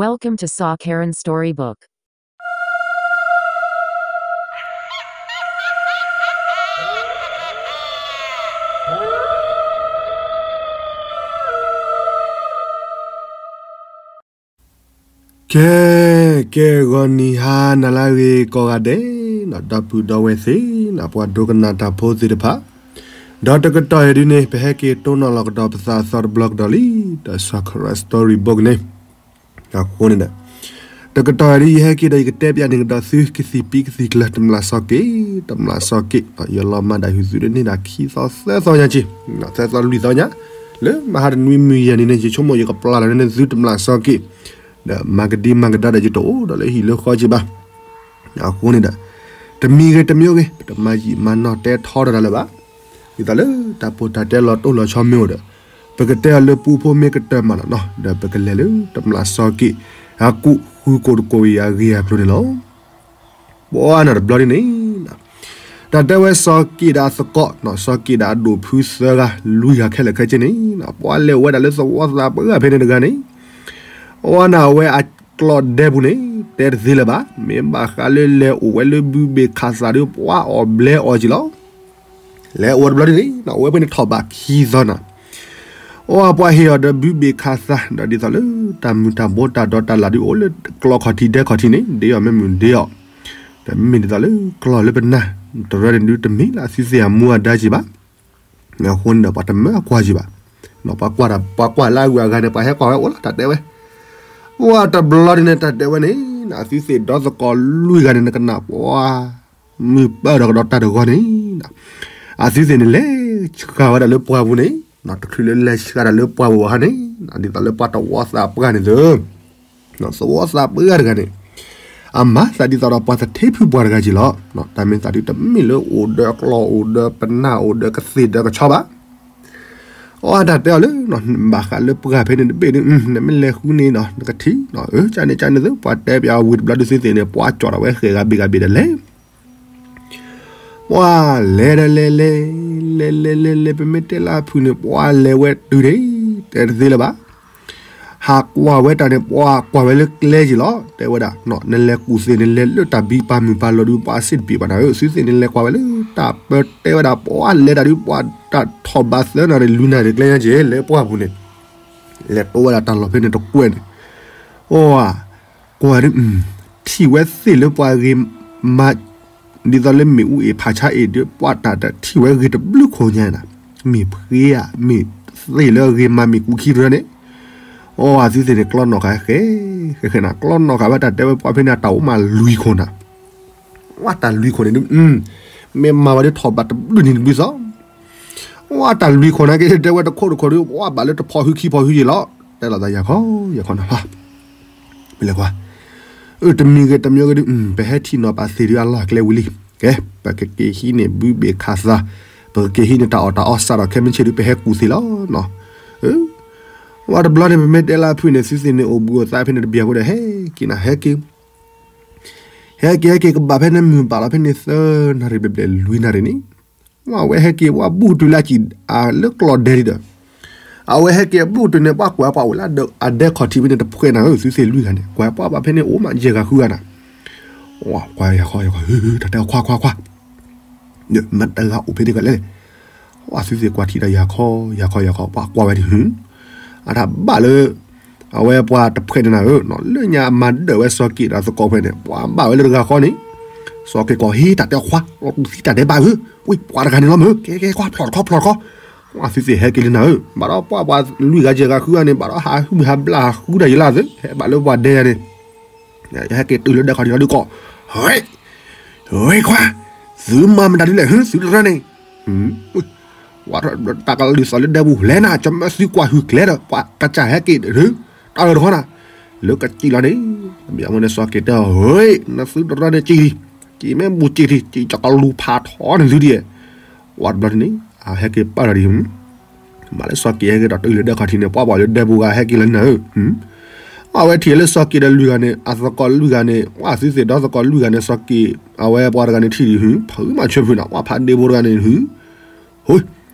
Welcome to Saw Karen Storybook. ကဲ, ကဲဂီၤနံၤဟါနၤလၢအဂ့ၤကိးဂၤဒဲး, ဒီပုၢ်ဒီဝဲၢ်သ့ၣ်, ပှၤဒိကနၣ်တၢ်ဖိသ့ၣ်တဖၣ်, ဒီးတကတီၢ်အံၤဒ်န့ၣ် ပဟဲက့ၤတိၢ်နီၣ်လီၤကဒီးပသးအသီတဘျီကဒီးလံ, ဒီး Saw Karen Storybook န့ၣ်, အဃိန့ၣ်ဒီး တကတီၢ်အံၤဒ်ယဟဲက့ၤဒီးယကတဲပျးန့ၢ်ကဒီးသုကသံၣ်ပံကသံၣ်ကျၢၤ တမျၢ်စီၤက့ၣ်, တမျၢ်စီၤက့ၣ်, ယလီၤမၢ်ဒၣ်ဟုၣ်သုးဒ်န့ၣ်ဒၣ်ခံသီသၢသီညါက့ၤ, သၢသီလွံၢ်သီညါ, လၢမဟါတနွံမုၢ်ယဲၢ်နံၤန့ၣ် ယဆိကမိၣ်ယကပျၢ်လီၤန့ၢ်သုတမျၢ်စီၤက့ၣ်, ဒီးမၤကဒံမၤကဒါဒီးယတအိၣ်ဒီးလၢဟံၣ်လၢဃီက့ၤဘၣ်, အဃိန့ၣ်ဒီး တမံၤဂ့ၤတမံၤဂ့ၤ ပတမၤယံာ်မၤနီၢ်တဲထီတၢ်လၢၤဘၣ်, ဒ်သိးလၢတၢ်ပိၢ်တၢ်တဲလီၤတိၢ်လီၤဆီမ့ၢ်အိၣ်ဒီး ပကတဲအီၤလၢပူဖိမ့ၢ်ကတၢၢ်မးလီၤနီၤ, ဒီးပကလဲၤလၢတမျၢ်စီၤက့ၣ် အကူၣ်ဃုကိးတကိးအံၤအဂ့ၢ်အကျိၤန့ၣ်လီၤ. ပှၤနၤတဘျီဒ်န့ၣ်, တၢ်တဲဝဲစီၤက့ၣ်ဒီးအသကိး, စီၤက့ၣ်ဒီးအဒိၣ်ဖုသၢဂၤ လွံၢ်ဂၤခဲလၢာ်ခဲဆ့န့ၣ်, ပှၤလဲၤဝဲဒၣ်လၢသဝီသးပှၢ်ဖဲန့ၣ်တဂၤန့ၣ်, ပှၤနၤအဝဲအကျီၢ်ဒဲပူၤန့ၣ် တဲတသ့လၢၤဘၣ်, မ့ၢ်ဘၣ်ဃးလၢလဲၤအိၣ်ဝဲလၢဘုဘ့ၣ်ခးသးဒီးပှၤအီၣ်ဘျဲအီၤက့ၤလီၤ. လဲၤအိၣ်ဝဲတဘျီဒ်န့ၣ် အဝဲဖဲန့ၣ်ထီၣ်ဘးခံသီနၤ, အီပှၤဟ့ၣ်အီၤဒီးဘုဘ့ၣ်ခးသး ဒီးဒ်သိးလၢတၢ်မုၢ်တၢ်ဘိတၢ်ဒိးတၢ်လၢ်ဒုးအိၣ်လၢကျီၢ်ခီၣ်ထံးဒဲခီၣ်ထံးန့ၣ် ဒ်အီၤမ့ၢ်မုၢ်ဒ်အီၤ, ဒီးမ့မ့ၢ်ဒ်သိးလၢကျီၢ်လၢပနၢ်တရၢန့ၣ်ဒုးတမ့ၢ်လၢအသုသ့ၣ်အမူအဒါက့ၤဘၣ်, အဃိန့ၣ်ဒီးပှၤတမၢအကွၢ်က့ၤဘၣ်, ပှၤကွၢ်လၢအဂုၤအဂၤန့ၣ် ပှၤဟဲကွၢ်ဝဲအိၣ်လီၤတၢ်တဲဝဲ, ပှၤတဘျီဒ်န့ၣ်တၢ်တဲဝဲန့ၣ် အသုသ့ၣ်ဒီသကိးလွံၢ်ဂၤန့ၣ် နကနၣ်ပှၤ မုၢ်ပၢၢ်ဒီးကဒီးတၢ်တဂီၤန့ၣ်, အသုသ့ၣ်န့ၣ်လဲၤဆှၢဝဲဒၣ်လၢပှၢ်ပူၤန့ၣ်, တချုးလၢလဲၤဆှၢဒၣ်လၢပှၢ်ပူၤအခါန့ၣ်, ဒ်သိးလၢပှၤသဝီသးပှၢ်န့ၣ်သ့ၣ်, သဝီသးပှၢ်တဂၤန့ၣ်, အမၤသးဒ်သိးဒီးပှၤသထ့ဖုပှၢ်တဂၤက့ၤလီၤ. တၢ်မ့ၢ်သးဒုးတမ့ၢ်လၢအိၣ်ဒီးကျီၢ်အိၣ်ဒီးပနၢ်အိၣ်ဒီးကသ့ၣ်ဒီးကဆီဘၣ်. အီတၢ်တဲအီၤလၢ ဘၣ်ဃးလၢပှၢ်ဖဲန့ၣ်တဘ့ၣ်ဒုး နမ့ၢ်လဲၤဃုန့ၣ်ဒီး နကထံၣ်, ကန့ၣ်ကန့ၣ်သ့ၣ် ပှၤတဲပၠးဝံၤတဘျီဒုးသုသ့ၣ်န့ၣ် ပှၤကၠီၣ်ဒၣ်ဝဲဃဲးဂၤဘ့ၣ်ဂၤဘ့ၣ်ဒီးလဲၤ ပှၤလဲၤဒီးလဲၤလဲၤ, လဲၤလဲၤလဲၤလဲၤ ပမ့ၢ်တဲလၢအဖုၣ်န့ၣ် ပှၤလဲၤဝဲတုၤန့ၣ် တဲတသ့လၢၤဘၣ်. ဟးကွၢ်ဝဲတၢ်န့ၣ် ပှၤကွၢ်ဝဲလၢကျဲက့ၤလီၤ. တဲဝဲဒၣ် နလဲၤကူၣ်သ့ၣ်န့ၣ် လဲၤလၢတၢ်ဘံပာ်မုၢ်ပာ်လီၤဒုး ပှၤစ့ၣ်တပံးဘၣ်နၤဧၢ, သုသ့ၣ်န့ၣ်လဲၤကွၢ်ဝဲလၢတၢ်ပၢတဲဝဲဒၣ် ပှၤလဲၤတၢ်ဒုး ပှၤတၢ်ထီၣ်ဘးသၢနၣ်ရံၣ်လွံၢ်နၣ်ရံၣ်ကျဲညါက့ၤ လၢပှၢ်ပူၤန့ၣ် လဲၤတိဝဲဒၣ်တၢ်လီၢ်ဖဲန့ၣ်တကွဲၢ်န့ၣ်, အိၣ် ကွၢ်ဒုး ထံၣ်ဝဲသ့ၣ်လၢပှၤဂ့ၤမး, ဒ်သိးလၢမ့ၣ်အူအ့ၣ်ဖးဆါအ့ၣ်ဒီး ပှၤတၢ်ထံၣ်ဝဲဂ့ၤတဘျုးခိၣ်ညါနၤ, မ့ၢ်ဖှ့ဧါ, မ့ၢ်သ့ၣ်လၢဂ့ၤမး မ့ၢ်ကူခံတရၢန့ၣ်, အိၣ် အသုသ့ၣ်န့ၣ် ကျီနီၣ်ဃာ်ဃဲ, ဃဲဃဲနၤ ကျီနီၣ်ဃာ်ဝဲတၢ်တဲဝဲပှၤဖဲန့ၣ် တၢ်အိၣ်မးလွံၢ်ခိၣ်နၤ, ဝဲတၢ်လွံၢ်ခိၣ်န့ၣ်ဒုး မ့ၢ်မၤဝဲဒုးထီၣ်ဘးတဘျုးနံၤတဘျုးသီ ဝဲတၢ်လွံၢ်ခိၣ်နာ်က့ တဲဝဲတခိၣ်တခိၣ်ဒုး ဝဲဘၣ်လၢတဖီၣ်ဟုခံဖီၣ်ဟုက့ၤလီၤ. တဲလီၤသးယၤခီ ယၤခီနၤဖး, ပလဲၤကွၢ်, အၢ တမံၤဂ့ၤတမံၤဂ့ၤဒုး ပဟဲထံၣ်နီၤပာ်သ့ၣ်ဒုးအလီၢ်ကျဲဝံၤလံ. ကဲ ပကက့ၤဟံးန့ၢ်ဘုဘ့ၣ်ခးသး, ပကက့ၤဟံးန့ၢ်တၢ်အီၣ်တၢ်အီစးထီၣ်ခဲမုၢ်ဆ့ၣ်ဒုး ပဟဲကူၣ်သ့ၣ်လီၤနီၤ. အၢ ဝဲတဘျီန့ၣ် ပမ့ၢ်တဲလၢအဖုၣ်န့ၣ် သုသ့ၣ်န့ၣ် အိၣ်ဘှံးအိၣ်သါဖဲန့ၣ်တဘျီဖိဒီး ဟဲက့ၤနၤ ဟဲက့ၤ ဟဲက့ၤဟဲက့ၤကဘၣ်ဖဲန့ၣ်မုၢ်ဘၣ်လီၤဖဲန့ၣ်သၢနၣ်ရံၣ်ဘျဲၣ်ဘျဲၣ်လွံၢ်နၣ်ရံၣ်န့ၣ်, ဝဲဟဲက့ၤ ဝဲဘူးတုၤလၢအစံၣ် လၢကျီၢ်ဒဲဒ်ဒီး, အဝဲဟဲက့ၤအဘူးတုၤန့ၣ် ပှၤကွၢ်ပှၤအိၣ်လၢအဒဲခီၣ်ထံးဖဲန့ၣ်တဖှဲးနၤဧၢ သုသ့ၣ်လွံၢ်ဂၤန့ၣ် ကွၢ်ပှၤဘၣ်ဖဲန့ၣ်အိၣ်မးယဲၢ်ဂၤဃုဂၤနၤ, ကွၢ်ယၤခီယၤခီ တၢ်တဲခွါခွါခွါ မတၤတဂၤအိၣ်ဖဲန့ၣ်ကလဲၣ်, သုသ့ၣ်ကွၢ်ထံၣ်ဒီးယၤခီ ယၤခီယၤခီ ပှၤကွၢ်ဝဲဒ်ဟု အတၢ်ဘၣ်လၢ အဝဲပှၤတဖှဲးန့ၣ်နၤဧၢ, လၢညါအမၤဒၢၣ်ဝဲစီၤက့ၣ်ဒီးသကိးဖဲန့ၣ် ပှၤဘၣ်ဝဲလၢတဂၤဃီန့ၣ်, စီၤက့ၣ်ကီၢ်ဟ့တၢ်တဲခွါ လီၤတူၢ်သံတၢ်ဒဲးဘးဧၢ, ဝံပှၤတဂၤန့ၣ်လီၤမၢ် ကဲကဲခွါဖျီၣ်တခီဖျီၣ်တခီ, သုသ့ၣ်ဟဲက့ၤလၢနၤဧၢ, ဘၣ်ဒီးပှၤပှၤလွံၢ်ဂၤယဲၢ်ဂၤဃုဂၤန့ၣ် ဘၣ်ဒီးဟးဟုၣ်ဟးဘျၣ်ဟးဃုတၢ်ယလၢသု ဟဲဘၣ်လၢပှၤဒဲယၤန့ၣ် ဟဲက့ၤတုၤလၢဒဲခီၣ်ထံးလီၤဒုးကီး, ဝဲခွါ, သုမၤမတၤဒ်လဲၣ်ဟု သုတရၢန့ၣ်, ဝဲတၢ်ကလုၢ်သီၣ်လၢဒဲပူၤလဲၤနၤ ကမၢသုကွၢ်ဟုၣ်ကျဲဒီး ပှၤကစၢ်ဟဲက့ၤဒုး, တၢ်လၢတခီနၤ, လၢကစံၣ်လီၤန့ၣ်, ဘၣ်မနုၤစီၤက့ၤတဲအီၤ နသုတရၢန့ၣ်က့ၤလံ, က့ၤမ့ၢ်ဘူးက့ၤလံ က့ၤကကလူၤဖးထီန့ၣ်သုဒ်, ဝဲတဘျီန့ၣ် အဟဲက့ၤပာ်လီၤဒ် မ့ၢ်လၢစီၤက့ၤဟဲက့ၤဒီးတုၤလၢဒဲခီၣ်ထံးန့ၣ် ပှၤဘၣ်လၢဒဲပူၤဂၤဟဲက့ၤလီၤနၤဧၢ, အဝဲထံၣ်လၢစီၤက့ၤဒီးလွံၢ်ဂၤန့ၣ် အသကိးလွံၢ်ဂၤန့ၣ် ပှၤသုသ့ၣ်ဒီသကိးလွံၢ်ဂၤန့ၣ် စီၤက့ၤ အဝဲပှၤတဂၤန့ၣ်ထံၣ်ဒ်ဟု ဖုမၤဆၢဖုနၤ ပှၤဖးဒ့ဖိတဂၤန့ၣ်ဟု, ဟိ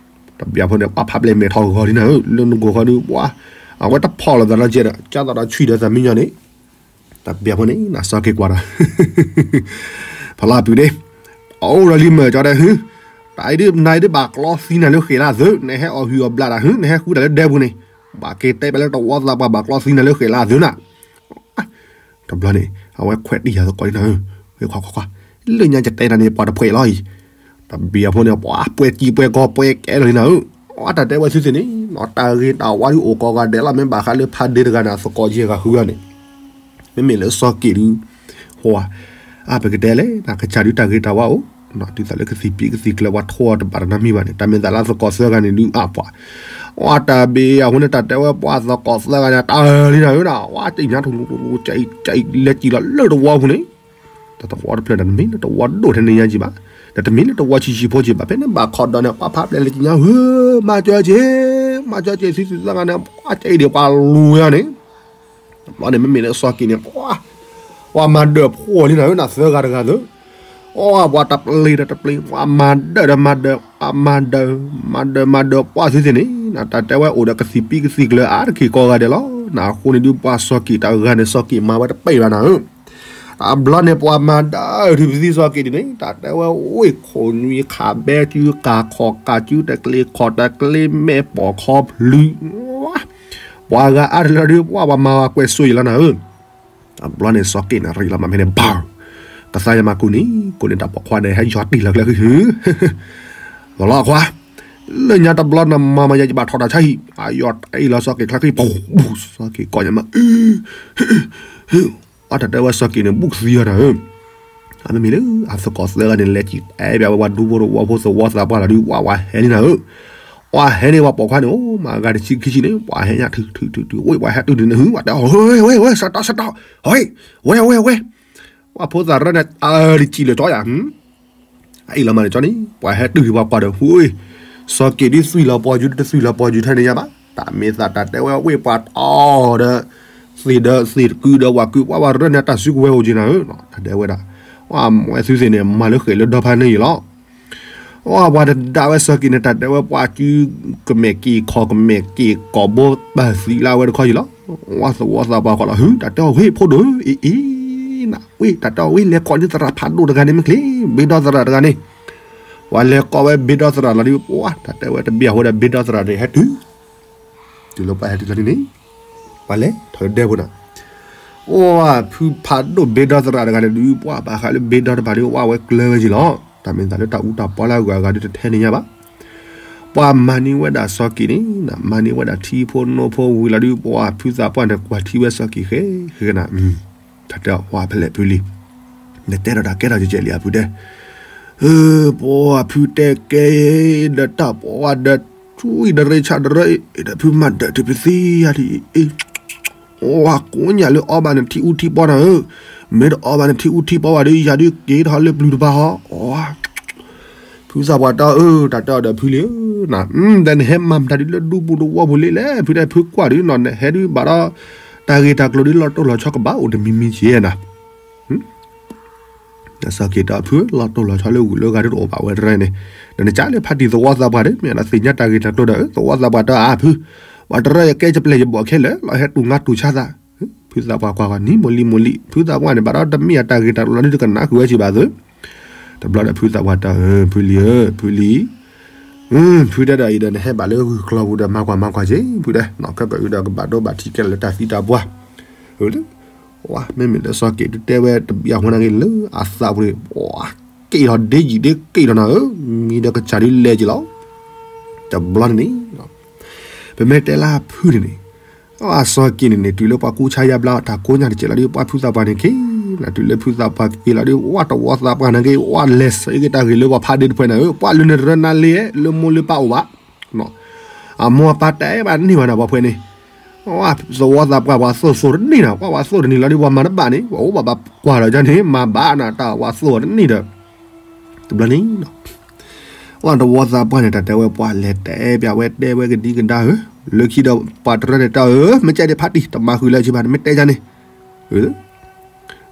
တဘျီဖိန့ၣ် ပှၤဖးဘျဲၣ်မဲာ်ထီၣ်ဂီၤဒ်နၤဧၢ လၢနဂီၢ်ဃီဒုး ပှၤ အဝဲတဖီၣ်လိာ်သးနီကဲဒီး ကၢ်သိးဒီးဆွံၣ်ဒီးသးမံညီန့ၣ် တဘျီဖိန့ၣ် နစီၤက့ၤကွၢ်ဒီး ဖီလာ်ပုၢ်န့ၣ် အိၣ်ဒီးလံမ့ၢ်ကၠီဒီး ဟု တၢ်အံၤဒုး နၤအံၤဒုးဘၣ်ကျီသံနၤလၢဃဲးလၢအသုး နဟဲအီၣ်ဟုၣ်အီၣ်ဘျးတၢ် ဟု နဟဲဃုတၢ်လၢဒဲပူၤန့ၣ် ဘၣ်က့ၤတဲပျဲလၢတဝီသးပှၢ် ဘၣ်ကျီသံနၤလၢဃဲးလၢအသုးနၤ တဘျီန့ၣ် အဝဲခွဲးတံၢ်ယၤသကိးလံနၤဧၢ, ခွဲးခွါခွါခွါ, လၢညါယတဲနၤန့ၣ် ပှၤတဖှဲးလီၤအံၤ, တဘျီဖိန့ၣ် ပှၤပှဲၤစံာ်ပှဲၤကီၤပှဲၤကဲလီၤလံနၤဧၢ, အတၢ်တဲဝဲသုသ့ၣ်န့ၣ် တၢ်ဂ့ၤတၢ်ဝါဒုးအိၣ်ကိးဂၤဒဲးလီၤ မ့ၢ်ဘၣ်ဃးလၢဖးဒ့တဂၤန့ၣ် သကိးယဲၢ်ဂၤဃုဂၤန့ၣ်, မ့မ့ၢ်လၢစီၤက့ၤဒုး ဟိ အါ ပကတဲလဲၣ် နကစၢ်ဒုးတၢ်ဂ့ၤတၢ်ဝါအိၣ်, ဒ်သိးလၢကသံၣ်ပံကသံၣ်ကျၢၤပှၤထိအီၤတဘၣ်တနါမံၤဘၣ်န့ၣ် တၢ်မ့ၢ်သးလၢသကိးသၢဂၤန့ၣ်ဒုးအါပှၤ, အတၢ်ဘ့ၣ်အဃိန့ၣ် တၢ်တဲဝဲပှၤသကိးသၢဂၤန့ၣ် တၢ်လံနၤဧၢဒၣ် ဝါတညါထူ လဲၤစံာ်လီၤလၢတဝီပူၤန့ၣ်, တၢ်တဝီတဖျၢၣ်ဒီးတမ့ၢ်လၢတဝီဒိၣ်ထဲန့ၣ်ညါကံဘၣ်, ဒီးတမ့ၢ်လၢတဝီဆံးဆံးဖိကံဘၣ် ဖဲန့ၣ်ဘၣ်ခီဒီးန့ၣ် ပှၤဖးပျဲၢ်လဲၤစံာ်ညါဧၢ, မၤစၢၤက့ၤ, မၤစၢၤက့ၤ သုသုသၢဂၤန့ၣ် ပှၤကဲအံၤဒီးပှၤလူၤဝဲအီၤန့ၣ် တဘျီန့ၣ် မ့မ့ၢ်လၢစီၤက့ၤန့ၣ် ပှၤမၤဒၢးဖိလံနၤဧၢ နၤသၢဂၤတဂၤသၢ, အီ ပှၤတပျ့ၤဒီးတပျ့ၤ ပှၤမၤဒၢးဒီးမၤဒၢး, မၤဒၢးမၤဒၢးပှၤသုသ့ၣ်န့ၣ် နတၢ်တဲဝဲအိၣ်ဒီးကသံၣ်ပံကသံၣ်ကျၢၤအါတက့ၢ်ကိးဂၤဒဲးလီၤ, နအဃိန့ၣ်ဒုးပှၤစီၤက့ၤတဂၤန့ၣ် စီၤက့ၤမၤဝဲတပ့ၢ်ဘၣ်နၤဧၢ, တဘျီန့ၣ် ပှၤမၤဒၢးထံပသံစီၤက့ၤဒ်န့ၣ် တၢ်တဲဝဲအိၣ်ခိၣ်နွံခးဘဲစုကၤခီၣ်ကၤစုတကျ့ခီၣ်တကျ့မဲာ်ပိာ်ခီဖျုး ပှၤဂၤအါတလၢဒုး ပှၤပှၤမၤဝဲကွဲးစိယံာ်လီၤနၤဧၢ, တဘျီန့ၣ်စီၤက့ၤန့ၣ်ရံးလီၤမးဖဲန့ၣ် ဘၣ်, ကသါယမၤကူန့ၣ် ကူန့ၣ်တၢ်ပိာ်ခွါန့ၣ် ဟဲယီၤတံၢ်လီၤကျဲဃံဃု, လီၤလီၤခွါ, လၢညါတဘျီနမၤမၤယဲယဘၣ်ထီၣ်တၢ် ဆါဟံၣ် အယီၤတံၢ်လီၤစီၤက့ၤကျဲဃံ ပူၤ ပူၤ စီၤက့ၤကိးညါမး အတၢ်တဲဝဲစီၤက့ၤန့ၣ် ဘူးကသံအီၤနၤဧၢ, အမ့မ့ၢ်လၢအသကိးသၢဂၤန့ၣ် လဲၤစံးတဲဘၣ်ဝဲပှၤဒူဖိတဝီဖိသဝီသးပှၢ်လီၤဒုး ပှၤပှၤဟဲလံနၤဧၢ, ပှၤဟဲန့ၣ် ပှၤပိာ်ခွါန့ၣ် အိၣ်မၤဂၤတဆံခံဆံန့ၣ် ပှၤဟဲညါထုထုထုထု ဝ့ၢ်ပှၤဟဲတုၤဒုးန့ၣ် ဟု ပှၤတဲအီၤ ဝ့ၢ်ဝ့ၢ်ဝ့ၢ် စးတီစးတီ ဝ့ၢ် ဝ့ၢ်ဝ့ၢ်ဝ့ၢ်, ပှၤဖိသၣ်ရၢန့ၣ် အတံၢ်လီၤကၠီယၤ အအံၤလီၤမးန့ၣ်ကၠီန့ၣ် ပှၤဟဲတုၤဒံးပှၤကွၢ်ဒီး ဟု စီၤက့ၤဒုးသွံၣ်လီၤပှီၤယုၤ တသွံၣ်လီၤပှီၤယုၤထဲန့ၣ်ညါဘၣ် တၢ်မ့ၢ်သးတၢ်တဲဝဲဝ့ၢ်ပှၤတီဒီး သ့ၣ်ဒီးသ့ၣ်ကုဒီးဝၤကု ပှၤပှၤရၢန့ၣ် တၢ်စုကဝဲၤအိၣ်က့ၤနၤဧၢ, တၢ်တဲဝဲဒၣ် ပှၤမွဲသုသ့ၣ်န့ၣ် မၤလၢဃဲးလၢဒီဖါန့ၣ်ယံၤလီၤ အပှၤတဒၣ်ဝဲစီၤက့ၤန့ၣ် တၢ်တဲဝဲပှၤစုကမဲာ်က့ၤခီၣ်ကမဲာ်က့ၤကီၢ်ဘိပၢ်သံလၢအဝဲတခီယံၤလီၤ, ဝၤသဝီသးပှၢ်ဃီလီၤ ဟု တၢ်တဲအီၤ ဝ့ၢ်ဖိဒိၣ်ဧၢ အ့ၣ်အ့ၣ် နဝ့ၢ် တၢ်တဲအီၤ ဝ့ၢ်လဲၤကိးန့ၢ်သရၣ်ဖးဒိၣ်တဂၤန့ၣ်မ့ၢ်ချ့ ဘ့ဒီသရၣ်တဂၤန့ၣ်, ပှၤလဲၤကိးဝဲဘ့ဒီသရၣ်လီၤဒုး ပှၤ တၢ်တဲဝဲတဘၣ်အဃိဒီးဘ့ဒီသရၣ်န့ၣ် ဟဲတုၤ တုၤလၢပှၤဟဲတုၤလီၤဒ်န့ၣ်, ပှၤလဲၤထီၣ်လၢဒဲဖိနီၤ, အိၣ်ဖုဖးဒိၣ်ဘ့ဒီသရၣ်တဂၤန့ၣ်ဒုး ပှၤဘၣ်ဃးလၢဘ့ဒီတဖၣ်ဒုး ဝဲကျၢၤဝဲက့ၤလီၤ, တၢ်မ့ၢ်သးလၢတၢ်အူတၢ်ပီလၢအဂၤအဂၤဒုးတထဲန့ၣ်ညါဘၣ်, ပှၤမၤန့ၢ်ဝဲဒၣ်စီၤက့ၤန့ၣ် မၤန့ၢ်ဝဲဒၣ်ထံဖိနိဖိဝံၤလီၤဒုး ပှၤဖုသးပှၢ်န့ၣ် ကွၢ်ထံဝဲစီၤက့ၤဃဲ ဃဲနၤ တၢ်တဲအီၤ ပှၤဖဲလဲၣ်ဖုလံ, နတဲဒီးတၢ်ကဲထီၣ်ကဲကဲလံအဖုတဲ, ပှၤဖုတဲကဲ ဒီးတၢ်ပှၤဒီး ထူအံၤဒီးရ့ဆၣ်ဒီးရ့ ဒီးဖုမၤဒၢးတုၤပသံယၤဒ်အံၤ, ဝၤကိးညၣ်လၢအီဘၣ်န့ၣ်ထံအူထံပီနၤဧၢ, မ့ၢ်တအီဘၣ်န့ၣ်ထံအူထံပီဘၣ်ဒီး ယၤဒုးက့ၤထီၣ်လၢပျုၤတပၤဟီ, ဖုသးပှၢ်တဲအီၤ တၢ်တဲအီၤဒီးဖုလံဧၢ, ဒီးနဟဲမၤမတၤဒုးလၢဒူပူၤတဝီပူၤလံလဲၣ်, ဖုတဲဖုကွၢ်ဒုးနီၤ နဟဲဒုးဘၣ်ဒီး တၢ်ဂ့ၢ်တၢ်ကျိၤဒုးလီၤတိၢ်လီၤဆီကဘၣ်အိၣ်တမံၤမံၤက့ၤနၤ စီၤက့ၤတဲအီၤ ဖု လီၤတိၢ်လီၤဆီလၢဂုာ်လၢဂၤဒုးတအိၣ်ဘၣ်ဝဲတရၢန့ၣ်, ဒီးနကၢ်လၢဖါတံၢ်သဝီသးပှၢ်ဒီး မ့ၢ်အသ့ၣ်ညါတၢ်ဂ့ၢ်တၢ်ကျိၤဒီး သဝီသးပှၢ်တဲအီၤဖု, ပှၤတရၢယကဲယပျဲၢ်ယဘီၣ်ခဲလၢာ် လီၤဟဲတူၢ်ငါတူၢ်ဆါသး, ဖုသးပှၢ်ကွၢ်ကွၢ် နံၤမိၢ်လံၤမိၢ်လံၤ ဖုသးပှၢ်န့ၣ် ဘၣ်ဒီးတမ့ၢ်အတၢ်ဂ့ၢ်တၢ်ကျိၤလီၤဒုးတကနၣ်ဃုာ်ဝဲစံးဘၣ်သု, တဘျီဒီးဖုသးပှၢ်တဲအီၤ ဖုလံဧၢ ဖုလံ ဖုတဲဒီးအံၤဒီး နဟဲဘၣ်လၢဂုၢ်ကျီပူၤဒီး မၤကွၢ်မၤကွၢ်က့ၤ ဖုတဲ နီၢ်ကဲပှၤအံၤဒီးကဘၣ်ဒိဘၣ်ထံးကဲလၢတၢ်သံတၢ်ပှၢ်, မ့မ့ၢ်လၢစီၤက့ၤဒုးတဲဝဲတဘျီအဃိန့ၣ်ဂ့ၤ လၢအသးပူၤန့ၣ် က့ၤလီၤဒ့ယံာ်ဒ့က့ၤလီၤနၤဧၢ, မံၤဒီးကစၢ်ဒုးလဲၤက့ၤလီၤ, တဘျီန့ၣ်န့ၣ် ပမ့ၢ်တဲလၢဖုန့ၣ်န့ၣ်, အစီၤက့ၤန့ၣ်န့ၣ် တုၤလၢပှၤကူဆါယါဘျါ တၢ်ကိးညၣ်တစဲးလီၤဒုး ပှၤဖုသးပှၢ်န့ၣ်က့ၤ, တုၤလၢဖုသးပှၢ်က့ၤလီၤဒုး ဝဲတဝီသးပှၢ်န့ၣ်က့ၤ ဝဲလဲၤစ့က့ၤတၢ်ဂ့ၢ်လၢပှၤဖးဒ့တဖှဲးနၤဧၢ, ပှၤလၢန့ၣ်တရၢနါလ့ လၢမိၢ်လၢပၢ်အိၣ်ဘၣ်, အမိၢ်အပၢ်တဲဘၣ်န့ၢ်ဘၣ်နၤ ပှၤဖှဲးန့ၣ်, သဝီသးပှၢ်ပှၤသိၣ်သိၣ်တန့ၢ်နၤ ပှၤပှၤသိၣ်တန့ၢ်လီၤဒုး ပှၤမၤတဘၣ်န့ၣ် ပှၤအိၣ်ဘၣ်ဘၣ်ကွၢ်လီၤကန့ၣ် မၤဘၣ်နၤ တၢ်ပှၤသိၣ်တန့ၢ်ဒီး တဘျီန့ၣ် ပှၤတဝီသးပှၢ်န့ၣ် တၢ်တဲဝဲပှၤလဲၤတဲပျးဝဲတဲဝဲကဒံကဒါဧၢ, လၢခံဒီးပှၤတရၢန့ၣ်တဲအီၤ မ့ၢ်ကဲဒံးဖးတံၢ် တမၤဃုာ်လၢအဆံးဘၣ် နမ့ၢ်တဲယါန့ၣ်,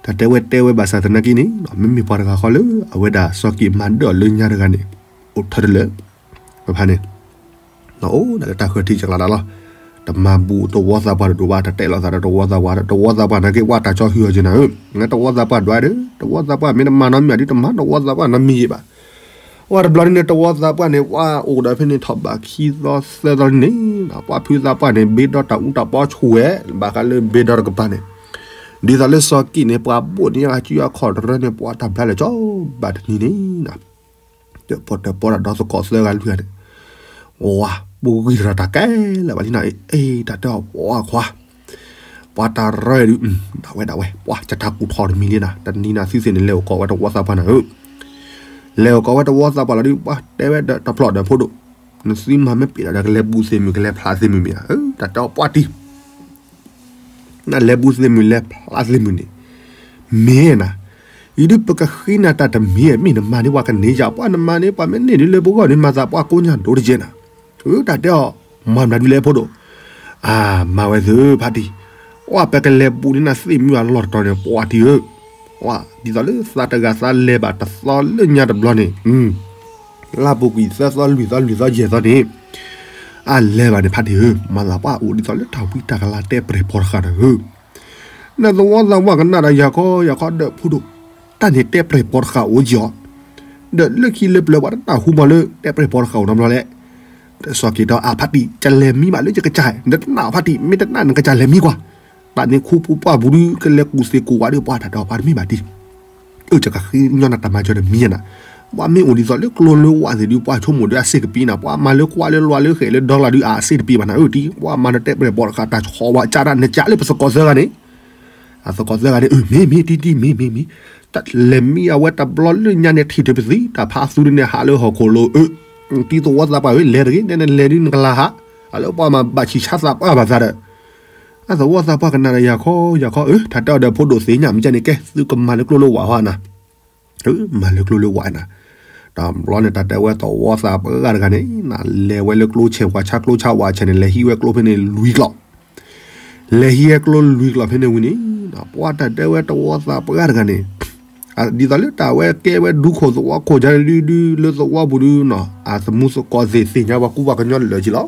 တၢ်တဲဝဲတဲဝဲဘၣ်ဆၣ်သနာ်က့န့ၣ် မ့မ့ၢ်ပှၤတဂၤဃီလၢ အဝဲဒၣ်စီၤက့ၤမၤဒၢးအီၤလၢညါတဂၤန့ၣ် အိၣ်ထၢတလၢာ် ပဖးန့ၣ် အိၣ်ဒၣ်လၢတၢ်ဃၢၤထံကၠီၤကျါဒၣ်လီၤ. တမၤဘူးတဝီသးပှၢ်တဒိးဘၣ် တတဲလိာ်သးဒီးတဝီသးပှၢ်ဒီး တဝီသးပှၢ်နာ်က့ ဝဲတၢ်ကၠီဟုၣ်အီၤက့ၤနၤဧၢ, နတဝီသးပှၢ်ဒွးဒီး တဝီသးပှၢ်မ့ၢ်တမၤနီတမံၤဒုး တမၤတဝီသးပှၢ်နီတမံၤယံၤဘၣ်. ဝဲတဘျီဒ်န့ၣ် တဝီသးပှၢ်န့ၣ် ပှၤအိၣ်ဒီးဖဲန့ၣ်ထီၣ်ဘးခံသီသၢသီန့ၣ်, ပှၤဖုသးပှၢ်န့ၣ် ဘ့ဒီတၢ်အူတၢ်ပီဆူၣ်ဝဲ ဘၣ်ဃးလၢဘ့ဒီတကပၤန့ၣ်, ဒ်သိးလၢစီၤကံၣ်န့ၣ် ပှၤဘိၣ်န့ၢ်အစုအခီၣ်တရၢန့ၣ် ပှၤတၢ်ဘျါလၢာ်ကၠီဘၣ်တနံၤန့ၣ် တၢၣ်ပီၣ်တၢၣ်ပီတၢ်ဒီသကိးသၢဂၤလွံၢ်ဂၤန့ၣ်, ဝၤ ပူၤဂံၢ်တရၢ်တၢ်ကဲလၢာ်ဘၣ်လံနီၤ, အ့ တၢ်တဲအီၤ ပှၤခွါ, ပှၤတၢ်ရၢဒုး ဒၣ်ဝဲဒၣ်ဝဲ ပှၤကတၢၢ်ကူၣ်ထီၣ်တမံၤလံနီၤ, တနံၤနၤသုသ့ၣ်န့ၣ် လဲၤအိၣ်ကိးဝဲတဝီသးပှၢ်နၤဧၢ, လဲၤအိၣ်ကိးဝဲတဝီသးပှၢ်လီၤဒုး ပှၤတဲဝဲဒီးတဖျီၣ်ဒီးဖိဒိၣ်, နသုမၤမ့ၢ်ပ့ၤဒီးကလဲၤဘူးသ့ၣ်မုၣ် ကလဲၤဖျးသ့ၣ်မုၣ်မ့ၢ်ဧါ, တၢ်တဲအီၤပှၤတံၢ် နလဲၤဘူးသ့ၣ်မုၣ်လဲၤဖျးသ့ၣ်မုၣ်န့ၣ် မ့ၢ်နၤ, အံၤဒုးပကဃ့နၤတၢ်တမံၤ မ့ၢ်နမၤန့ၢ်ပှၤကန့ၢ်ယၤ ပှၤနမၤန့ၢ်ပှၤမ့ၢ်န့ၢ်ဒုးလၢပဂီၢ်န့ၣ် မၤသးပှၢ်ကိးညါဒိတကဲနၤ, အၢ တၢ်တဲအီၤ မၤမနုၤဒုးလဲၣ်ဖိဒိၣ်, အၢ မၤဝဲသုဖါတံၢ်, အၢ ပကလဲၤဘူးန့ၢ်နၤသ့ၣ်မုၣ်အလီၢ်တတီၤန့ၣ် ပှၤတံၢ်ဧၢ, အၢ ဒ်သိးလၢသးတဂၤသးလဲၤဘၣ်တသီလၢညါတဘျီန့ၣ် လါပူၤကွံာ်သၢသီလွံၢ်သီလွံၢ်သီယဲၢ်သီန့ၣ်, အလဲၤဘၣ်န့ၣ်ဖါတံၢ်ဧၢ, မၤသးပှၢ်အိၣ်ဒ်သိးလၢတၢ်ဝံတၢ်ကလၤတဲပြဲၢ်ပိာ်တဃာ်ဒီးဧၢ, နသဝီသးပှၢ်ကနၣ်ဒီးယၤခီယၤခီဒီးဖိဒိၣ်, တၢ်န့ၣ်တဲပြဲၢ်ပိာ်တဃာ်အိၣ်က့ၤအီၤ, ဒီးလၢခံလၢပျၢၤပှၤတနၢ်ဟူမးလၢတဲပြဲၢ်ပိာ်တဃာ်အိၣ်နီတဘျီလဲၣ်, ဒီးစီၤက့ၤတီအါဖါတံၢ် ကလဲၤမံဘၣ်လၢယကစၢ်, နတနၢ်ဖါတံၢ် မ့ၢ်တနၢ်နကစၢ်လဲၤမံကွၢ်, တၢ်န့ၣ်ခူပူၤပှၢ်ပူၤဒုး ကလဲၤကူၣ်သ့ၣ်ကူၣ်ဝါဒုး ပှၤတၢ်ဒီးပှၤတမ့ၢ်ဘၣ်တံၢ် အၢ ယကဃ့ညီနၤတၢ်မၤစၢၤတမံၤနၤ, ပှၤမ့ၢ်အိၣ်ဒ်သိးလၢကျိလၢဝးသ့ၣ်ဒုး ပှၤဆိကမိၣ်ဒုးအစ့ၣ်ကပံးနၤ, ပှၤမၤလၢကွၢ်လၢလွးလၢဃဲးလၢဒီလီၤဒုးအစ့ၣ်တပံးဘၣ်နၤ, အၢ တံၢ် ပှၤမၤနတဲပြဲၢ်ပိာ်တဃာ်တၢ်ဆီဝါကၢ်ဒၣ် နကးလၢပသကိးသၢဂၤန့ၣ်, အသကိးသၢဂၤန့ၣ် အၢ မ့ၢ်မ့ၢ်တံၢ်တံၢ် မ့ၢ်မ့ၢ်မ့ၢ်, တၢ်လဲၤမံအဝဲတဘျီလၢညါန့ၣ် ထံၣ်တပသံ တၢ်ဖးသူဒ်န့ၣ် ဟးလၢဟီၣ်ခိၣ်လိၤ အၢ တံၢ်သဝီသးပှၢ်ဧၢ လဲၤတဂ့ၤ နဲနလဲၤဒုးနကလၤဟး, အလၢပှၤမၤဘၣ်ဆံးဆါသးပှၢ်ဘၣ်သးဒီး အသဝီသးပှၢ်ကနၣ်ဒီးယၤခီယၤခီ အၢ တၢ်တဲအီၤဒီးဖိဒိၣ်သ့ၣ်ညါ မ့ၢ်ကဲန့ၣ် ကဲ သုကမၤလၢကျိလၢဝးဟီနၤ, မၤလၢကျိလၢဝးနၤ, တဘျီန့ၣ် တၢ်တဲဝဲသဝီသးပှၢ်တဂၤန့ၣ် လဲၤဝဲလၢကျိဆဲးဝးဆါ ကျိဆါဝးဆဲးန့ၣ် လဲၤဟံးဝဲကျိဖဲန့ၣ်လွံၢ်ကျီၢ်, လဲၤဟံးဝဲကျိလွံၢ်ကျီၢ်ဖဲန့ၣ်ဝံၤန့ၣ် ပှၤတၢ်တဲဝဲသဝီသးပှၢ်တဂၤန့ၣ် ဒ်သိးလၢတၢ်ဝဲကဲဝဲဒူခိၣ်သဝီခိၣ်ကဒုဒုလၢသဝီပူၤဒုနီၤ အသမူသကိးသ့ၣ်သ့ၣ်ညါပှၤကူပှၤကညီလၢာ်က့ၤလီၤ.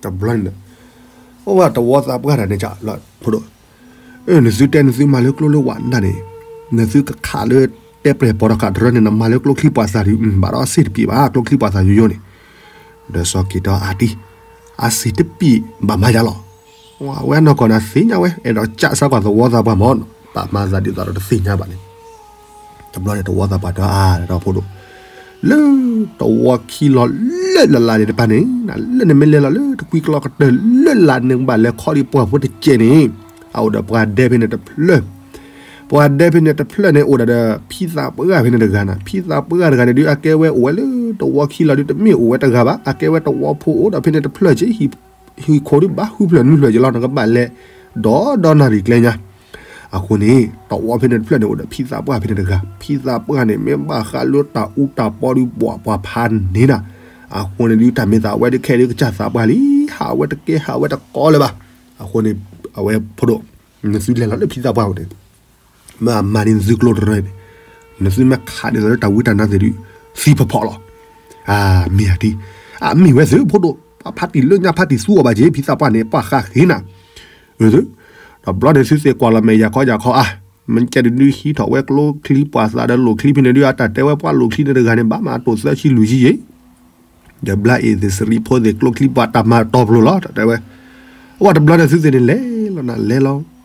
တဘျီန့ၣ်ဒီး အိၣ်ဝဲသဝီသးပှၢ်တဂၤန့ၣ် ဖိဒိၣ်, အၢ နသုတဲနသုမၤလၢကျိလၢဝးနၤန့ၣ် နသုကခးလၢတဲပြဲၢ်ပိာ်တဃာ်တရၢန့ၣ် နမၤလၢကျိချံပှၤသးဒုး ဘၣ်ဒီးအစ့ၣ်တပံးဘၣ် ကျိချံပှၤသးယိယိန့ၣ်, ဒီးစီၤက့ၤတီအါတံၢ် အစ့ၣ်တပံးဘၣ်မၤယၤလီၤ. အဝဲနီၢ်ကီၢ်န့ၣ်သ့ၣ်ညါဝဲ အဲၣ်ဒိးကးစၢ်ကွၢ်သဝီသးပှၢ်မး ဘၣ်မၤသးဒ်သိးဒီးတသ့ၣ်ညါဘၣ်န့ၣ် တဘျီန့ၣ် သဝီသးပှၢ်တဲအါဒီးဖိဒိၣ်, လၢသဝီခံလီၤလၢလၢ်လၢ်န့ၣ်တပၤန့ၣ် လၢနမ့ၢ်လဲၤလီၤလၢတကွံကျီကတၢၢ်လၢ်လၢ်န့ၣ် ကဘၣ်လဲၤခီဒံးပှၢ်ဖိတကဲးန့ၣ်, အအိၣ်ဒီးပှၤဒဲဖဲန့ၣ်တဖျၢၣ်, ပှၤဒဲဖဲန့ၣ်တဖျၢၣ်န့ၣ် အိၣ်ဒၣ်ဒီးဖံသးပှၢ်ဖဲန့ၣ်တဂၤနၤ, ဖံသးပှၢ်တဂၤန့ၣ်ဒုး အကဲဝဲအိၣ်ဝဲလၢသဝီခံလီၤဒုး တမ့ၢ်အိၣ်ဝဲတဂၤဘၣ် အကဲဝဲသဝီဖိအိၣ်ဒီးဖဲန့ၣ်တဖျၢၣ်က့ ဟံၣ်ခိၣ်ဒုးဘၣ်ဃုဖျၢၣ်နွံဖျၢၣ်က့လီၤ နကဘၣ်လဲၤ ဒီးဒီနၣ်ရံၣ်ကျဲညါ အဃိန့ၣ် သဝီဖဲန့ၣ်တဖျၢၣ်န့ၣ် အိၣ်ဒီးဖံသးပှၢ်ဖဲန့ၣ်တဂၤ, ဖံသးပှၢ်န့ၣ် မ့ၢ်ဘၣ်ဃးလၢတၢ်အူတၢ်ပီဒုး ဘၣ်ပှၤဖးန့ၢ်နၤ, အဃိန့ၣ်ဒုး တၢ်မ့ၢ်သးဝဲဒုး ခဲဒုးကစၢ်သးပှၢ်လံ, ဟးဝဲတကဲ ဟးဝဲတကီလၢၤဘၣ်, အဃိန့ၣ် အဝဲဖိဒိၣ်, နသုလဲၤလီၤလၢဖံသးပှၢ်အိၣ်န့ၣ် မ့ၢ်အမၤန့ၢ်နသုကျိတရၢန့ၣ်, နသုမ့ၢ်ခးဒ်သိးလၢတၢ်ဝံတၢ်နါသ့ၣ်ဒုး သံဖီဖီလီၤ. အမ့ၢ်ဧါတံၢ်, အမ့ၢ်ဝဲသုဖိဒိၣ်, ပှၤဖးတံၢ်လၢညါဖးတံၢ်သူအီၤဘၣ်က့ၤ ဖံသးပှၢ်န့ၣ် ပှၤဃးဃ့နၤ, အၢ တဘျီန့ၣ်သုသ့ၣ်ကွၢ်လီၤမဲာ်ယၤခီယၤခီအါ, မ့ၢ်ကဲဒုးဒုးဟံးထီၣ်ဝဲကျိချံပှၤသးဒီးလိၣ်ချံဖဲန့ၣ်ဒုး အတၢ်တဲဝဲပှၤလိၣ်ချံန့ၣ်တဂၤန့ၣ် ဘၣ်မးတိၢ်သၢဆံလွံၢ်ဆံယံၤ ဒီးဘျါအ့ၣ်သ့ၣ်စရံဖိသ့ၣ်ကျိချံပှၤတၢ်မၤတီပလိၤလီၤ တၢ်တဲဝဲ, အဝဲတဘျီန့ၣ်သုသ့ၣ်န့ၣ်လဲၤလီၤနၤလဲၤလီၤ,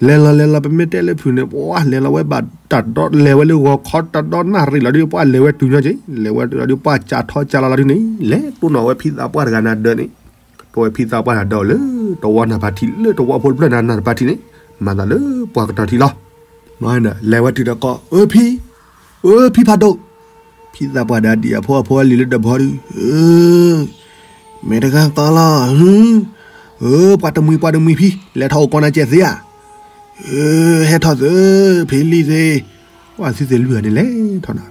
လဲၤလီၤလဲၤလီၤ ပမ့ၢ်တဲလၢဖုၣ်န့ၣ် ပှၤလဲၤလီၤဝဲဘၣ်တၢ်ဒီ လဲၤဝဲလၢဂီၤခီတၢ်ဒီနၣ်ရံၣ်လီၤဒုး ပှၤလဲၤဝဲတုၤညီက့ၤ လဲၤဝဲတုၤလီၤဒုး ပှၤကးထီကးလီၤလီၤဒုးန့ၣ် လဲၤတိၢ်နီၣ်ဝဲဖံသးပှၢ်တဂၤနၤဒၢးန့ၣ်, တိၢ်ဝဲဖံသးပှၢ်နၤဒၢးလၢတဝီနၢ်ပၤထံး လၢတဝီဖိတဖျၢၣ်နၤနၢ်တပၤထံးန့ၣ်, မၤသးလၢပှၤကတီၤထံးလီၤ. လဲၤဝဲတုၤဒီးကီး အၢဖံ, အၢဖံဖးဒိၣ်, ဖံသးပှၢ်ဒီးဒံၣ်အဖိအဖိအလံၤလၢဒၢးဘီဒုး, မ့ၢ်တဂၤကီလီၤ, အၢ ပှၤတမှံၤပှၤတမှံၤဖံ, လဲၤထီၣ်အိၣ်ကီးနၤကဲးသ့ဧါ, အၢ ဟဲထီၣ်သ့, ဖံလံၤသ့, ပှၤသုသ့ၣ်လွံၢ်ဂၤန့ၣ်လဲၤထီၣ်နၤ,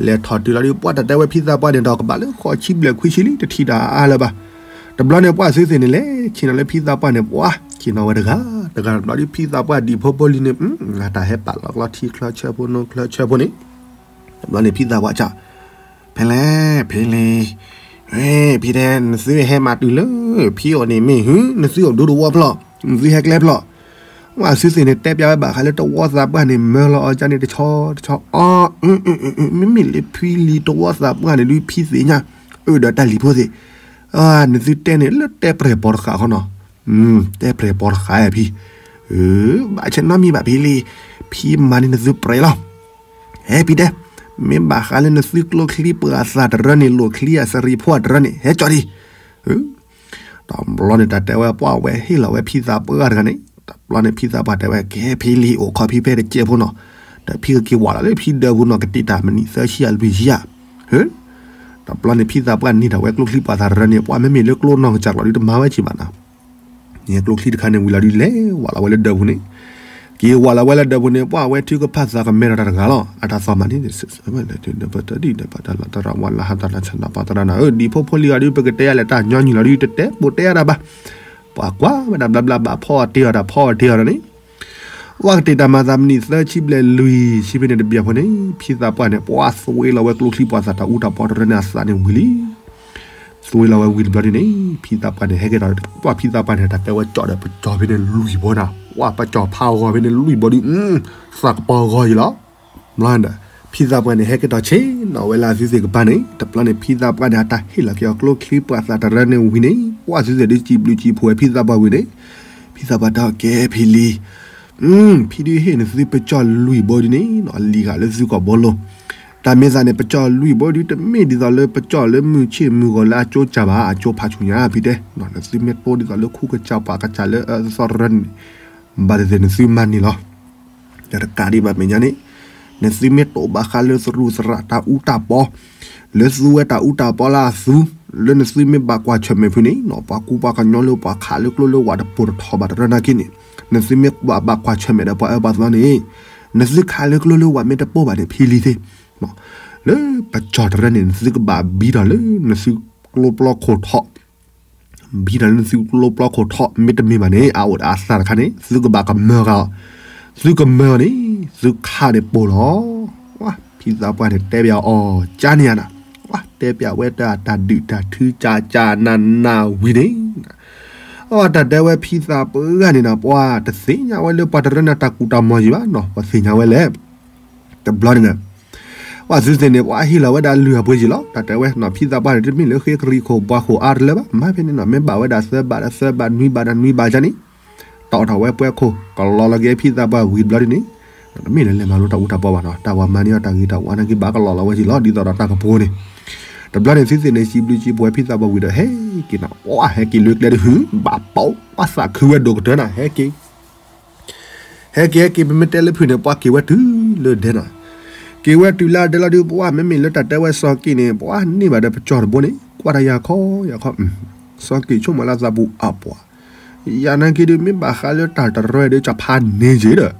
လဲၤထီၣ်တုၤလီၤဒုး ပှၤတၢ်တဲဝဲဖံသးပှၢ်န့ၣ်ဒီးကဘၣ်လၢဃိးဆံဘျဲၣ်ခွံဆံလံ တထံၣ်တၢ်အါလၢၤဘၣ်. တဘျီန့ၣ် ပှၤသုသ့ၣ်န့ၣ်လဲၤဆ့ၣ်နီၤလၢဖံသးပှၢ်န့ၣ် ပှၤဆ့ၣ်နီၤဝဲတဂၤ, တဂၤတဘျီဒုး ဖံသးပှၢ်ဒံၣ်ဖိဖိလံၤန့ၣ် အတၢ်ဟဲပာ်လီၤကျီထံချၢဆၢဖိနိချၢဆၢဖိန့ၣ်, တဘျီန့ၣ်ဖံသးပှၢ်စံး, ဖဲလဲၣ် ဖံလံၤ, ဖံတဲ နသုဟဲမၤတုၤလၢ ဖံအိၣ်န့ၣ်မ့ၢ်ဟု နသုအိၣ်ဒူတဝီဖျၢၣ် နသုဟဲကျဲဖျၢၣ်. ဝဲအသုသ့ၣ်န့ၣ် တဲပၠးဝဲဘၣ်ဃးလၢတဝီသးပှၢ်န့ၣ် မၢလီၤအီၤကန့ၣ်တဆီတဆီအီၤ, မ့မ့ၢ်လၢဖံလံၤတဝီသးပှၢ်န့ၣ်ဒုး ဖံသ့ၣ်ညါ အၢၣ်ဒီးတၢ်လံၤဖိသ့ၣ်, နသုတဲန့ၣ်လၢတဲပြဲၢ်ပိာ်တဃာ်ခီနီၤ, တဲပြဲၢ်ပိာ်တဃာ်ဖံ, ဘၣ်ဆဲနီတမံၤဘၣ်ဖံလံၤ, ဖံမၤန့ၢ်နသုပြဲၢ်လီၤ. ဟဲဖံတဲ, မ့ၢ်ဘၣ်ဃးလၢနသုကျိချံပှၤသးတရၢန့ၣ် လိၣ်ချံအစရံဖိအတရၢန့ၣ် ဟဲကၠီဒံး တဘျီန့ၣ် တၢ်တဲဝဲပှၢ်ဝဲဟ့ၣ်လီၤဝဲဖံသးပှၢ်တဂၤန့ၣ်, တဘျီန့ၣ် ဖံသးပှၢ်တဲဝဲ ကဲဖံလံၤ အိၣ်ခီဖံဖဲတကဲဖိနီၤ, ဒီးဖံကက့ၤဝးလီၤလၢဖံဒၢးပူၤနီၤ ကတ့ၢ်တၢ်မံးနံးသၢဆံယဲၢ်လွံၢ်ဆံယဲၢ်, တဘျီန့ၣ် ဖံသးပှၢ်န့ၢ်ထီၣ်ဝဲကျိချံပှၤသးတရၢန့ၣ် ပှၢ်မ့မ့ၢ်လၢကျိနီၢ်ကစၢ်ကျီဒုးတမၤဝဲက့ၤဘၣ်နီၤ, န့ၣ်ကျိချံတခါန့ၣ်ဝံၤလီၤဒုးလဲၤဝးလီၤဝဲလၢဒၢးပူၤန့ၣ်, က့ၤဝးလီၤဝဲလၢဒၢးပူၤန့ၣ် ပှၢ်ဝဲထုကဖၣ်သးကမဲထီၣ်တၢ်တဂၤလီၤ, အတၢ်သီၣ်မးန့ၣ် ပတဒံၣ်ဒီးပတၢ်လီၤတရၣ်ဝးလၢဟါတၢ်လီၤဆၣ်နီၤပှၤတရၣ်နၤဧၢ ဒ်ဖိဖိလံၤဂၤဒုး ပကတဲယၤလဲၣ်တၢ်ညီနုၢ်လီၤဒုး တတဲပိာ်တဲယၤတၢ်ဘၣ်, ပှၤကွၢ်ဝဲဒၣ်ဘျါဘျါဘၣ်ဖီအီၤတ့ၢ်အီၤတၢ်ဖီအီၤတ့ၢ်အီၤဒီးန့ၣ်, ပှၢ်ကတ့ၢ်တၢ်မၤသးမံးနံးသၢဆံဘျဲၣ်လွံၢ်ဆံဖဲန့ၣ်တဘျီဖိန့ၣ် ဖံသးပှၢ်န့ၣ် ပှၢ်သွ့လီၤဝဲကျိချံပှၤသးတၢ်အူတၢ်ပီတရၢန့ၣ်အသးန့ၣ်ဝံၤလံ သွ့လီၤဝဲဝံၤတဘျီဒုးန့ၣ် ဖံသးပှၢ်န့ၣ် ဟဲက့ၤဒီး ပှၢ်ဖံသးပှၢ်န့ၣ် တၢ်တဲဝဲကၠီၣ်ဒီးပကၠီၣ်ဖဲန့ၣ်လွံၢ်ဘီနီၤ, ပှၢ်ပကၠီၣ်ဖးဂီၤဖဲန့ၣ်လွံၢ်ဘီဒုး, သးကပီၤဂီၤယံၤလီၤ. ဘျီဒီး ဖံသးပှၢ်န့ၣ် ဟဲက့ၤဒီးဆ့ၣ်နီၤဝဲလၢအသုသ့ၣ်ကပၤန့ၣ် တဘျီန့ၣ် ဖံသးပှၢ်န့ၣ် အတၢ်ဟ့ၣ်လီၤက့ၤအီၤကျိချံပှၤသးတရၢန့ၣ်ဝံၤန့ၣ် ပှၢ်သုသ့ၣ်ဒုးစံးဘျုးစံးဖှိၣ်ဝဲဖံသးပှၢ်ဝံၤန့ၣ်, ဖံသးပှၢ်တဲအီၤကဲဖံလံၤ ဖံဒုးဟ့ၣ်နသုပကၠီၣ်လွံၢ်ဘီဒုးန့ၣ်နီၤ အလံၤဂၤလၢသုကီၢ်ဘိလိၤ, တၢ်မ့ၢ်သးန့ၣ် ပကၠီၣ်လွံၢ်ဘီဒုး တမ့ၢ်ဒ်သိးလၢပကၠီၣ်လၢမုၢ်ဆ့ၣ်မုၢ်ဂီၤလၢအကၠိကၢ်ဘၣ် အကၠိဖးဆူညါ ဖံတဲ, နသုမ့ၢ်တိၢ်ဒ်သိးလၢခိၣ်ကစၢ်ပှၤကစၢ်လၢအသီတရၢန့ၣ် ဘၣ်သ့ၣ်သ့ၣ်နသုမၤန့ၢ်လီၤ. ဒီးတကးဒံးဘၣ်မဲာ်ညါန့ၣ်, နသုမ့ၢ်တိၢ်ဘၣ်ဃးလၢသရူးသရၣ်တၢ်အူတၢ်ပီ, လၢသုဝဲတၢ်အူတၢ်ပီလၢအသူ, လၢနသုမ့ၢ်ဘၣ်ကွၢ်ဆၢၣ်မဲာ်ဖုန့ၣ်နီၤ ပှၤကူပှၤကညီလၢပှၤခးလၢကျိလၢဝးတပိၢ်တထီၣ်ဘၣ်တရၢနာ်က့န့ၣ်, နသုမ့ၢ်ဘၣ်ကွၢ်ဆၢၣ်မဲာ်ဒီးပှၤအၢပှၤသီန့ၣ်, နသုခးလၢကျိလၢဝးမ့ၢ်တပိၢ်ဘၣ်န့ၣ် ဖံလံၤသ့ၣ်, လၢပကၠီၣ်တရၢန့ၣ် နသုကဘၣ်ဘံထီၣ်လၢနသုကျိပျီခိၣ်ထီၣ် ဘံထီၣ်လၢနသုကျိပျီခိၣ်ထီၣ် မ့တမ့ၢ်ဘၣ်န့ၣ် အအိၣ်ဒီးအသးတခါန့ၣ် သုကဘၣ်ကမၢက့ၤအီၤ, သုကမၢအီၤန့ၣ် သုခးန့ၣ်ပိၢ်လီၤ. ဖံသးပှၢ်န့ၣ်တဲပၠးအီၤ ကၠါန့ၢ်ဧါနၤ, တဲပၠးဝဲတၢ်ဒုၣ်တၢ်ထုကၠးကၠးနးနးဝံၤန့ၣ်, အတၢ်တဲဝဲဖံသးပှၢ်န့ၣ်နီၤ ပှၤတသ့ၣ်ညါဝဲလၢပှၤတရၢန့ၣ်တၢ်ကူၣ်တၢ်မီၤယံၤဘၣ်နီၤ ပှၤသ့ၣ်ညါဝဲလဲၣ် တဘျီန့ၣ် ပှၤသုသ့ၣ်န့ၣ် ပှၤဟ့ၣ်လီၤဝဲဒၣ်လုၢ်အပှ့ၤယံၤလီၤ. တၢ်တဲဝဲနီၤ ဖံသးပှၢ်န့ၣ် တမ့ၢ်လၢဃ့ကရံၣ်ခိၣ်ဘှါခိၣ်အါတလၢဘၣ် မၤဖဲန့ၣ်နီၤ မ့ၢ်ဘၣ်ဝဲဒၣ်သၢဘးဒီးသၢဘး နွံဘးဒီးနွံဘးကၠါန့ၣ် တီၣ်ထီၣ်ဝဲပှဲၤခိၣ် ကလီၤလီၤက့ၤဖံသးပှၢ်ဝံၤတဘျီဒ်န့ၣ်, တမ့ၢ်လၢလဲၤမၤလိတၢ်အူတၢ်ပီဘၣ်နီၤ တၢ်ဝၤမၤန့ၢ်အီၤတၢ်ဂ့ၤတၢ်ဝါနာ်က့ဘၣ်ကလီၤလီၤဝဲယံၤလီၤ ဒ်သိးဒီးတၢ်ကပှိၤန့ၣ်, တဘျီန့ၣ်သုသ့ၣ်န့ၣ် စံးဘျုးစံးဖှိၣ်ဝဲဖံသးပှၢ်ဝံၤဒီး ဟဲက့ၤနီၤ ပှၤဟဲက့ၤလၢကျဲဒ်ဟု ဘၣ်ပီၣ် ပှၤသးခုဝဲဒိၣ်ကတၢၢ်နၤ ဟဲက့ၤ ဟဲက့ၤဟဲက့ၤ ပမ့ၢ်တဲလၢဖုၣ်န့ၣ် ပှၤက့ၤဝဲတုၤလၢဒဲနီၤ, က့ၤဝဲတုၤလၢဒဲလီၤဒုး ပှၤမ့မ့ၢ်လၢတၢ်တဲဝဲစီၤက့ၣ်န့ၣ် ပှၤန့ၢ်ဘၣ်ဒီးပကၠီၣ်တဘိန့ၣ် ကွၢ်တၢ်ယၤခီယၤခီ, စီၤက့ၣ်ဆိကမိၣ်လၢသးပူၤအပှၤ, ယၤနာ်က့ဒုး မ့ၢ်ဘၣ်ဃးလၢတၢ်တရၢဒီး ကဖးန့ၢ်ယ့ၤဒီး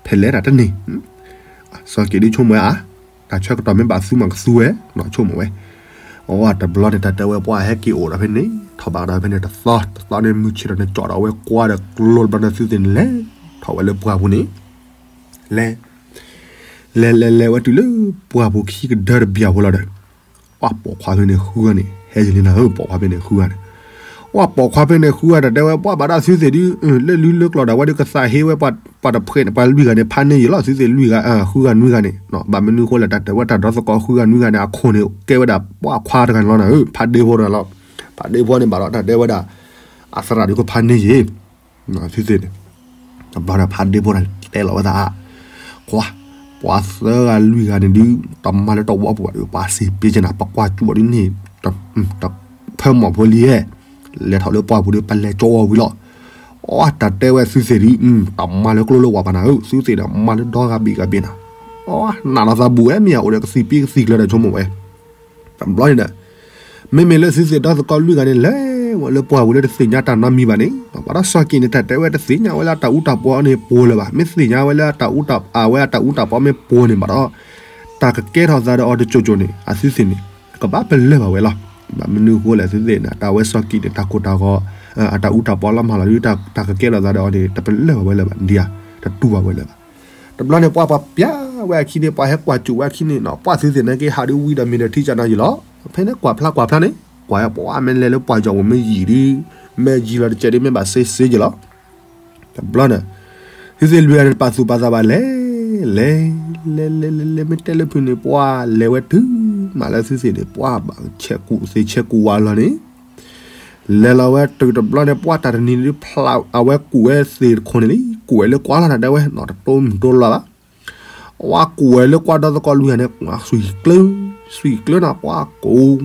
ဖဲလဲၣ်တၢ်တန့ၢ် စီၤက့ၣ်ဒုးဆိကမိၣ်ဝဲဧါ, တၢ်ဆၢကတီၢ်မ့ၢ်ဘၣ်သူမးကသူဝဲ, နီၢ်ဆိကမိၣ်ဝဲ, အတဘျီန့ၣ် တၢ်တဲဝဲပှၤဟဲက့ၤအိၣ်ဒီးဖဲန့ၣ် ထီၣ်ဘးဒီးဖဲန့ၣ်တသီ တသီန့ၣ်မုၢ်ဆ့ၣ်ထီၣ်န့ၣ် ကၠီၣ်ဒီးဝဲကွၢ်ဒီးကျိတဘျီန့ၣ် သုသ့ၣ်န့ၣ်လဲၤထီၣ်ဝဲလၢပှၢ်ပူၤန့ၣ်, လဲၤ, လဲၤလဲၤလဲၤဝဲတုၤလၢပှၢ်ပူၤခံကဒၢတဘျီဖိလီၤဒီး ပှၤပိာ်ခွါဖဲန့ၣ်ဃုဂၤန့ၣ် ဟဲယံၤလံနၤဧၢ ပိာ်ခွါဖဲန့ၣ်ဃုဂၤန့ၣ်, ပှၤပိာ်ခွါဖဲန့ၣ်ဃုဂၤ တၢ်တဲဝဲပှၤဘၣ်ဒီးသုသ့ၣ်ဒုး လၢလုၢ်လၢကျိၤဒၣ်ဝဲဒုး ကသးဟ့ဝဲပှၤတဖှဲးန့ၣ် ပှၤလွံၢ်ဂၤန့ၣ် ဖးန့ၢ်ယံၤလီၤ သုသ့ၣ်လွံၢ်ဂၤ ဃုဂၤနွံဂၤန့ၣ်, ဘၣ်မနုၤဃိလဲၣ် တၢ်တဲဝဲတၢ်ဒီသကိးဃုဂၤနွံဂၤန့ၣ် အခိၣ်န့ၣ် ကဲဝဲဒၣ်ပှၤခွါတဂၤန့ၣ်လီၤနၤဧၢ ဖးဒ့ဖိတဂၤလီၤ, ဖးဒ့ဖိန့ၣ်ဘၣ်ဒီး တၢ်တဲဝဲဒၣ် အသရၣ်ဒုးကဖးန့ၢ်ယံၤ သုသ့ၣ်န့ၣ်, တဘျီဒီးဖးဒ့ဖိန့ၣ် တဲလီၤဝဲသး, ကွၢ်, ပှၤသၢဂၤလွံၢ်ဂၤန့ၣ်ဒုး တမၤလၢတဝီပူၤဘၣ်ဒီး ပှၤစံးပ့ကနၤ ပကွၢ်ကၠူဘၣ်ဒုးန့ၣ်, ဖၢမီၢ်ဖိလံဧၢ, လဲၤထီၣ်လၢပှၢ်ပူၤဒီး ပလဲၤကၠီအီၤဝံၤလီၤ, အတၢ်တဲဝဲသုသ့ၣ်ဒုး တမၤလၢကျိလၢဝၢ်ဘၣ်နၤဧၢ, သုသ့ၣ်န့ၣ် မၤလၢဒီဂၤဘ့ၣ်ဂၤဘ့ၣ်နၤ, နးလီၤသးဘူးဝဲ မ့ၢ်ယအိၣ်ဒီးကသံၣ်ပံကသံၣ်ကျၢၤဒီးဆိကမိၣ်ဝဲ တဘျီန့ၣ်ဒီး, မ့မ့ၢ်လၢသုသ့ၣ်ဒီသကိးလွံၢ်ဂၤန့ၣ် လဲၤဝဲလၢပှၢ်ပူၤလၢတသ့ၣ်ညါတၢ်နီတမံၤဘၣ်န့ၣ်, ဘၣ်ဒီးစီၤက့ၣ်န့ၣ် တၢ်တဲဝဲတသ့ၣ်ညါဝဲလၢအတၢ်အူတၢ်ပီန့ၣ်ပိၢ်လၢၤဘၣ်, မ့ၢ်သ့ၣ်ညါဝဲလၢအတၢ်အူတၢ် အဝဲအတၢ်အူတၢ်ပီမ့ၢ်ပိၢ်န့ၣ်ဘၣ်ဒီး, တၢ်ကကဲထီၣ်သးဒီးအီၤတစိၤစိၤန့ၣ် အသုသ့ၣ်န့ၣ် ကဘၣ်ပလၢၢ်ဘၣ်ဝဲလီၤ. ဘၣ်မနုၤဃိလဲၣ် သုသ့ၣ်န့ၣ် တၢ်ဝဲစီၤက့ၣ်န့ၣ် တၢ်ကိၢ်တၢ်ဂီၤ, အတၢ်အူတၢ်ပီလီၤမၤလီၤဒုး တၢ်ကကဲထီၣ်သးဒီးအီၤန့ၣ် တပလၢၢ်ဘၣ်ဝဲလၢၤဘၣ် ဒ်ဧါ, တတူၢ်ဘၣ်ဝဲလၢၤဘၣ်. တဘျီန့ၣ် ပှၤပှၤပျၢ်ဝဲအခံန့ၣ် ပှၤဟဲကွၢ်ကၠူးဝဲအခံန့ၣ်နီၤ, ပှၤသုသ့ၣ်နာ်က့ဟးဒုးဝံဒီးမ့ၢ်ဒီးထံကၢနီၤယံၤလီၤ. ဖဲန့ၣ်ကွၢ်ဖျါကွၢ်ဖျါန့ၣ် ပှၤပှၤမ့ၢ်လဲၤလၢပှၤကၠီၤပူၤမ့ၢ်ယံာ်ဒီး မ့ၢ်ယံာ်လီၤတကဲးဒီး မ့ၢ်ဘၣ်စ့စ့က့ၤလီၤ. တဘျီန့ၣ် သုသ့ၣ်လွံၢ်ဂၤန့ၣ် တပာ်သူၣ်ပာ်သးဘၣ်လဲၤ လဲၤ လဲၤ လဲၤ လဲၤ လဲၤ မ့ၢ်တဲလၢဖုန့ၣ် ပှၤလဲၤဝဲတုၤမးလၢသုသ့ၣ်န့ၣ် ပှၤဘၣ်ဆဲးကူၣ်သ့ၣ်ဆဲးကူၣ်ဝါလီၤန့ၣ် လဲၤလီၤဝဲတုၤတဘျီန့ၣ် ပှၤတၢ်တနံၤန့ၣ်ဒုးဖျး အဝဲကူၣ်ဝဲသ့ၣ်တခိၣ်န့ၣ်လံ ကူၣ်ဝဲလၢကွၢ်လီၤတၢ်တဲဝဲ နီၢ်တတိမုၢ်တိလီၤဘၣ် ဝဲကူၣ်ဝဲလၢကွၢ်ဒီသကိးလွံၢ်ဂၤန့ၣ် ကွၢ် သွံၣ်ကျၢ သွံၣ်ကျၢနၤ ပှၤကူၣ်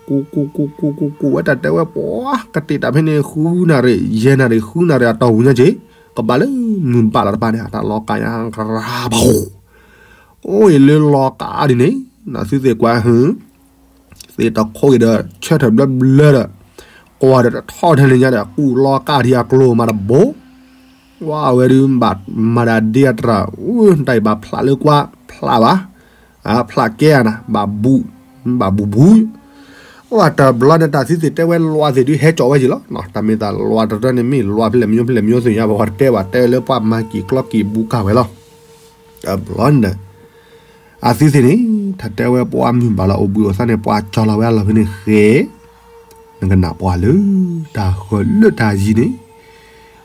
ကူၣ် ကူၣ် ကူၣ် ကူၣ် ကူၣ် ကူၣ်ဝဲတၢ်တဲဝဲ ပှၤကတ့ၢ်တၢ်ဖဲန့ၣ် ဃုနၣ်ရံၣ် ယဲၢ်နၣ်ရံၣ် ဃုနၣ်ရံၣ် အတီၢ်ပူၤညါက့ၤ ကဘၣ်လၢမုၢ်ဘၣ်လီၤတပၤန့ၣ် အတၢ်လီၤကးညါ ကရၤဘၣ် အိၣ်အံၤလၢလီၤကးဒ်န့ၣ် နသုသ့ၣ်ကွၢ်ဟု သ့ၣ်တခိၣ်အံၤဒီး ဆၢထၢၣ်ဘျၢဘျၢဒီး ကွၢ်ဒီးတထီၣ်ထဲန့ၣ်ညါဒီး ကူၣ်လီၤကးဒံးအကျိၤမးတဘိ ဝဲအဝဲဒုးဘၣ်မၤဒၣ်ဒ့အတြၢ် အတၢ်အံၤဘၣ်ဖျးလၢကွၢ် ဖျးဘၣ် ဖျးကဲနၤ ဘၣ်ဘူၣ် ဘၣ်ဘူၣ်ဘူၣ် အတဘျီန့ၣ် တၢ်သုသ့ၣ်တဲဝဲလွးသ့ၣ်ဒုးဟဲကၠီဝဲက့ၤလီၤ တၢ်မ့ၢ်တၢ်လွးတရၢန့ၣ် မ့ၢ်လွးဖဲလဲၣ်မညိဖဲလဲၣ်မညိသ့ၣ်ညါ ပှၤတတဲဘၣ်တဲလၢပှၤမၤက့ၤကျီက့ၤဘူးကၢ်ဝဲလီၤ တဘျီန့ၣ် အသုသ့ၣ်န့ၣ် တၢ်တဲဝဲပှၤမုၢ်ဘၣ်လီၤအိၣ်ဘှံးအိၣ်သါန့ၣ် ပှၤကၠီလီၤဝဲအလီၢ်ဖဲန့ၣ်ဃဲ နကနၣ်ပှၤလၢ တၢ်ဃၢၤလၢတၢ်ယံၤန့ၣ်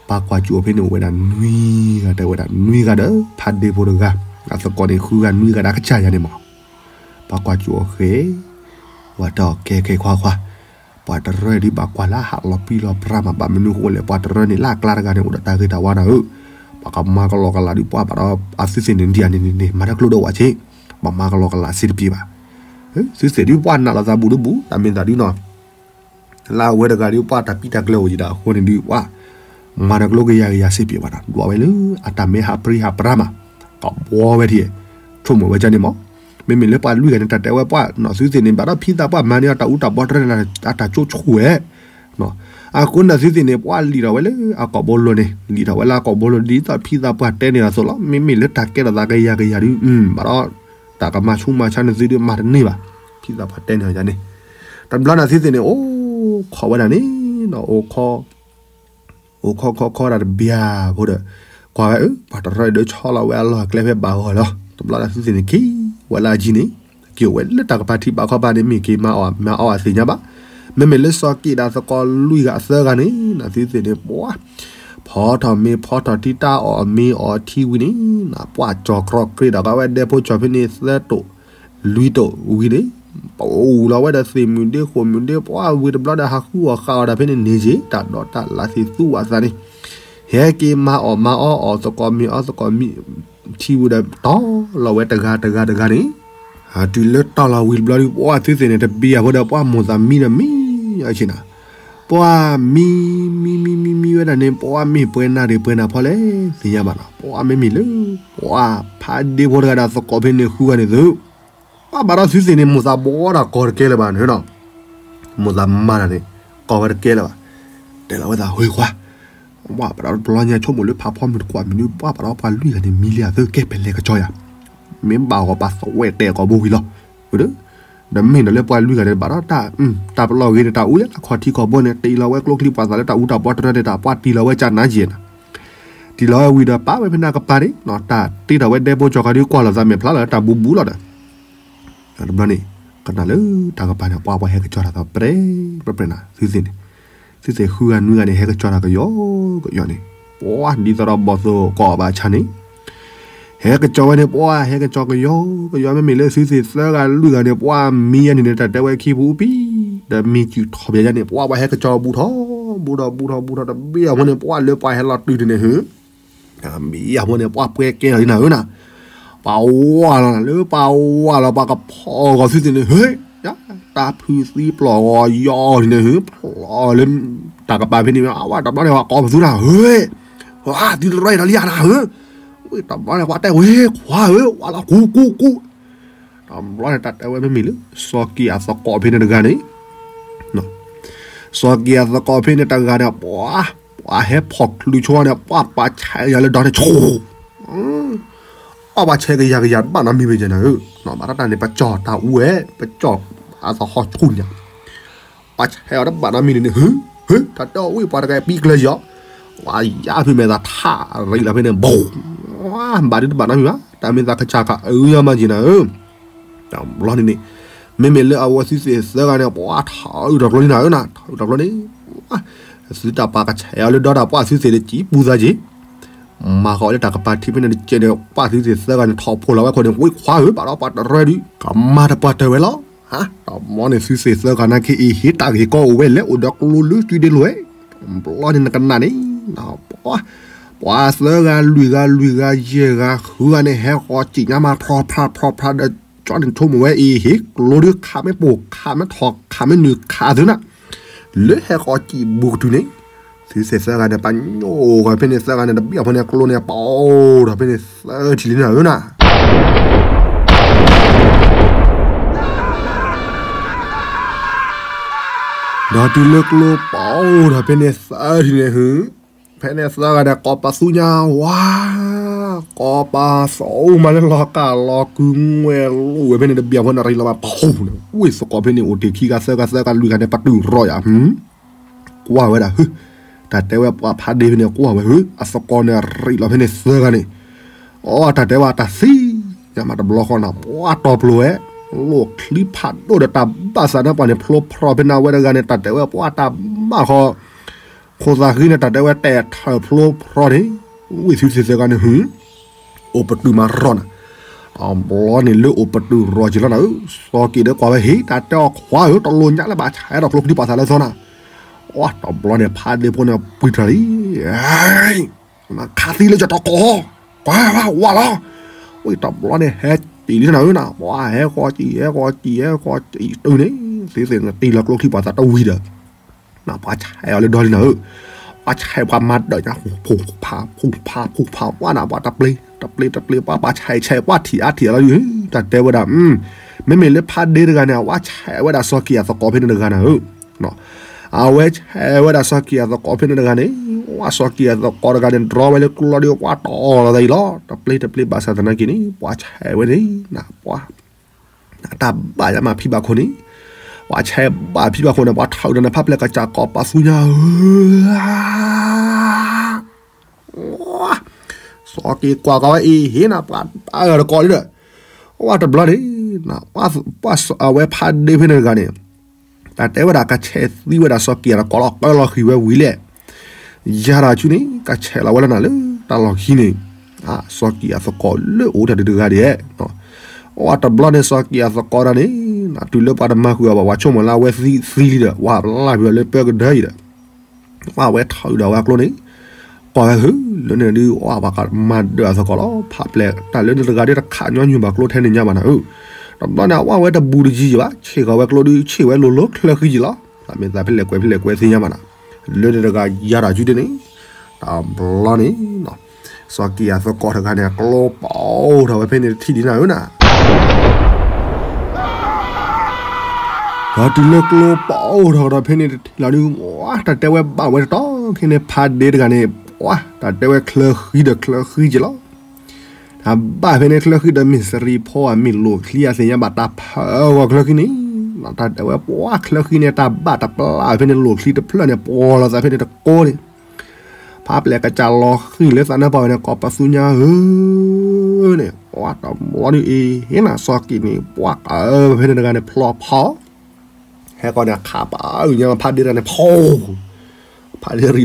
ပှၤကွၢ်ကၠူၣ်အီၤဖဲန့ၣ်အိၣ်ဝဲဒၣ်နွံဂၤ တဲဝဲဒၣ်နွံဂၤဒီး ဖးဒ့ဖိတဂၤ အသကိးန့ၣ်ဃုဂၤနွံဂၤဒီးကစၢ်ယၤန့ၣ်မး ပှၤကွၢ်ကၠူၣ်အီၤဃဲ ဝဲတဲအီၤကဲခဲခွါခွါ ပှၤတရၢဒုးဘၣ်ကွၢ်လၢဟးလီၤပြံလီၤပြါမး ဘၣ်မနုၤဃိလဲၣ် ပှၤတရၢန့ၣ် လၢအကျါတဂၤန့ၣ် အိၣ်ဒီးတၢ်ဂ့ၤတၢ်ဝါနၤဧၢ, ပှၤကမၤကလီကလးဒုးပှၤဘၣ်ဒီး အသုသ့ၣ်န့ၣ်ဒ်အန့ၣ်န့ၣ်န့ၣ် မၤတၢ်ကျိဒိၣ်ဝဲဆ့, ပှၤမၤကလီကလးစ့တပျ့ၤဘၣ်. သုသ့ၣ်ဒုးပှၤနာ်လီၤသးဘူးတဘူး တၢ်မ့ၢ်သးဒုးနီၤ လၢအဝဲတဂၤဒုးပှၤတၢ်ပံတၢ်ကျၢၤအိၣ်ယံၤဒၣ်အဃိန့ၣ်ဒုး ပှၤမၤတၢ်ကျိကယၤကယၤစ့ပျ့ၤဘၣ်နီၤ ဒွးဝဲလၢအတၢ်မ့ၢ်ဟးပြံဟးပြါမး, ကဘှီဝဲထံၣ်, ဆိကမိၣ်ဝဲဒ်န့ၣ်မး, မ့မ့ၢ်လၢပှၤလွံၢ်ဂၤန့ၣ် တၢ်တဲဝဲပှၤနီၤ သုသ့ၣ်န့ၣ် ဘၣ်ဒီးဖံသးပှၢ်မၤန့ၢ်အီၤ တၢ်အူတၢ်ဘီတရၢန့ၣ် အတၢ်ကၠိဆူၣ်ဝဲ အဃိန့ၣ်သုသ့ၣ်န့ၣ် ပှၤလံၣ်ထီၣ်ဝဲလၢအကိာ်ဘိလိၤန့ၣ် လံၣ်ထီၣ်ဝဲလၢအကိာ်ဘိလိၤ ဒ်သိးဖံသးပှၢ်တဲန့ၢ်အသိးလီၤ. မ့မ့ၢ်လၢတၢ်ကဲထီၣ်သးကယၤကယၤဒုး ဘၣ်ဒီး တၢ်ကမၤဆူးမၤဆါန့ၣ်သုဒုးမၤတန့ၢ်ဘၣ်. ဖံသးပှၢ်တဲန့ၢ်အီၤန့ၣ် တဘျီန့ၣ်သုသ့ၣ်န့ၣ် အိၣ်ခိးဝဲဒၣ်န့ၣ် အိၣ်ခိး အိၣ်ခိးခိးခိးတၢ်တဘျီဖိဒီး ကွၢ်ဝဲအၢ ပှၤတရၢဒီးဆီလီၤဝဲအလီၢ်အကျဲဖဲဘၣ်ဂီၢ်လီၤ. တဘျီန့ၣ်သုသ့ၣ်န့ၣ်က့ၤဝဲလၢအယံၤန့ၣ် က့ၤအိၣ်ဝဲလၢတၢ်ကပၤထံးဘၣ်ခီဘၣ်န့ၣ် မ့ၢ်က့ၤမၤအီၣ်မၤအီၣ်အသ့ၣ်ညါဘၣ်. မ့မ့ၢ်လၢစီၤက့ၤဒၣ်သကိးလွံၢ်ဂၤအသၢဂၤန့ၣ် နသုသ့ၣ်န့ၣ် ပှၤ ဖီထီၣ်မ့ၤဖီထီၣ်ထံ တၢ်အီၣ်မ့ၤအီထံဝံၤန့ၣ် ပှၤကၠီၤကြီကြ့ဒီးကဝဲဒဲဖိကၠီၤဖဲန့ၣ် သၢတိာ် လွံၢ်တိာ်ဝံၤန့ၣ် ပအိၣ်လီၤဝဲဒီးသ့ၣ်မုၣ်ဒ့ဃိၣ်မုၣ်ဒ့ ပှၤဝံၤတဘျီဒီးဟးဃုအီၣ်ဃာ်အီၣ်တၢ်ဖဲန့ၣ်န့ၣ်က့ၤ တၢ်ဒီးတၢ်လၢသ့ၣ်သူဝဲသးန့ၣ် ဟဲက့ၤမၤအီၣ်မၤအီအီၣ်သကိးမ့ၤအီသကိးမ့ၤ ထံဝံၤဒီးတီၢ်လီၤဝဲတဂၤတဂၤတဂၤန့ၣ် တုၤလၢတီၢ်လီၤဝံၤတဘျီဒုး ပှၤသုသ့ၣ်န့ၣ် တဘံယၤဖိဒီးပှၤမိၢ်သးမံဒီးမံအီၤဆ့နၤ ပှၤမံ မံ မံ မံ မံဝဲဒၣ်န့ၣ် ပှၤမ့ၢ်ပှဲၤနၢ်ရံၣ်ပှဲၤနၢ်ဖီလဲၣ် သ့ၣ်ညါဘၣ်နီၤ ပှၤမ့မ့ၢ်လၢ ပှၤဖးဒ့ဖိတဂၤဒီးသကိးဖဲန့ၣ်ဃုဂၤန့ၣ်သု ပှၤဘၣ်ဒီးသုသ့ၣ်န့ၣ် မိၢ်သးဘှီတၢ်ကီတကဲလၢၤဘၣ်န့ၣ်နီၤ မိၢ်သးမၤတၢ်န့ၣ် ကီဝဲတကဲလၢၤဘၣ် တဲလီၤဝဲသး ဟ့ၣ်ခွါ ပှၤဘၣ်ဒီးတဘျီညါဆိကမိၣ်လၢဖးဖီမုၢ်တကွၢ်မုၢ်ဒုး ပှၤဘၣ်ဒီးပှၤလွံၢ်ဂၤန့ၣ် မံလံအသၢကဲဖဲလဲၣ်ကစီယၤ မ့ၢ်ဘၣ်ဂီၤပှၤသဝဲတဲာ်ကိာ်ဘိဝံၤလီၤ ဒီး ဒီးမ့ၢ်ဒီးလၢပှၤလွံၢ်ဂၤန့ၣ် ဘၣ်ဒီးတၢ် တၢ်ပလီၢ်ဂ့ၤန့ၣ် တၢ်အူယါခီၣ်ထံးခီၣ်ဘိန့ၣ် တ့လီၤဝဲကျိချံပှၤသးလၢတၢ်အူတၢ်ဘီတရၢန့ၣ် တၢ်ပှၤတ့လီၤဝဲကၢ်နါယဲၢ်နၤ တ့လီၤဝဲဝံၤဒီးပာ်ဝဲဖဲန့ၣ်ကပၤန့ၣ် တၢ်တ့ထီၣ်ဝဲဒဲဖိကၠီၤခါဒုးကွၢ်လီၤသးမဲာ်ဖျါလီၤ တၢ်ဘူးဘူးလီၤဒီး တဘျီန့ၣ် ကနၣ်လၢတၢ်ကပၤန့ၣ် ပှၤပှၤဟဲကစီၤတၢ်သးပြဲ ပြဲပြဲနၤ သုသ့ၣ်န့ၣ် သုသ့ၣ်ဃုဂၤနွံဂၤန့ၣ် ဟဲကစီၤတၢ်ကယီကယီန့ၣ် ပှၤဒ်သိးဒီးဘီၣ်သိၣ်ကိးဘၣ်ဆၣ်န့ၣ် ဟဲကစီၤဝဲန့ၣ် ပှၤဟဲကစီၤကယီကယီ မ့မ့ၢ်လၢသုသ့ၣ်သၢဂၤလွံၢ်ဂၤန့ၣ် ပှၤမံယါန့ၣ်န့ၣ် တၢ်တဲဝဲခံပူၤပံၤ ဒီးမံစုၣ်ထီၣ်ပယါယါန့ၣ် ပှၤပှၤဟဲကစီၤဘူးထီၣ် ဘူးထီၣ်ဘူးထီၣ်ဘူးထီၣ် တဘ့ၣ်အဃိန့ၣ် ပှၤလၢပှၤဟဲလီၤတုၤန့ၣ်ဟၢ မံအဃိန့ၣ် ပှၤပှဲၤကဲထီၣ်လံနၤဧၢနၤ, ပှၤဝါလီၤနၤ လၢပှၤဝါလီၤ ပှၤကဖီၣ်ဂီၤသုသ့ၣ်န့ၣ် ဟ့ၣ်, တၢ်ဖုးသံပျီၢ်ဂီၤယီၤန့ၣ် ဟ့ၣ် ဖျီၣ်လၢ တၢ်ကပၤဖဲန့ၣ် အဝဲတဘျီန့ၣ် ပှၤကိးပသူနၤ ဟ့ၣ်, ဝါ သုတရၢအံၤဒီးလံဧါနၤ ဟ့ၣ်, တဘျီန့ၣ် ပှၤတဲဝဲ ခွါဧၢ ဝါလီၤ ကူကူကူ တဘျီန့ၣ် တၢ်တဲဝဲမ့မ့ၢ်လၢ စီၤက့ၤအသကိးဖဲန့ၣ်တဂၤန့ၣ် စီၤက့ၤအသကိးဖဲန့ၣ်တဂၤန့ၣ် ပှၤ ပှၤဟဲဖီၣ်ချုးဆိန့ၣ် ပှၤပှၤဆဲးယၤလၢဒီန့ၣ်ဆိ, ပှၤပှၤဆဲးကယၤကယၤတဘၣ်နီတမံၤဘၣ်ကဲနၤဧၢ, ဘၣ်ဒီးတၢ်န့ၣ် ပကၠီၣ်တၢ်အူဝဲ ပကၠီၣ်အသဟီၣ်ဆူၣ်န့ၣ် ပှၤဆဲးအီၤတဘၣ်နီတမံၤန့ၣ်န့ၣ် ဟ့ၣ် ဟ့ၣ် တၢ်တဲအီၤဝံၤ ပှၤတဂၤပံကျၢၤယီၤ, ပှၤယါဖုမဲာ်သးထးရံၣ်လီၤဖဲန့ၣ် ဘိး, ဘၣ်ဒုးတဘၣ်နီတမံၤဘၣ် တၢ်မ့ၢ်သးကစၢ်ခးအုယီၤမးကဲနၤဧၢ, တဘျီန့ၣ်န့ၣ် မ့မ့ၢ်လၢအဝဲသုသ့ၣ်သၢဂၤန့ၣ် ပှၤထီၣ်အုးထီၣ်ကျိလံနၤဧၢနၤ, ထီၣ်အုးထီၣ်ကျိန့ၣ် သုတၢ်ပာ်ကဆဲးအီၤလၢဒီတၢ်ပှၢ်သုသ့ၣ်တကံပူၤသးက့ၤ, မၤဃီလၢတၢ်ကပၤထံဖဲန့ၣ်တကဲးဒီး ပှၢ်သုသ့ၣ်သၢဂၤန့ၣ် ထီၣ်ဖိလီၤဝဲခိၣ်န့ၣ် ဝံခွါဧၢ ဘၣ်ဒီးပှၤတရၢဒုး ကမၤတပှၢ်တၢၢ်ဝဲလီၤ. တဘျီန့ၣ် သုသ့ၣ်သၢဂၤနာ်က့အံၤ ဟ့ၣ်တၢ်ဂ့ၢ်ကီအိၣ်ဝဲလဲၣ် အိၣ်ဒီးကျိလၢသုဒ့လွဲၢ်, ဘျီန့ၣ်နကနၣ်န့ၣ် ပှၤသၢဂၤလွံၢ်ဂၤလွံၢ်ဂၤယဲၢ်ဂၤဃုဂၤန့ၣ် ဟဲဃီၤစံၣ်ညါမး ဖြီဖြါဖြီဖြါဒီး ကၠီန့ၣ်ဆိကမိၣ်ဝဲအံၤ ဟ့ၣ်ကျိဒုးခးမ့ၢ်ပိာ်ခးမ့ၢ်ထီၣ်ခးမ့ၢ်နုာ်ခးသုနၤ, လၢဟဲဃီၤစံၣ်ဘူးကတုၤန့ၣ် သုသ့ၣ်သၢဂၤန့ၣ် ပှၤညိၣ်ဂီၤဖဲန့ၣ်သၢဂၤန့ၣ် တဘ့ၣ်အဖီန့ၣ် ကျိန့ၣ် ပအိၣ်ဒီးဖဲန့ၣ်သၢထံၣ်လံနၤဧၢနၤ ဒီးတုၤလၢကျိပအိၣ်ဒီးဖဲန့ၣ်သၢထံၣ်န့ၣ်ဟု, ဖဲန့ၣ်သၢဂၤန့ၣ် ကိးပသူညါဝါ, ကိးပသူမးလၢလီၤကၢ်လီၤကုၤငွဲၣ်လိာ်ဝဲဖဲန့ၣ်တဘ့ၣ်အဖီန့ၣ် ရံၣ်လီၤဘၣ်ပှၤန့ၣ် ဝ့ၢ်သကိးဖဲန့ၣ် အိၣ်တ့ၢ်ခံဂၤသၢဂၤသၢဂၤလွံၢ်ဂၤန့ၣ် ပတုာ်ရီယၤ ကွၢ်ဝဲဒၣ်ဟု, တၢ်တဲဝဲပှၤဖးဒ့ဖဲန့ၣ် ကွၢ်ဝဲဟု အသကိးန့ၣ်ရံၣ်လီၤဖဲန့ၣ်သၢဂၤန့ၣ်, အိ တၢ်တဲဝဲတၢ်သံ, ညါမးတဘျီဃီန့ၣ် ပှၤတီၤပျိၤဝဲ, လိၣ်ချံဖးဒိၣ်ဒီးတၢ်ဘၣ်သးန့ၣ်ပှၤန့ၣ် ဖျိဖျိဖဲန့ၣ်ဝဲတဂၤန့ၣ် တၢ်တဲဝဲပှၤတၢ်ဘၣ်ဃီ, ခိၣ်သးဃံန့ၣ် တၢ်တဲဝဲတဲာ်ထၢၣ်ဖျိဖျိန့ၣ်, ဝ့ၢ်သုသ့ၣ်သၢဂၤန့ၣ်ဟု အိၣ်ပတုာ်မးရီနၤ, တဘျီန့ၣ်လၢအိၣ်ပတုာ်ရီက့ၤလီၤနၤဧၢ, စီၤက့ၤဒီးကွၢ်ဝဲဟ့ၣ် တၢ်တဲအီၤခွါဧၢ တလိၣ်ညါလၢဘၣ်ဆဲးထီၣ်ကျိချံပှၤသးလၢသီနၤ, အိ တဘျီန့ၣ် ဖးဒ့ဖိန့ၣ်ပှံၤထီၣ်လံ, ခးသံလၢယတီၤကိး, ကွၢ်ဝဲဝးလီၤ, ဝံၤတဘျီန့ၣ် ဟဲစံၣ်လံနၤဧၢနၤ, ပှၤဟဲဃီၤစံၣ် ဟဲဃီၤစံၣ် ဟဲဃီၤစံၣ်တုၤန့ၣ်, သုသ့ၣ်န့ၣ်တံၢ်လီၤကျိချံပှၤသးတဝံၤဒီး ပှၤဆဲးအီၤလၢဒီလံနၤဧၢ, ပှၤဆဲးပှၤမၤဒၢးညါ ဖူဖး ဖူဖး ဖူဖး ပှၤနၤ ပှၤတပျ့ၤ တပျ့ၤ တပျ့ၤ ပှၤ ပှၤဆဲးဆဲး ပှၤထံၣ်အါထံၣ်အါလီၤလံ, တၢ်တဲဝဲဒၣ်, မ့မ့ၢ်လၢဖးဒ့တဂၤန့ၣ် အဝဲဆဲးဝဲဒၣ်စီၤကံၢ်အသကိးဖဲန့ၣ်တဂၤနၤဧၢ, အဝဲဆဲးဝဲဒၣ်စီၤကံၢ်အသကိးဖဲန့ၣ်တဂၤန့ၣ်, ဝဲစီၤကံၢ်အသကိးတဂၤန့ၣ် ဒြီဝဲလၢကျိလီၤဒီး ပှၤတီၢ်လီၤသးအံၤလီၤ, တပျ့ၤတပျ့ၤဘၣ်ဆၣ်သနာ်က့န့ၣ် ပှၤဆဲးဝဲန့ၣ် နပှၤ တၢ်ဘၣ်ယါမးဖံဘၣ်ခိၣ်န့ၣ်, ပှၤဆဲးဘၣ်ဖံဘၣ်ခိၣ်န့ၣ် ပှၤထီၣ်ဒီးန့ၣ် ဖးပျဲၢ်ကစၢ်ကိးပသူညါဧၢ, စီၤက့ၤကွၢ်ကီးဝဲအံၤ ဟ့ၣ်နၤ ပှၤတၢ်အၢတကိးလံဒီး, ဝဲတဘျီန့ၣ်, ပှၤအဝဲဖးဒ့ဖဲန့ၣ်တဂၤန့ၣ် တၢ်တဲဝဲဒၣ်ကဆဲးသံဝဲဒၣ်စီၤကံၢ်အသကိးလီၤ ကၢလီၤဃံၤဝဲဝံၤလဲၣ်, ယၤတၢ်ဆူန့ၣ် ကဆဲးလီၤဝဲလၢနၤလၢတၢ်လီၢ်ခံန့ၣ်, စီၤကံၢ်အသကိးလၢအိၣ်တၢ်ဒုးတဂၤဒဲး, အတဘျီန့ၣ် စီၤကံၢ်အသကိးတၢ်န့ၣ်, တုၤလၢပှၤတမၤဃုာ်အီၤဘၣ် ပှၤဆိကမိၣ်လၢအဝဲသံလံဒီး ပှၤပျၢ်ကွံာ်အီၤလၢပၢကဒၢအံၤဒီး ပှၤဝဲထီၣ်အုးဒီးဝဲအကျိန့ၣ်, ကွၢ်ဝဲဟု လၢန့ၣ်ဒုး ပှၤကမၤဒၢးအသကိးလီၤ ဖးပျဲၢ် တၢ်လၢန့ၣ်တဂၤဒုးတခးညီနုၢ်ဘၣ်ကျိထဲန့ၣ်ညါဘၣ်နၤဧၢ, တဘျီန့ၣ် အဝဲဝဲတဘူးတယံၤဘၣ် ဆ့ၣ်ဃီၤဝဲကျိဒုး ဆ့ၣ်ဝဲလိၤလိၤချၢဃံယံၤလီၤ, မ့ၢ်သးဖဲလဲၣ်ကွဲးဖဲလဲၣ်ကွဲးသ့ၣ်ညါဘၣ်နၤ, လၢန့ၣ်တဂၤယၤတၢ်ဆူန့ၣ်, တဘျီန့ၣ် စီၤကံၢ်အသကိးတဂၤန့ၣ် ကျိပအိၣ်ထီၣ်ဝဲဖဲန့ၣ်တထံၣ်လံနၤဧၢနၤ ဒီးတုၤလၢကျိပအိၣ်ထီၣ်ကဒီးဖဲန့ၣ်တထံၣ်လီၤဒုး, တၢ်တဲဝဲဘၣ်ဝဲတတီၤ ဖဲန့ၣ်ဖးဒ့တဂၤန့ၣ်, တၢ်တဲဝဲချၢဃံဒီးချၢဃံက့ၤလီၤ, တၢ်ဘၣ်ဖဲန့ၣ်ချၢဃံဒီးမ့ၢ်စရံဖီဧါ မ့ၢ်လိၣ်ချံဧါသ့ၣ်ညါဘၣ် တၢ်ဖၢဂီၤချၢဃံန့ၣ်, တၢ်တဲဝဲပှၤချၢဃံန့ၣ် တၢ်ဘၣ်တပျၢ်ဖဲန့ၣ်လိၣ်ချံတဖျၢၣ်န့ၣ် ပှီၤလီၤသးဖဲန့ၣ်တကိးန့ၣ် ဖးပျဲၢ်ကစၢ်လီၤဃံၤလၢသးနါပှၢ်ဝဲန့ၣ် ကိးပသူညါဧၢန့ၣ်, ပှၤတဘျီဒုးအံၤ ဟ့ၣ်နၤစီၤကံၢ်န့ၣ် ပှၤကဖဲန့ၣ်တဂၤန့ၣ် ဖျီဖီ ဟဲကီးန့ၣ် ခးပအုၣ်ညါဖးဒ့တဂၤန့ၣ် ဖီ ဖးဒ့ရံၣ်ထီၣ်အီထီၣ်ခိၣ် ဖီ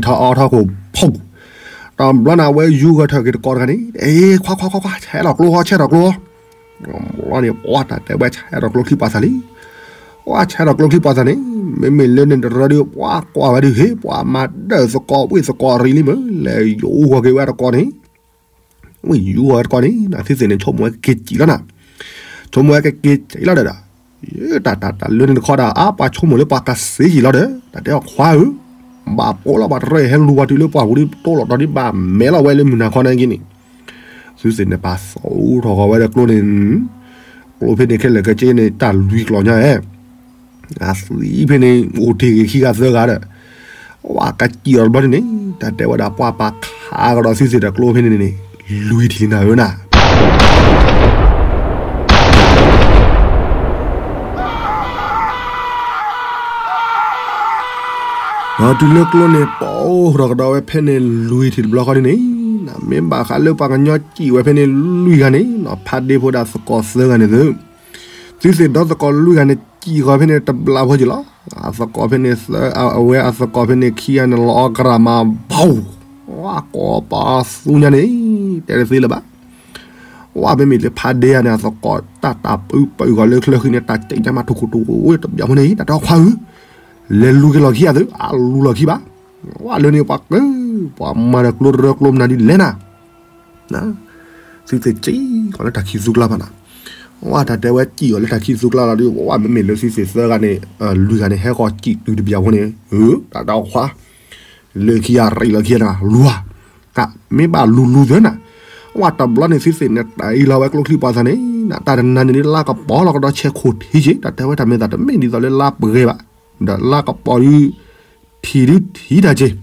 တဘျီန့ၣ် အဝဲယူၤဂဲၤထၢၣ်က့ၤတကိးတဂၤန့ၣ် အ့ ခွါခွါခွါခွါ ဆဲးထီၣ်ကျိဟီ ဆဲးထီၣ်ကျိဟီ, တဘျီန့ၣ် ပှၤတၢ်တဲဝဲ ဆဲးထီၣ်ကျိချံပှၤသးလံ ပှၤဆဲးထီၣ်ကျိချံပှၤသးန့ၣ် မ့မ့ၢ်လၢန့ၣ်တရၢဒုး ပှၤကွၢ်ဝဲဒုး ဟ့ၣ် ပှၤမၤဒၢၣ်သကိး ဝ့ၢ်သကိးရံလံမ့ၢ် လဲၤယူၤဂီၤက့ၤဝဲတကိးန့ၣ်, ဝ့ၢ်ယူၤဂီၤတကိးန့ၣ် နသုသ့ၣ်န့ၣ် ဆိကမိၣ်ဝဲကက့ၤစံၣ်လီၤနၤ, ဆိကမိၣ်ဝဲကက့ၤစံၣ်လီၤဒီး တၢ်တၢ်တၢ်လၢန့ၣ်တခီဒၣ် အါ ပှၤဆိကမိၣ်လၢပှၤကစ့ယံာ်လီၤဒီး တၢ်တဲအီၤခွါဧၢ, ဘၣ်ပိာ်လီၤပှၤတရၢအံၤ ဟဲလူၤပှၤတုၤလၢပှၢ်ပူၤဒ်တိၢ်လီၤတီၤဒ်ဘၣ်မဲလီၤဝဲလၢမုၢ်နၤခီနာ်က့န့ၣ်, သုသ့ၣ်န့ၣ် ပာ်သီထီၣ်ဃီၤဝဲဒီးကျိန့ၣ်, ကျိဖဲန့ၣ်ခဲလၢာ်ခဲဆ့န့ၣ် တၢ်လွံၢ်ကျီၤညါဧဲ အသံဖဲန့ၣ် အိၣ်တ့ၢ်ဂ့ၤခံဂၤသၢဂၤဒီး, ပှၤကစံၣ်အီၤတဘျီန့ၣ်န့ၣ် တၢ်တဲဝဲဒၣ်ပှၤပာ်ခးကဒီးသုသ့ၣ်ဒီးကျိဖဲန့ၣ်န့ၣ် လွံၢ်ထံၣ်နၤဧၢနၤ ဒီးတုၤလၢကျိန့ၣ် ပအိၣ်ထီၣ်ကဒီးဝဲဖဲန့ၣ်လွံၢ်ထံၣ်တဘျီဃီန့ၣ်န့ၣ်, မ့ၢ်ဘၣ်ဃးလၢပှၤကညီစံၣ်ဝဲဖဲန့ၣ်လွံၢ်ဂၤန့ၣ် ဖးဒ့ဖိဒီးသကိးသၢဂၤန့ၣ်သု, သုသ့ၣ်ဒီသကိးလွံၢ်ဂၤန့ၣ် စံၣ်ဃီၤဖဲန့ၣ်တဘျီဖိက့ၤလီၤ. အသကိးဖဲန့ၣ်သၢ, အဝဲအသကိးဖဲန့ၣ်ခံဂၤန့ၣ် လီၤအီကရၢမၤဘီ, ဝဲကိးပသူညါန့ၣ် တဲတသ့လၢၤဘၣ်. ဝဲမ့မ့ၢ်လၢဖးဒ့ယၤန့ၣ် အသကိးတၢ်တၢ်ပၢပၢဂီၤလၢချၢဃံန့ၣ် တၢ်စံၣ်ညါမးထူခိၣ်ထူခိၣ်တဘျီဖိန့ၣ် တၢ်တဲအီၤခွါဧၢ, လဲၤလူၤက့ၤလီၢ်ခံယၤသု, အလူၤလီၢ်ခံဘၣ်. ဝဲလၢန့ၣ်ပှၤက, ပှၤမၤဒီးကျိတရၢကျိမနုၤဒ်လဲၣ်နၤ သုသ့ၣ်စံၣ်ဃီၤလၢတၢ်ခံးသူကျါဘၣ်နၤ. ဝဲတၢ်တဲဝဲစံၣ်အီၤလၢတၢ်ခံးသူကျါလီၤဒီး ဝဲမ့မ့ၢ်လၢသုသ့ၣ်သၢဂၤန့ၣ် လွံၢ်ဂၤန့ၣ် ဟဲဃီၤစံၣ်တုၤတဘျီဖိန့ၣ်, တၢ်တဲအီၤခွါ, လၢခံယၤရ့ၣ်လီၤခံနၤ လူၤဧါ, မ့ၢ်ဘၣ်လူၤလူၤသၢနၤ. ဝဲတဘျီန့ၣ်သုသ့ၣ်န့ၣ် တၢ်အံၤလီၤဝဲကျိချံပှၤသးန့ၣ် တၢ်တနၤန့ၣ်ဒ်လါကပီၤလီၤကဒီးဆဲးခိၣ်ထံးက့ၤ တၢ်တဲဝဲတၢ်မဲာ်သးတမ့ၢ်ဒ်သိးလၢလါပှဲၤဘၣ်, ဒီးလါကပီၤဒ် ထံၣ်ဒုထံၣ်တၢ်က့ၤ,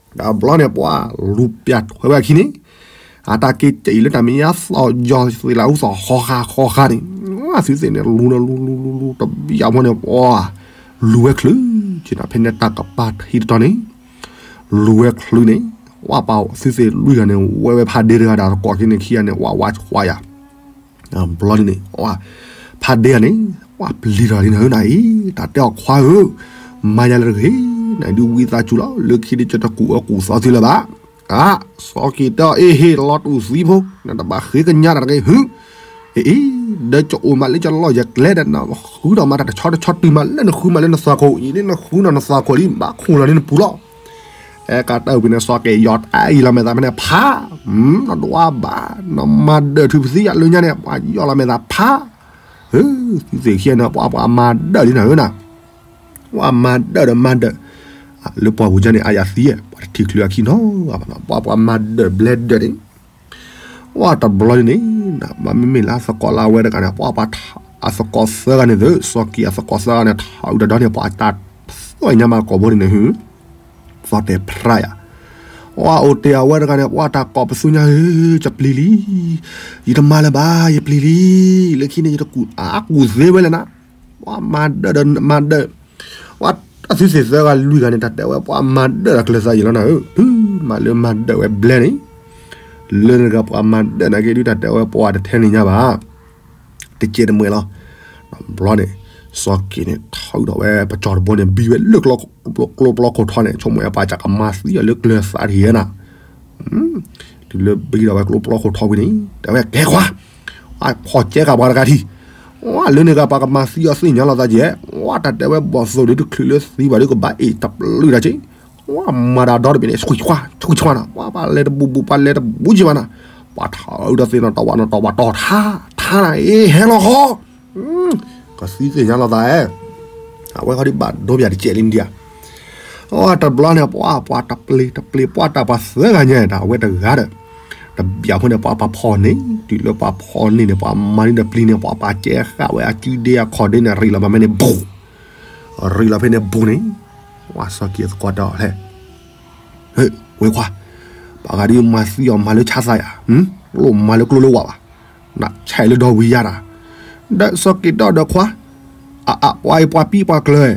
ဒီးဘျီန့ၣ် ပှၤလူၤပျၢ်ထွဲဝဲအခံန့ၣ်, အတၢ်က့ၤစံၣ်လၢတၢ်မဲာ်ညါသီၣ်ယီၤသ့ၣ်လၢအူသီၣ်ဃီဃာ်ဃီဃာ်န့ၣ်, သုသ့ၣ်န့ၣ်လူၤန့ၣ်လူၤလူၤလူၤလူၤတဘျီဖိန့ၣ် ပှၤလူၤဝဲချုးက့ၤနၤ ဖဲန့ၣ်တၢ်ကပၤထံတတီၤန့ၣ်, လူၤဝဲချုးန့ၣ်, ဝဲပှၤသုသ့ၣ်လွံၢ်ဂၤန့ၣ် ဝဲဝဲဖးဒ့တဂၤဒီးသကိးက့ၤန့ၣ်ခံဂၤန့ၣ် ဝဲဝါဆှးယၤ ဘျီန့ၣ်, ဖးဒ့ယၤန့ၣ်, ပှၤပျံၤထီၣ်လံနၤဧၢနၤအံၤ, တၢ်တဲအီၤခွါဧၢ, မၤယၤလၢတဂ့ၤ, နဒုးဝံသးစူၤလီၤ, လၢခံဒုးယတကူၣ်အၢကူၣ်သီသုလၢၤဘၣ်. အါ, စီၤက့ၤတဲအီၤ အ့ဟ့ၣ်လီၤတူာ်သံဖိ, နတဘၣ်ဃ့ကညးတၢ်တဂ့ၤဟု, အ့အ့, ဒီးကအိၣ်မးလၢကလီၢ်ယကျဲဒီး နဃုထီၣ်မးတၢ်တဆီတဆီတုၤမးလၢနဃုမးလၢနသွၣ်ခိၣ်အံၤန့ၣ် နဃုနီၢ်နသွၣ်ခိၣ်လံ ဘၣ်ခိၣ်လီၤန့ၢ်နပူၤလီၤ. အဲကတၢၢ်ဝံၤန့ၣ် စီၤက့ၤယီၤတၢ်အံၤလီၤမဲာ်သးဖဲန့ၣ်ဖး, နဒွးဘၣ်, နမၤဒၢးထုးပသံယၤလၢညါန့ၣ် ပှၤယီၤလီၤမဲာ်သးဖး, သုသ့ၣ်ခံဂၤန့ၣ် ပှၤပှၤမၤဒၢးလံနၤဧၢနၤ, ပှၤမၤဒၢးဒီးမၤဒၢး, လၢပှၢ်ပူၤကၢန့ၣ် အါယၤသံ, ပှၤတထံၣ်ချုးအခံနီတဂၤဘၣ်နီၤ, ပှၤပှၤမၤဒၢးဘျဲဒၢးန့ၣ် ဝဲတဘျီန့ၣ်န့ၣ်, မ့မ့ၢ်လၢအသကိးလၢအဝဲတဂၤန့ၣ် ပှၤပှၤ, အသကိးသၢဂၤန့ၣ်သ့ၣ်, စီၤက့ၤအသကိးသၢဂၤန့ၣ် ထီၣ်အုးတၢ်ဒီန့ၣ် ပှၤတၢ်သွဲၣ်ညါမးကိာ်ဘိန့ၣ်န့ၣ်ဟု, သီၣ်တဲာ်ဖရၣ်ယၤ, ဝဲအိၣ်တ့ၢ်အဝဲတဂၤန့ၣ် ပှၤတၢ်ကိးပသူညါဧၢ, ယပျံၤလံ, ယတမၤလၢၤဘၣ် ယပျံၤလံ, လၢခံန့ၣ်ယတကူၣ်အါကူၣ်သ့ဝဲလဲၣ်နၤ, ပှၤမၤဒၢးဒီးမၤဒၢး, ပှၤအသုသ့ၣ်သၢဂၤလွံၢ်ဂၤန့ၣ် တၢ်တဲဝဲပှၤမၤဒၢးတၢ်ကျၢၤသးယံာ်လီၤနၤဧၢ, ဖုမၤလၢမၤဒၢးဝဲဘျဲန့ၣ်, လၢနဂၤပှၤမၤဒၢးနာ်က့ဒုးတၢ်တဲဝဲပှၤတထဲန့ၣ်ညါဘၣ်, တကဲတမှဲလီၤ, ဘျီန့ၣ်, စီၤက့ၤန့ၣ် ထီၣ်အုးထီၣ်ဝဲပကၠီၤတဘိန့ၣ် ဘံဝဲလၢကျိပျီခိၣ်ထီန့ၣ် ဆိကမိၣ်ဝဲပှၤကမၤသံအီၤလၢကျၢၤသးတဂ့ၤနၤ တုၤလၢဘံဒီးဝဲကျိပျီခိၣ်ထီဝံၤန့ၣ် တဲဝဲကဲခွါ, အဖီၣ်ကဲဃာ်ပှၤတဂၤထံၣ်, ဝဲလၢန့ၣ်ဂၤပှၤကမၤသံအီၤသ့ၣ်ညါလိာ်သးကဲ, ဝဲတၢ်တဲဝဲဘီၣ်သိၣ်ဒုးတချုးလၢသံဘၣ်ဒုး ကဘၣ်အ့ၣ်တပျုာ်တၢ်က့, ဝဲမၤတၢ်ဒီတဘ့ၣ်န့ၣ် ဆှံခွါ ဆှံခွါနၤ, ပှၤပှၤလဲၤတဘူးဘူး ပှၤလဲၤတဘူးက့ဘၣ်နၤ, ပှၤထီၣ်အုးဒီးသ့ၣ်နီၣ်တီၢ်ဝးနီၣ်တီၢ်ဝးတီၢ်ထါ, ထါနၤ အ့ၣ်ဟဲလီၤဃီ ကသံသ့ၣ်ညါလိာ်သးဧၢ, အဝဲခီဒုးဘၣ်ဒိပၠးတကဲးလံဒံးဧါ, အတဘျီန့ၣ် ပှၤပှၤတပျ့ၤတပျ့ၤ ပှၤတၢ်ပှၤသၢဂၤညါဒီး အဝဲတဂၤဒီး, တဘျီဖိန့ၣ် ပှၤပှၤဖီၣ်န့ၢ်, တုၤလၢပှၤဖီၣ်န့ၢ်န့ၣ် ပှၤမၤန့ၢ်ဒီးပျံၤန့ၣ် ပှၤပှၤကဲဃာ်ဝဲအစုဒ့အခီၣ်ဒ့န့ၣ် ရံးလီၤမးဖဲန့ၣ် ဘူး, ရံးလီၤဖဲန့ၣ်ဘူးန့ၣ်, ဝဲစီၤက့ၤသကိးတဲအီၤလဲၣ် ဝဲခွါ, ပှၤဂၤဒ်မၤသံအီၤမၤလၢဆါသးယၤ, လိၣ်မၤလၢကျိလၢဝးဘၣ်, နဆဲးလၢဒီဝံၤယၤတၢ်, ဒီးစီၤက့ၤတဲအီၤဒီးခွါ, အအပှၤအံၤပှၤပံပှၤကျၢၤ,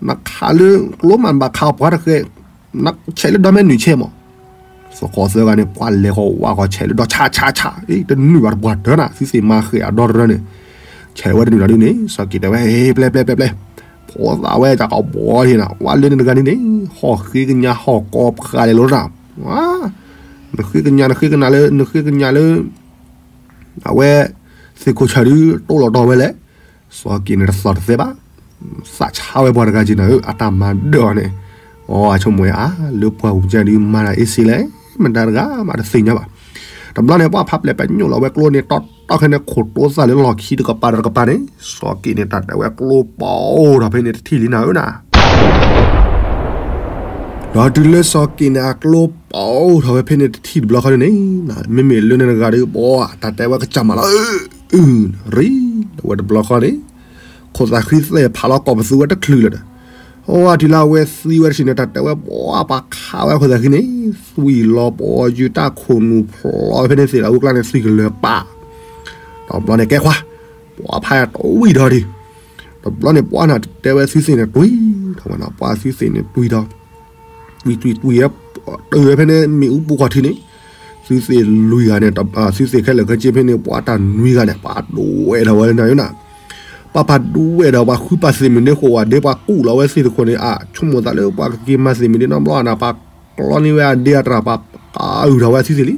နခးလၢကျိမးနဘၣ်ခးအီၤပှၤတဃဲ, နဆဲးလၢဒီမဲာ်နုာ်ဆဲးမး, သကိးသၢဂၤန့ၣ် ပှၤလဲၤဃီၤဝးဃီၤဆဲးလၢဒီဆါဆါဆါ, တနုာ်ဘၣ်တပှၢ်တၢၢ်နၤ သုသ့ၣ်မၤဃဲၤအဒီတရၢန့ၣ်, ဆဲးဝဲတနုာ်လီၤဒ်န့ၣ် စီၤက့ၤတဲဝဲ ပျဲပျဲပျဲပျဲ, ဖိသၣ်ဝဲတၢ်ကဘီဒ့နၤ ဝဲလၢန့ၣ်တဂၤန့ၣ်န့ၣ် ဟီၣ်ဃ့ကညးဟီၣ်ကီဖျါလဲၤလိၤတၢ်, နဃ့ကညး နဃ့ကညးလၢ နဃ့ကညးလၢ အဝဲ သ့ၣ်ခိၣ်ဆၢဒုး တိၢ်လီၤတီၢ်ဝဲလဲၣ်, စီၤက့ၤန့ၣ်တသီၣ်တသဲဘၣ်, သးဆါဝဲပှၤတဂၤက့နၤဧၢ အတၢ်မၤဒၢးအီၤန့ၣ်, အဆိကမိၣ်ဝဲအါ လၢပှၢ်ပူၤကဒုးမၤတၢ်အ့ၣ်စ့လဲၣ်, မတၤတဂၤမးတသ့ၣ်ညါဘၣ်, တဘျီန့ၣ် ပှၤဖးပျဲၢ်ပညိၣ်လီၤဝဲကျိန့ၣ် တီတီခဲန့ၣ် ခိၣ်တိသၣ်လၢလီၢ်ခံတကပၤဒီးတကပၤန့ၣ် စီၤက့ၤန့ၣ် တၢ်တဲဝဲကျိပီထီၣ်ဖဲန့ၣ်တထံၣ်လံနၤဧၢနၤ ဒီးတုၤလၢစီၤက့ၤန့ၣ် အကျိပီထီၣ်ဝဲဖဲန့ၣ်တထံၣ်တဘျီဃီန့ၣ်, မ့မ့ၢ်လၢန့ၣ်တဂၤဒီး ပှၤတၢ်တဲဝဲကစၢ်မးလီၤ, ရံၣ်ဝဲတဘျီဃီန့ၣ်, ခိၣ်သးဃံသဲၣ်ဖးလီၤကိးပသူဝဲတချုးလၢၤဒီး, အဝဲတုၤလၢအဝဲသံဝဲတထံၣ်န့ၣ် တၢ်တဲဝဲပှၤပှၤခးဝဲခိၣ်သးဃံန့ၣ်, သွံၣ်လီၤပီ ယူၤတၢ်ခိၣ်နူာ်ဖျိဖဲန့ၣ်သ့ၣ်လီၤအူကျါန့ၣ် သွံၣ်ကလၢၤပာ်, တဘျီန့ၣ်ကဲခွါ, ပှၤဖးယၤတဝံၣ်ထီၣ်ဒံး တဘျီန့ၣ် ပှၤနၢ်တဲဝဲသုသ့ၣ်န့ၣ် တွံၢ်ထီၣ်ဝဲနၤ, ပှၤသုသ့ၣ်န့ၣ်တွံၢ်ထီၣ်, တွံၢ်တွံၢ်တွံၢ်ဝဲ, တုၤဝဲဖဲန့ၣ်မ့ၣ်အူပူၤခီၣ်ထံးန့ၣ်, သုသ့ၣ်လွံၢ်ဂၤန့ၣ်, သုသ့ၣ်ခဲလၢာ်ခဲဆ့ဖဲန့ၣ် ပှၤတၢ်နွံဂၤန့ၣ် ပှၤဒိးဝဲထီၣ်ဝဲလၢနၤဧၢနၤ, ပှၤပာ်ဒူဝဲဒီးပှၤဃုပာ်သ့ၣ်မုၢ်ဒ့ဃိးဝဲဒ့ ပှၤကူၣ်လီၤဝဲသ့ၣ်တခိၣ်န့ၣ် အဆိကမိၣ်သးလၢပှၤကက့ၤမၤသ့ၣ်မုၢ်ဒ့နီတဘျီန့ၣ် ပှၤကျီန့ၢ်ဝဲအဒ့အတြၢ် ပှၤကအုၣ်ထီၣ်ဝဲအသံသ့ၣ်လံ.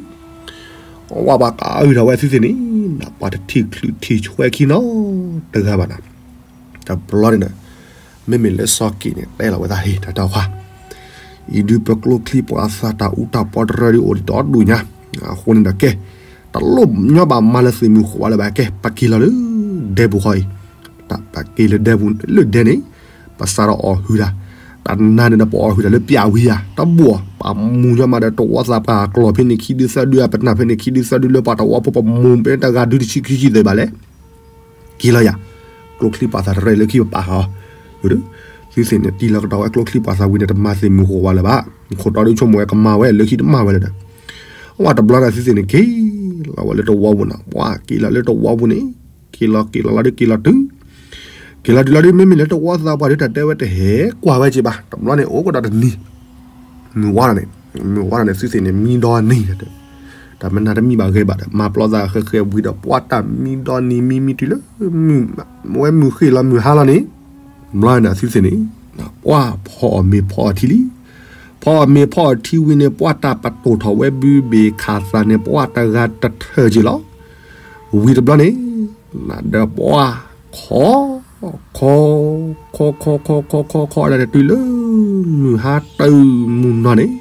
ဝဲပှၤကအုၣ်ထီၣ်ဝဲအသံသ့ၣ်န့ၣ် ပှၤတထံၣ်ချုးထံၣ်ဆွဲခံနီတဂၤဘၣ်နၤ. တဘျီန့ၣ်ဒီး မ့မ့ၢ်လၢစီၤက့းန့ၣ် တဲလီၤဝဲသး ဟ့ၣ် တၢ်တီခွါ အံၤဒုးပကျိချံပှၤသးတၢ်အူတၢ်ပီတရၢဒုးအိၣ်ဒံးဒီဒူၣ်ညါ, အဃိန့ၣ်ဒီးကဲ တလိၣ်ညီဘၣ်မၤလၢသ့ၣ်မုၢ်ဃိးဝဲလၢၤဘၣ် ကဲ ပက့ၤလီၤလၢ ဒဲပူၤဃီအံၤ, တၢ်ပက့ၤလၢဒဲပူၤလၢဒဲန့ၣ် ပစးထီၣ်အီၣ်ဟုၣ်တၢ်, တၢ်နၤန့ၣ်ဒီးပအီၣ်ဟုၣ်တၢ်လၢပျၢ်ဝံၤယၤ တဘၣ် ပမူညီမးဒီးတဝီသးပှၢ်အကျီၢ်ဖဲန့ၣ်ခံဒုသၢဒု အပနၢ်ဖဲန့ၣ်ခံဒုသၢဒုလၢပှၤတဝီဖိပမူဖဲတဂၤဒုတဆံခံဆံသ့ၣ်ဘၣ်လဲၣ် က့ၤလီၤယၤ, ကျိချံပှၤသးတရၢလၢခံပပာ်ဃီ, သုသ့ၣ်န့ၣ် တံၢ်လီၤကတီၤဝဲကျိချံပှၤသးဝံၤန့ၣ် တမၤသ့ၣ်မုၢ်ဃိးဝဲလၢၤဘၣ်, ခိၣ်တီဒုဆိကမိၣ်ဝဲကမၤဝဲလၢခံတမၤဝဲလၢၤဒီး, အဝဲတဘျီန့ၣ်သုသ့ၣ်န့ၣ် က့ၤလီၤဝဲလၢတဝီပူၤန့ၣ်, ပှၤက့ၤလီၤက့ၤလီၤလီၤဒုး က့ၤလီၤတုၤ, က့ၤလီၤတုၤလီၤဒုး မ့မ့ၢ်လၢတဝီသးပှၢ်ဒုး တၢ်တဲဝဲတဟဲကွၢ်ဝဲက့ၤဘၣ်, တဘျီန့ၣ်အိၣ်ကဒီးတနံၤ မုၢ်ဝါထီၣ်န့ၣ်, မုၢ်ဝါထီၣ်န့ၣ် သုသ့ၣ်န့ၣ် မံဒီနံၤ, တၢ်မနုၤတမံဘၣ်ဂ့ၤဘၣ်ဒီး မၤပျီသးဃဲးဃဲးဝံၤဒီး ပှၤတၢ်မံဒီနံၤ မံမံတုၤလၢ ဝဲမုၢ်ဃ့ၢ်လီၤမုၢ်ဟါလီၤန့ၣ်, ဘျီန့ၣ်သုသ့ၣ်န့ၣ် ပှၤဖီအီၣ်မ့ၤဖီအီထံလံ, ဖီအီၣ်မ့ၤဖီအီထံဝံၤန့ၣ် ပှၤတၢ်ပတိၢ်ထီၣ်ဝဲဘုဘ့ၣ်ခးသးန့ၣ် ပှၤတဂၤတထၢၣ်က့ၤလီၤ, ဝံၤတဘျီန့ၣ် နဒီးပှၤခီ ခီ ခီ ခီ ခီ ခီ ခီ ခီ ဒၣ်တုၤလၢ မုၢ်ဟါတၢ်မုၢ်နီၢ်န့ၣ်,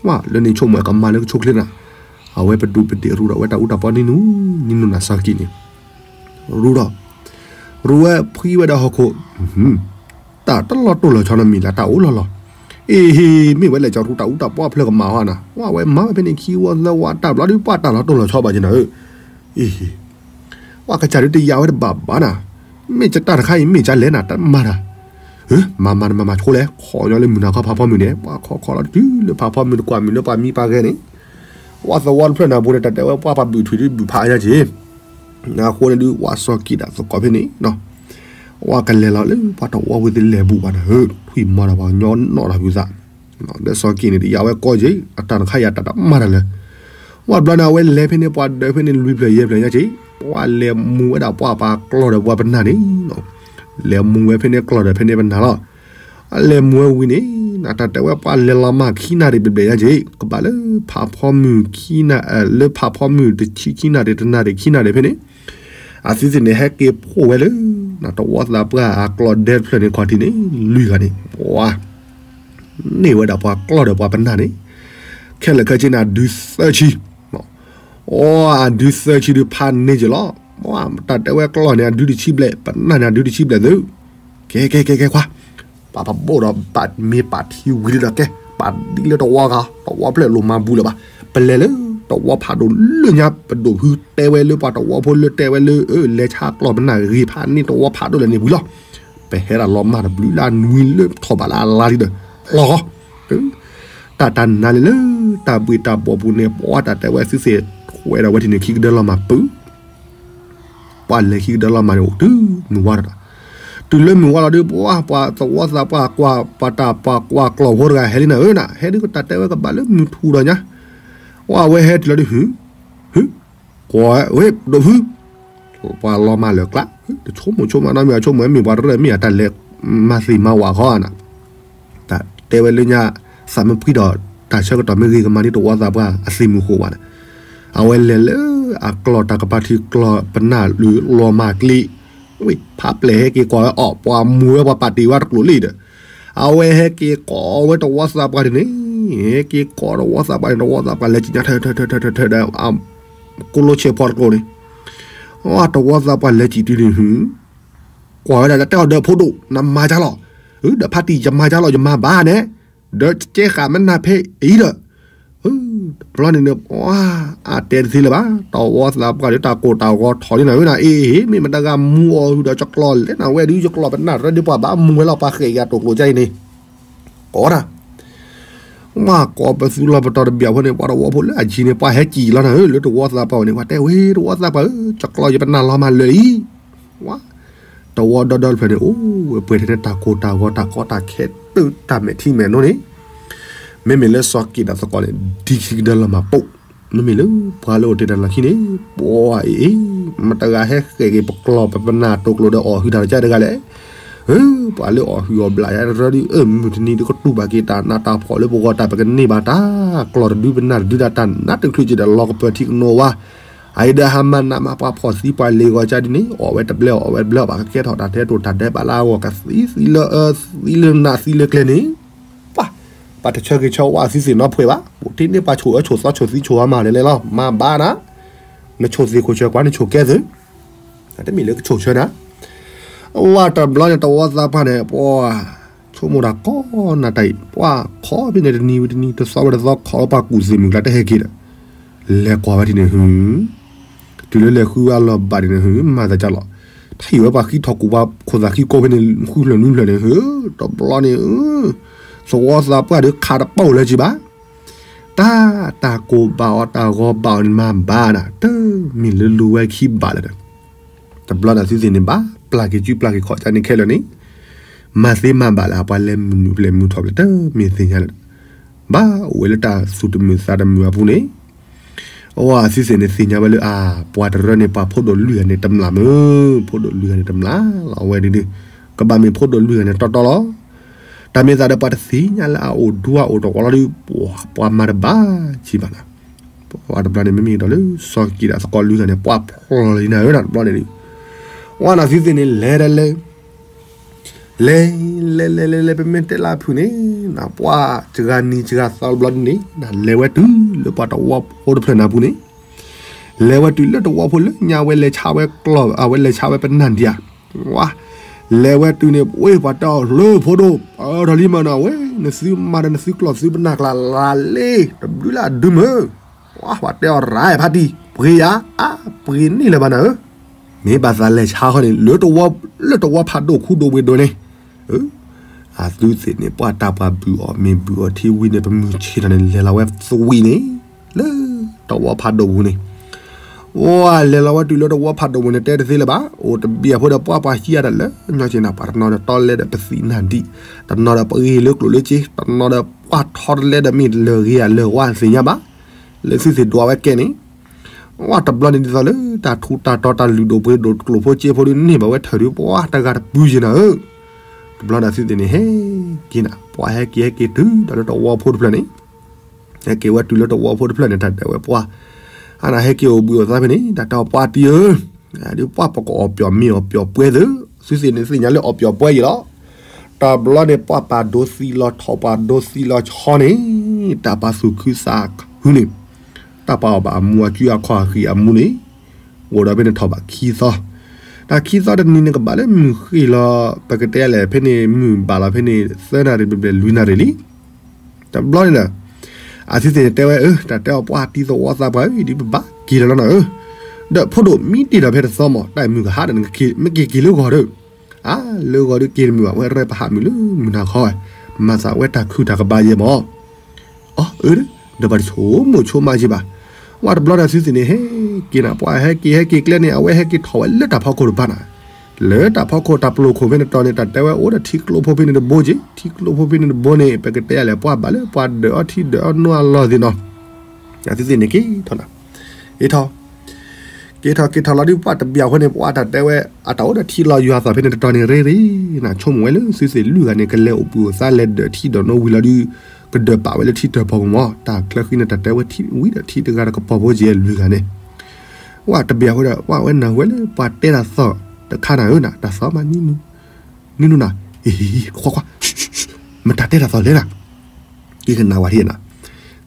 ဝဲလၢန့ၣ်ဆိကမိၣ်ကမၤလၢကဆိချ့နၤ, အဝဲပဒူးပဒ့ၣ်ရူဒီးဝဲတၢ်အူတၢ်ပီနံၤနူၤ, နံၤနူၤနၤစီၤက့းန့ၣ်, ရူဒီး ရူဝဲဖှံဝဲဒီးဟီၣ်ခိၣ်, တၢ်တလီၤတိၢ်လီၤဆီနီတမံၤလၢတၢ်အိၣ်လီၤလီၤ, အ့ဟ့ မ့ၢ်ဝဲလဲၤကီၤရူတၢ်အူတၢ်ပီဖျၢၣ်ကမၤဟီနၤ, ဝဲဝဲမၤဝဲဖဲန့ၣ်ခံဝီသၢဝီတၢ်ဘျီဒုးပှၤတၢ်လီၤတိၢ်လီၤဆီဘၣ်က့ၤနၤဧၢ, အ့ဟ့ ပှၤကစၢ်ဒုးတယာ်ဝဲတဘၣ်ဘၣ်နၤ, မ့ၢ်ကတၢ်တခါအံၤမ့ၢ်ကလဲၣ်နၤ တမၤတၢ်, မၤမၤတမၤမၤဆိလဲၣ်, ခီညီလၢမုၢ်နၤခီဖးဖီမုၢ်န့ၣ် ပှၤခီခီလီၤတုၤလၢဖးဖီမုၢ်တကွၢ်မုၢ်လၢပှၤမံပှၤဂဲၤန့ၣ်, ပှၤသဝီတဖျၢၣ်နၤပူၤန့ၣ် တၢ်တဲဝဲပှၤပှၤဘုၣ်ထွံၣ်ဒုးဘုၣ်ဖးအါညါက့ၤ အဃိန့ၣ်ဒုး ပှၤစီၤက့းဒၣ်သကိးဖဲန့ၣ်, ပှၤကလဲၤလီၤလၢပှၤတဝီဝံၤသ့လဲၤဘူးဘၣ်နၤဧၢ, ထွံၣ်မီၤတၢ်ပှၤညီနီၣ်တၢ်ဖုးသး, ဒီးစီၤက့းန့ၣ် တယာ်ဝဲကီက့ၤ အတၢ်တခါယၤတၢ်တမၤတၢ်လၢၤ, ပှၤဘျီန့ၣ် အဝဲလဲၤဖဲန့ၣ် ပှၤဒၢးဖဲန့ၣ် လွံၢ်ဖျၢၣ်ယဲၢ်ဖျၢၣ်ညါက့ၤ, ပှၤလဲၤမူဝဲဒၣ်ပှၤပှၤကျီၢ်ဒီးပှၤပနၢ်န့ၣ် လဲၤမူဝဲဖဲန့ၣ်ကျီၢ်ဒီးဖဲန့ၣ်ပနၢ်လီၤ, အလဲၤမူဝဲဝံၤန့ၣ် နတၢ်တဲဝဲပှၤလဲၤလီၤမၢ်ခံနၣ်ရံၣ်ဘျဲၣ်ဘျဲၣ်ညါက့ၤ ကဘၣ်လၢဖးဖီမုၢ်ခံနၣ် လၢဖးဖီမုၢ်တဆံခံနၣ်ရံၣ် တနၣ်ရံၣ်ခံနၣ်ရံၣ်ဖဲန့ၣ်, အသုသ့ၣ်န့ၣ် ဟဲက့ၤဖှိၣ်ဝဲလၢ တဝီသးပှၢ်အကျီၢ်ဒဲတဖျၢၣ်န့ၣ်ခီၣ်ထံးန့ၣ် လွံၢ်ဂၤန့ၣ် ပှၤ န့ၢ်ဝဲဒၣ်ပှၤကျီၢ်ဒီးပှၤပနၢ်န့ၣ် ခဲလၢာ်ခဲဆ့န့ၣ် အဒုသၢဆံ, အီ အဒုသၢဆံဒုးဖးန့ၢ်က့ၤလီၤ, တၢ်တဲဝဲကျီၢ်န့ၣ် အဒုတဆံဘျဲၣ် ပနၢ်န့ၣ် အဒုတဆံဘျဲၣ်သု, ကဲကဲကဲကဲခွါ, ပာ်ဖးဘိၣ်ဒီးဘၣ်မ့ၢ်ပာ်ထံဝံၤဒီးကဲ, ပာ်ဒ်လၢတဝီဂၤ တဝီဖျၢၣ်လိၣ်မၤဘူးလၢၤဘၣ်, ပလဲၤလၢတဝီဖးဒိၣ်လၢညါ ပဒိၣ်ဖုတဲဝဲလၢပှၤတဝီဖိလၢတဲဝဲလၢ လဲၤဆါကျီၢ်ပနၢ်ဂ့ၤဖးန့ၢ်တဝီဖးဒိၣ်လဲၣ်န့ၣ်ဝံၤလီၤ, ပဟဲဒၣ်လီၤမၢ်တဘျုးလၢနွံလၢထီၣ်ဘးလၢအလါဒ်ဒီး လီၤဂီၤ, တၢ်တၢ်နါလၢလၢ တၢ်ဘှ့ၣ်တၢ်ဘီၣ်ပူၤန့ၣ် ပှၤတၢ်တဲဝဲသုသ့ၣ် ဝဲဒၣ်ဝဲထံၣ်န့ၣ် ခံကဒၢလီၤမၢ်ပုၢ်, ပှၤလဲၤခံကဒၢလီၤမၢ်န့ၣ် အိၣ်တုၤမုၢ်ဝါဒီး, တုၤလၢမုၢ်ဝါလီၤဒုး ပှၤပှၤသဝီသးပှၢ်ကွၢ် ပှၤတၢ်ပှၤကွၢ်ကျီၢ်ဖိတဂၤဟဲလံနၤဧၢနၤ ဟဲဒုးတၢ်တဲဝဲကဘၣ်လၢမုၢ်ထူၣ်ဒီးညါ, ဝဲအဝဲဟဲတုၤလီၤဒုး ဟု ကွၢ်ဝဲဒိၣ်ဖု ပှၤလီၤမၢ်လၢာ်ကျါ, တဆိကမိၣ်ဆိကမးနီတမံၤ အဆိကမိၣ်မ့ၢ်ပှၤတရၢၣ်မ့ၢ်အတၢ်လဲၤမၤသ့ၣ်မၤဝးဃီနၤ, တၢ်တဲဝဲလၢညါ သးမ့ၢ်ဖှံဒီး တၢ်ဆၢကတီၢ်မ့ၢ်ဂ့ၤကမၤန့ၢ်တဝီသးပှၢ်အသ့ၣ်မုၢ်ဃိးဝဲန့ၣ်, အဝဲလဲၤလၢအကျီၢ်တၢ်ကပၤထံကျီၢ်ပနၢ်လၢလီၤမၢ်ကျ့, ဝဲဖးပျဲၢ်ဟဲက့ၤကွၢ်ဝဲအီၤ ပှၤမူဝဲပှၤပာ်တ့ၢ်ဝဲတကျိာ်လံဒီး အဝဲဟဲက့ၤကိးဝဲတဝီသးပှၢ်န့ၣ်, ဟဲက့ၤကိးတဝီသးပှၢ်န့ၣ် တဝီသးပှၢ်လဲၤစံၣ်ညါထၢထၢထၢထၢထၢဒီး ကိးလိဆဲးဖီတကျိာ်န့ၣ်, တဝီသးပှၢ်လဲၤစံၣ်တုၤန့ၣ် ကွၢ်ဝဲဒၣ်လၢတဲအီၤဒီးဖိဒိၣ် နမၤကၢ်လီၤ, ဒီးဖါတံၢ်ယမၤကၢ်လီၤ ယမၤဘၣ်န့ၣ်, ဒီးကဲဃာ်မနၤဖဲအံၤဒီး တဘျီန့ၣ်န့ၣ် အတဲတသ့လၢၤဘၣ်, တဝီသးပှၢ်ဒီးတၢ်ကိၢ်တၢ်ဂီၤထီၣ်လံနၤဧၢနၤ, အ့ မ့ၢ်မတဂၤမူအီၤဟုဒီး ကကျီၢ်လဲၣ်နၤဝဲဒုး ယကျီၢ်ပနၢ်ရၢဒုးပှၤဘၣ်မူဝဲလီၤ ပှၤဃဲးယၤတိာ်ကျိာ်ကါအံၤန့ၣ်, ကိးတၢ် မၤကိးပသူလီၤပတီၢ်တဘျီအဃိန့ၣ် ပှၤတဝီဖိလၢအယံၤန့ၣ် ပှၤဟဲစံၣ်လီၤနၤဧၢ လၢတဝီသးပှၢ်န့ၣ် ပှၤတဲဝဲ တဝီသးပှၢ်ဧၢ ကကျီၢ်ယပနၢ်လီၤမၢ်လၢာ်လံ, ဝါ တဝီဒီဒီတဖျၢၣ်န့ၣ် အိၣ်ဝဲပှဲၤထဲန့ၣ် တၢ်ကိၢ်တၢ်ဂီၤ တၢ်ကီတၢ်ခဲ တုၤတၢ်မဲာ်ထံမဲာ်နိန့ၣ်, မ့မ့ၢ်လၢစီၤက့းဒၣ်သကိးန့ၣ် ဒ်ခံကဒၢလီၤမၢ်ပိၢ် နမ့ၢ်လၢပှၤလၢအိၣ်တ့ၢ်တၢ်လီၢ်ခံန့ၣ်, ပှၤအံၤအံၤ, မတဂၤဟဲဃဲးက့ၤပကျီၢ်ပပနၢ်တိာ်ကျိၤဒီးအီၣ်ဟုၣ်တၢ်လီၤကၢ်တဂၤလဲၣ်. ဧၢ, ပှၤလၢအီၣ်ဟုၣ်အီၣ်ဘျၣ်ယါတရၢဒ်, အၢ မုၢ်တနံၤဒုးကတူၢ်ဘၣ်က့ၤတၢ်နးတၢ်ဖှီၣ်လၢပဂီၢ်တၢ် ပကန့ၢ်ဘၣ်တၢ်ကျီၢ်တဒုပနၢ်တဒုဒၣ်တၢ်နးတချုးက့ၤဒီးလီၤကပၢၤထံကနိဝါ, အအံၤဒီးဟးမၤနးမၤပှၤဖှီၣ်သံပှၤလ့ၤဂီၤကၢ်ဒ်န့ၣ် အီၣ်ဝဲတဘျဲၣ်အီၣ်ဝဲတဘျဲၣ် ပှၤကကဲထီၣ်တၢ်ထဲတိၣ်တၢ်ဒဲးဘးလၢအဂီၢ် ကသံသံလၢအၢသံလၢနးသံလၢကျဲန့ၣ် ပှၤ, ပှၤတဆၢဂ့ၤဆၢဝါအသုသ့ၣ်နီတဖှဲးဘၣ်, အိၣ်တ့ၢ်န့ၢ်ပှၤဆိၣ်အၢဆိၣ်သီဆိၣ်သံဆိၣ်အါမးလဲၤလဲၤလီၤ မၤဘၣ်နၤ, နဆိၣ်သ့ၣ်ခိၣ်ဆၢကွၢ်နဆိၣ်ကဲသုး, တမ့ၢ်လၢကဆိၣ်ဆၢနၤ, ဝဲတဘျီန့ၣ် တဝီသးပှၢ်န့ၣ် ပှၤ, ဆိကမိၣ်တၢ်ကိးနၤတၢ်အံၤ ပှၤခီဖဲန့ၣ်တနံၤဝံၤတနံၤ တသီဝံၤတသီ ခီလၢပှၤကူၣ်သ့ၣ်မုၢ်ကျါတဟဲက့ၤဒီး လဲၤကွၢ်ဝဲဒ်န့ၣ်ဟု တုၤလၢလဲၤဃုဝဲအလီၢ်ဘၣ်ဒ်န့ၣ်ဟု မၤသးကၢ်လီၤ, ထံၣ်ဝဲပှၤဃံထီၣ်ကူၣ်ပှၤခိၣ်သၣ်ဃံကိးဖဲန့ၣ် ဃုဖျၢၣ်နွံဖျၢၣ်န့ၣ်ဟု, တဘျီန့ၣ်, သဝီသးပှၢ်ဒီးခးတပီၣ်လၢၤက့ၤဘၣ်, တၢ်, တၢ်ကိၢ်ဘၣ်အီၤတၢ်ဂီၤဘၣ်အီၤန့ၣ်မၤဘၣ်နၤ တမ့ၢ်လၢလူၤဝဲခံဘၣ်လၢၤဒီး, တဘျီန့ၣ်သုသ့ၣ်န့ၣ်ဘၣ်ပျၢ်က့ၤစုပျၢ်က့ၤခီၣ်ကၢ်န့ၣ်ခဲလၢာ်န့ၣ်, မၤသ့မၤဘၣ်လၢအပှၤလဲၤမုာ်နုာ်ဖျဲးမုာ်ထီၣ်ဖျဲးတမ့ၢ်သ့ၣ်ညါလၢၤဒီး, ဘၣ်အိၣ်ဝဲလၢတၢ်သူၣ်တမုာ်သးတမုာ်အပူၤန့ၣ် အဝဲအသုသ့ၣ်န့ၣ်သ့ၣ်ညါဝဲလၢအ, ပှၤတရၢန့ၣ် ပှၤဖိဒိၣ်လွံၢ်ဂၤန့ၣ် တမျၢ်မုၢ်, ဖိဒိၣ်လွံၢ်ဂၤန့ၣ် တမျၢ်လီၤအဝဲဒ်, ကဘၣ်မ့ၢ်ဖိဒိၣ်လွံၢ်ဂၤန့ၣ် တီတီလီၤ, တၢ်မ့ၢ်သးဒီးပှၤတသ့ၣ်ညါလၢအအိၣ်ဒူအအိၣ်တဝီလီၤဒီး, ပှၤမၤတဘၣ်ဆံးဘၣ်နၤ, ပှၤတဘျီန့ၣ် မ့မ့ၢ်ဒီးလၢစီၤကံးဒၣ်သကိးလွံၢ်ဂၤန့ၣ် ပှၤဖျိလီၤလံနၤဧၢနၤ တဘျီန့ၣ်ဒုး, ဝဲနၤသုသ့ၣ်န့ၣ် လဲၤဒီးလဲၤ လဲၤ, လဲၤလဲၤလဲၤလဲၤလဲၤ ပမ့ၢ်တဲလၢအဖုၣ်န့ၣ်, နပှၤစှၤနံၤစှၤသီတဘျီဒ်န့ၣ် နလဲၤဝဲတုၤလၢပှၤတဝီဖိတဖျၢၣ်နၤပူၤန့ၣ်, လဲၤဝဲတုၤလၢတဝီဖိလၢညါဝဲလဲၤဆါဝဲကျီၢ် အဝဲလဲၤဆါဝဲပနၢ်ဒံးဧါ, ဝါ, လဲၤဝဲတုၤန့ၣ် ဝဲပှၤတဲအီၤလၢဖိဒိၣ် ပၢၢ်ထီၣ်လံမးနီၤ ဝဲ နသုမၤဒီးနသုကျီၢ်သုပနၢ်ကျါလၢ်လံ တဘျုးလၢအဒုမုၢ်, ဝါ ပှၤတဲအီၤရၤဖးတံၢ် ပှ့ၤယၤ အါ ပှ့ၤန့ၢ်လၢၤဘၣ်နၤဧၢ မ့ၢ်ဘၣ်သးလဲၤဆါဃီန့ၣ် လၢတဝီဖးဒိၣ်ခူဒိၣ်ဝ့ၢ်ဒိၣ်န့ၣ်, အသုသ့ၣ်န့ၣ် ပှၤတၢ်ပှၤဘုၣ်အီၤ မ့ၢ်ဘုၣ်အီၤထံဝံၤန့ၣ် ပမုၢ်ဆ့ၣ်ထီၣ်န့ၣ် လဲၤလီၤဝဲသဝံၣ်န့ၣ် လၢတဝီဖးဒိၣ်ပူၤန့ၣ်, ဝါ လဲၤလီၤဝဲတုၤလၢတဝီဖးဒိၣ်ပူၤန့ၣ် တဲတသ့လၢၤဘၣ် အိၣ်တဘ့ၣ်အဖိဒီးပှၤပှၤဟံးအါတၢ်လၢညီက့ၤနၤ ပှၤတနီၤဒီးတီလဲဒီးပသံးနၢ်ဒံး, တနီၤဒီးပဂ့ၤလၢကျိၣ်လၢစ့, တနီၤဒီးပှၤထီတလဲဒီးမ့ၢ်လၢာ်ဂ့ၤဧါလၢာ်ဝါသ့ၣ်ညါဘၣ်, လၢသုသ့ၣ်ဒွးဝဲကဲန့ၣ် ဝါ တဘျီန့ၣ်ဒ်သိးလၢတၢ်ထူးတၢ်တီၤတၢ်လုၢ်ဒိၣ်ပှ့ၤဒိၣ်ကျိၣ်ဖိစ့ဖိဒုးန့ၢ်ဘၣ်ဝဲထၢၣ်ဒုး ပှၤတဂၤတပုၢ်ယံၤနၤဧၢ, တဘျီန့ၣ်သုသ့ၣ်န့ၣ်ဟဲက့ၤနၤ ပှၤဟဲက့ၤဟဲက့ၤတုၤဒီးလၢတဝီဖိတဖျၢၣ်န့ၣ်, ဟဲက့ၤဝဲတုၤလၢတဝီဖိတဖျၢၣ်န့ၣ် တၢ်တဲဝဲပှၤ, အါနၤဟဲက့ၤအိၣ်ဘှံးအိၣ်သါဖဲန့ၣ် တၢ်တဲအီၤပှၤတံၤဧၢ, ဒ်ပှၤပကအီၣ်ပျီၣ်မ့ၤအီၣ်ပျီၣ်ပှဲၤသု, သုသ့ၣ်န့ၣ်သ့ၣ်ညါလၢအီၣ်ပျီၣ်ပှဲၤယံၤလီၤ, တဘျီန့ၣ် ပှၤပာ်ဒိသံလီၤထီၣ်ပှၤဒိသံလီၤဆီန့ၣ်, တၢ်ပာ်သူၣ်ခုသးခုန့ၣ်, တၢ်ပာ်အီၣ်ဘၣ်အမူအကုအခီၣ်အဃံးအမူန့ၣ်, အိၣ်ဒီးဖဲန့ၣ်ထီၣ်ဘၣ်ခံသီ, တၢ်ခံသီတနံၤန့ၣ်ကဘၣ်လၢမုၢ်ဃ့ၢ်လီၤ, ပကတဲလဲၣ်ဖဲန့ၣ် မုၢ်ဘၣ်လီၤဖဲန့ၣ် သၢနၣ်ရံၣ်ဘျဲၣ်ဘျဲၣ်လွံၢ်နၣ်ရံၣ်လံ တဘျီန့ၣ်ဒီး, အသုသ့ၣ်န့ၣ်တဲဝဲ အၢ တၢ်တဲအီၤပှၤတံၤသဝီသးပှၢ်ဧၢ ဒ်ပဘၣ်က့ၤဒီးလီၤနၤဧၢ, ဒီးဖိဒိၣ်မံတ့ၢ်ဒီးဖဲတသီမး တၢ်အံၤမုၢ်ကဟါဒီးနက့ၤ မ့ၢ်က့ၤက့ၤလၢဂီၤဒီး, အါ လၢဂီၤဒုးက့ၤတမုာ်ဘၣ် ဝဲရဲပဟးမုာ်လၢမုၢ်နၤခီဝဲ, မၤသးဝဲတၢ်ခုၣ်တၢ်ကဘၣ်ယဲၢ်မး အၢ အၢ ဒီးပှၤတဆိကမိၣ်ဆိကမးက့ၤဘၣ်, ဝဲတဘျီဒီးသုသ့ၣ်န့ၣ် ဟဲက့ၤနၤ ပှၤဟဲက့ၤဟဲက့ၤကျဲန့ၣ် အဝဲဟဲက့ၤထီၣ်ဝဲလၢတၢ်ဖီခိၣ်တဘၣ်နၤ, လၢတၢ်ဖီခိၣ်တၢ်ပျိာ်ခိၣ်ဖဲန့ၣ်တီၤန့ၣ် တၢ်တဲဝဲအိၣ်ဒီးထံကျိဖိဖဲန့ၣ်တဘိက့ၤ ထံကျိဖိဖဲန့ၣ်တဘိန့ၣ် ပကတဲယၤလဲၣ် ပှၤဘၣ်လၢပှၤဒၢးအီထံဒၢးအီနိအလီၢ်သ့ၣ်နီၤ, သုသ့ၣ်န့ၣ်က့ၤထီၣ်နၤ, က့ၤထီၣ် က့ၤထီၣ်က့ၤထီၣ်လီၤဒုး ပှၤတဘျီအဃိန့ၣ် ပှၤတၢ်တဲဝဲ အတၢ်အိၣ်ဒီးထံလီၤယွၤသးဖဲန့ၣ်တတီၤန့ၣ်ရ့ရ့, နဆိကမိၣ်ဝဲလၢသုသ့ၣ်လွံၢ်ဂၤန့ၣ် ကလဲၤအိၣ်ဘှံးအိၣ်သါလဲၤဒၢးထံဒၢးနိဝံၤလီၤဒုး, ကဒၢးပာ်ဝဲလၢထံတၢၢ်ဖီခိၣ်မး တၢ်ချၢဃံန့ၣ်တၢ်တဲဝဲထံဝံၤဒီးထံတဂၤတကပီၤဖိက့ၤလွံၢ်ဂၤန့ၣ်, ဝဲတဘျီအဃိဒီး ပှၤဝဲနၢ်ဟူဝဲလၢပှၤတဲတၢ်သီၣ်တခါနၤဧၢနၤ တၢ်သီၣ်မးနံနူနၤ, နံနူနၤ, ခွါခွါ မတၤတဲတၢ်သီၣ်လဲၣ်နၤ က့ၤကနၣ်ဝဲထံနၤ,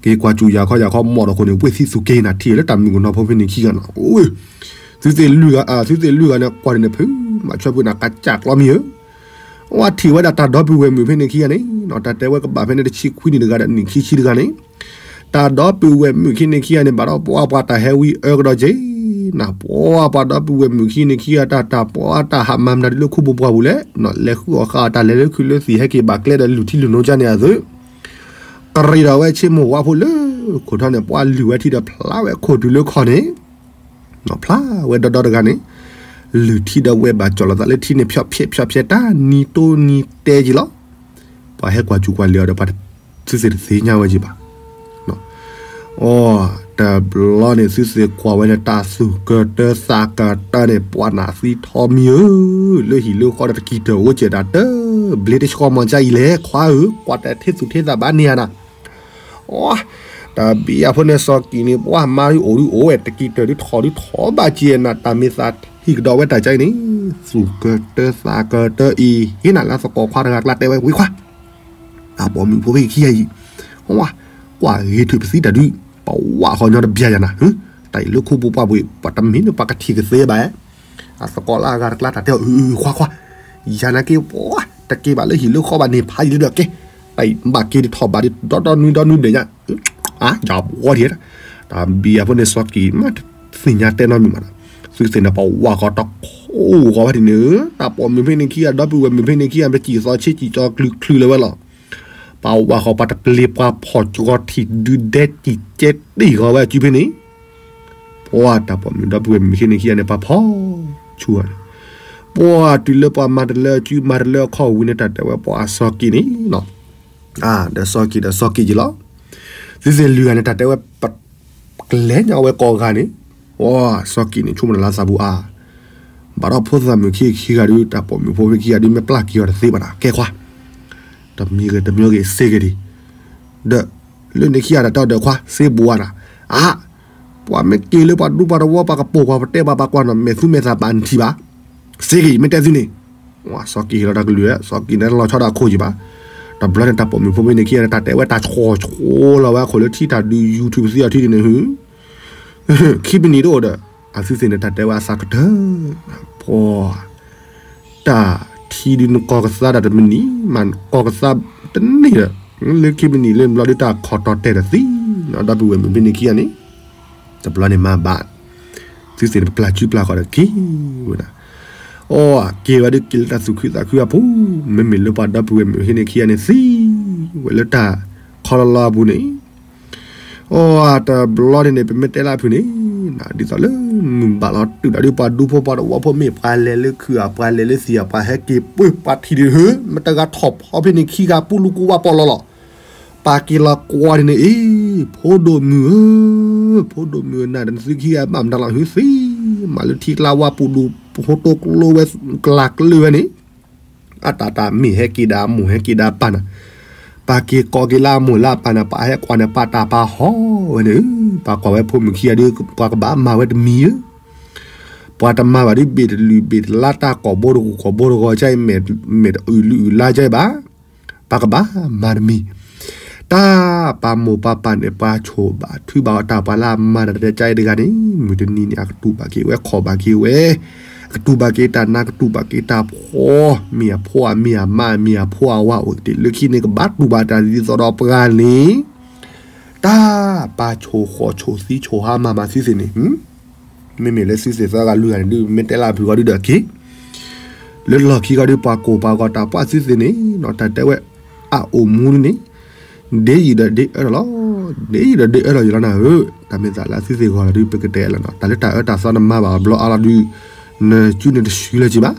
က့ၤကွၢ်စူၣ်ယၤခီယၤခီမီၢ်ဒီးဃိန့ၣ် ဝ့ၢ်သံသူၣ်က့ၤနၤထံၣ်လၢတၢ်မုၢ်ကနီၤဖိဖဲန့ၣ်ခံဂၤနီၤ, အိ သုသ့ၣ်လွံၢ်ဂၤ သုသ့ၣ်လွံၢ်ဂၤန့ၣ် ကွၢ်န့ၣ်ဖုး မၤဆွဲဖုးနၤ ကစၢ်ကျီမံၤဧၢ, ဝဲထံၣ်ဝဲဒၣ်တၢ်ဒီပုၢ်ဝဲၢ်မုၣ်ဖဲန့ၣ်ခံဂၤန့ၣ် တၢ်တဲဝဲကဘၣ်ဖဲန့ၣ်တဆံခွံနံၣ်တဂၤဒီးနံၣ်ခံဆံတဂၤန့ၣ်, တၢ်ဒီပုၢ်ဝဲၢ်မုၣ်ခံန့ၣ်ခံဂၤန့ၣ် ဘၣ်ဒီးပှၤပှၤတၢ်ဟဲဝံအၢကဒီးက့ၤ နပှၤပှၤဒီပုၢ်ဝဲၢ်မုၣ်ခံန့ၣ်ခံဂၤတၢ်တၢ်ပှၤတၢ်ဟးမၤမနုၤဒ်လၢခူပူၤပှၢ်ပူၤလဲၣ်, လဲၤဃုအီၣ်ဃာ်အီၣ်တၢ်လဲၤလၢခုလၢသံၣ်ဟဲက့ၤဘၣ်ကျဲဒီးလုၢ်ထံလုၢ်နိကၢ်န့ၣ်အသိး ကရံၣ်ဒီးဝဲဆ့မိၢ်ဝါဖိလၢခိၣ်ထီၣ်န့ၣ် ပှၤလုၢ်ဝဲထံဒီးဖျါဝဲခိၣ်တုၤလၢခီၣ်န့ၣ်, ဖျါဝဲဒီဒီတဂၤန့ၣ်, လုၢ်ထံဒီးဝဲဘၣ်ကၠီၣ်လီၤသးလၢထံန့ၣ်ဖျီၣ်ဖျဲးဖျီၣ်ဖျဲးတၢ်နံၤတိၢ်နံၤတဲက့ၤလီၤ, ပှၤဟဲကွၢ်စူၣ်ကွၢ်လံၤအီၤဒီးပှၤသုသ့ၣ်တသ့ၣ်ညါဝဲက့ၤဘၣ်, အီ တဘျီန့ၣ် သုသ့ၣ်ကွၢ်ဝဲန့ၣ် တၢ်သူၣ်ကတၢသးကတၢန့ၣ် ပှၤနၢ်သံထီမံၤဧၢ, လၢဟံၣ်လၢဃီဒီးတကံၢ်တၢၢ်အိၣ်စဲးတၢ်တၢ် ဘျ့တဆှီမီၤကၢ်အံၤလဲၣ် ခွါဧၢ, ကွၢ်တၢ်ထဲသူၣ်ထဲသးဘၣ်န့ၣ်ဧါနၤ. အီ, တၢ်ဘံယၤဖိန့ၣ်စီၤကံၣ်န့ၣ် ပှၤမါဒုးအိၣ်ဒုးအိၣ်ဝဲ တကံၢ်တၢၢ်ဒုးထီၣ်ဒုးထီၣ်ဘၣ်က့ၤနၤ တၢ်မ့ၢ်သးထံၣ်ကဒီးဝဲတၢ်ကါအံၤန့ၣ် သူၣ်ကတၢသးကတၢအံၤ ဟ့ၣ်နၤလၢသကိးခွါတဂၤကျါတဲဝဲ ဝံၤခွါ တၢ်ပိာ်မုၣ်ဖိဖဲခံဂၤအံၤ, ကွၢ်ဂ့ၤထုးပသံတၢ်ဒုး, ပဝၢ်ဃီညီတဘျီယၤနၤ, တၢ်အံၤလၢခိပူၤပှၢ်ပူၤ ပှၤတမ့ၢ်လၢပှၤကထံၣ်ကသ့ဘၣ်, အသကိးလၢအဂၤတကျါတၢ်တဲအီၤ အုခွါခွါ, ယၤနာ်က့ ပှၤတက့ၤဘၣ်လၢဟံၣ်လၢဃီဘၣ်န့ၣ် ဖးယံၤလၢဒၢးကဲ, တၢ်အံၤဘၣ်က့ၤဒုးထီၣ်ဘၣ်ဒုး ဒီဒီနွံဒီနွံဒၢးညါ, ယၤဘီဒံး, တၢ်ဘံယၤဖိန့ၣ်စီၤကံၣ်မး သ့ၣ်ညါတဲနီတမံၤဘၣ်ဒီး, သုသ့ၣ်န့ၣ်ပှၤဝၢ်ဃီတခီဃီဘၣ်ဒ်န့ၣ်, တၢ်ပိာ်မုၣ်ဖဲန့ၣ်ခံဂၤ ဒီပုၢ်ဝဲၢ်မုၣ်ဖဲန့ၣ်ခံဂၤ ပစံၣ်သီဆ့စံၣ်ကၠီချုချုလၢၤဝဲလီၤ, ပှၤဝၢ်ဃီပှၤတပျ့ၤပှၤဖီၣ်ကၠီထံၣ်ဒုးဒဲကံၣ်ကဲ တ့ၢ်ဃီဝဲအစုဖဲန့ၣ်, ပှၤတၢ်ပိာ်မုၣ်ဒီပုၢ်ဝဲၢ်မုၣ်ဖဲန့ၣ်ခံဂၤန့ၣ် ပှၤဖီၣ်ဆူၣ်န့ၣ်, ပှၤတုၤလၢပှၤမၤတလၢအစုမၤတလၢအခီၣ်ဝံၤန့ၣ် တၢ်တဲဝဲပှၤအစီၤကံၣ်န့ၣ် ဒီးစီၤကံၣ်ဒီးစီၤကံၣ်က့ၤလီၤ, သုသ့ၣ်လွံၢ်ဂၤန့ၣ် တၢ်တဲဝဲ ပကလဲၤညါဝဲကိးဂၤန့ၣ်, စီၤကံၣ်န့ၣ် ဆိကမိၣ်တၢ်လၢသးပူၤအါ, ဘၣ်ဒီးဖိသၣ်မုၣ်ခံခံဂၤဒုး တၢ်ပိာ်မုၣ်ဖိဖဲခံဂၤဒုး မ့ၢ်ပျၢ်က့ၤအီၤတသ့ဘၣ်နၤ ကဲခွါ, တမံၤဂ့ၤတမံၤဂ့ၤ စ့ဂ့ၤဒံး, ဒီး လၢန့ၣ်ခံဂၤတၢ်တဲအီၤဒီးခွါ စ့ဘူးဧါနၤ, အါ, ပှၤမ့ၢ်က့ၤလၢပှၤဒူပှၤတဝီ ပှၤကပိာ်ပှၤပတဲပှၤ ပှၤကွၢ်နီၣ်မဲာ်သူမဲာ်သးပာ်နထံၣ်ဘၣ်, စ့ဂ့ၤ မ့ၢ်တဲသုန့ၣ်, စီၤကံၣ်ဟ့ၣ်လီၤတၢ်ကလုၢ်ဝဲ စီၤကံၣ်န့ၣ်လီၤဆီဒၣ်ခိၣ်ယံၤဘၣ်, တဘျီန့ၣ် တၢ်ပိာ်မုၣ်ဖိဖဲန့ၣ်ခံဂၤန့ၣ် တၢ်တဲဝဲတၢ်ဆီၣ်ဆိလီၤဝဲအခိၣ်လၢထံၣ်တၢ်ဒုး YouTube သံအီၤထံၣ်ဒ်န့ၣ် ဟု ခံမံးနံးတအိၣ်ဒီး အသုသ့ၣ်န့ၣ် တၢ်တဲဝဲအသးကတၢၢ်, ပှၤ တၢ်ထံဒုးနကီၢ်ကသါဒၣ်တမံးနံး မ့ၢ်နကီၢ်ကသါတန့ၢ်ဒီး လၢခံမံးနံးလၢဘျီဒုးတၢ်ခီၣ်တီတဲာ်တသံ, ဒီပုၢ်ဝဲၢ်မုၣ်ဖဲန့ၣ်ခံဂၤန့ၣ် တဘျီန့ၣ်မၤဘၣ်, သုသ့ၣ်န့ၣ် ပျၢ်စုပျၢ်ဃီၤဒီးက့ၤဝဲဒၣ်, အီ က့ၤဝဲဒုးက့ၤလၢတၢ်သူၣ်ခုသးခုအပူၤ, မ့မ့ၢ်လၢပှၤဒီပုၢ်ဝဲၢ်မုၣ်ဖဲန့ၣ်ခံဂၤန့ၣ်သံဝဲလၢတၢ်ခီလီၤလီၤအပူၤန့ၣ် အီ တဘျီန့ၣ်န့ၣ် ပမ့ၢ်တဲလၢအဖုၣ်န့ၣ် ဒ်သိးလၢမုၢ်ဘၣ်လီၤတုၤဒီး ပှၤဒူဖိပှၤတဝီဖိမ့ၢ်ပှၤလဲၤလၢခုၣ်ဧါ ပှၤလဲၤလၢသံၣ်ဧါ ပှၤဟဲက့ၤပှ့ၤပှၤထံၣ်ဒုး မတဂၤထီၣ်ဖီဖဲန့ၣ်ခံဂၤပူၤလူၤကူဝါပီၣ်လီၤလီၤ, ပာ်က့ၤလီၤကွၢ်ဒ်န့ၣ် အ့ ဖိဒိၣ်မုၣ်ဧၢ, ဖိဒိၣ်မုၣ်ဧၢ နၤဒီးနသုခံဂၤဘၣ်မတၤလီၤ ဟုသံ မၤလၢထံကျါဝါပူၤဒူ ဖိတိကျိဝဲ ကျါကျၢၢ်ဝဲန့ၣ် အတၢ်တၢ်မ့ၢ်ဟဲက့ၤဒီးအမိၢ်ဟဲက့ၤဒီးအပၢ်န့ၣ်, ပာ်က့ၤကိးက့ၤလၢအမိၢ်လၢအပၢ်န့ၣ် ပာ်ဟဲကွၢ်န့ၣ် ပာ်တၢ်ပာ်ဟီဝဲန့ၣ်, ပှၤကွၢ်ဝဲဖိမုၣ်ခံဂၤဒီး ပှၤကဘၣ်မၤဝဲတမံၤဧၢ, ပှၤတမၤဘၣ်ဒီး ဘ့ၣ်တလုာ်ဘ့ၣ်တလါတၢ်ကိာ်ဘိတဂီၤကိာ်ဘိတဂီၤကဲ မဲာ်တအုၣ်လုၢ်အုၣ်လါကဲဘၣ်, ပှၤကဘၣ်မၤတမံၤ, တၢ်ပာ်မိၢ်ပာ်ပၢ်န့ၣ် ပှၤဆိၣ်ဘၣ်ထုဘၣ်အီၤတၢ်ပှၤလၢအမၤတၢ်တကဲအံၤတဂၤန့ၣ် မုၢ်တနံၤန့ၣ် အကတူၢ်ဘၣ်က့ၤဝဲ ခီၣ်ဘၣ်က့ၤဝဲ ကတူၢ်ဘၣ်က့ၤတၢ်နါ ကတူၢ်ဘၣ်က့ၤတၢ်ဖှီၣ် မ့ၢ်အဖိအမ့ၢ်အမါ မ့ၢ်အဖိအဝၤအိၣ်တ့ၢ် လၢခံန့ၣ် ကဘၣ်တူၢ်ဘၣ်တၢ်ဒ်သိးဒီးပှၤန့ၣ် တၢ်ပာ်ဆိၣ်ဃီၣ်ဆိၣ်သံဆိၣ်ဟါမၤမၤသုသ့ၣ်န့ၣ် မ့မ့ၢ်လၢသုသ့ၣ်သၢဂၤလွံၢ်ဂၤန့ၣ်ဒုး မ့ၢ်တဲလၢအဖုၣ်ဃီဒုးဒီးက့ၤ လၢလီၢ်ခံဃီဒုး ပှၤကိၢ်ပှၤဂီၤတၢ်ပှၢ်သုသ့ၣ်န့ၣ် တၢ်တဲဝဲ အအိၣ်မူဒ်န့ၣ် ဒ်ယံာ်ဒီးဒ်အၢထီၣ်လီၤ, ဒ်ယံာ်ဒီးဒ်အၢထီၣ်ယံာ်လီၤနၤဧၢ, တၢ်မ့ၢ်သးလၢသုသ့ၣ်ဂီၤလီၤဒုး ပကတဲလီၤနီၤ, တၢ်လၢတၢ်အၢတၢ်သီနမၤဘၣ်အီၤဘျီအါလီၤဒုး နစုန့ၣ်တစုလၢၤက့ၤဘၣ်,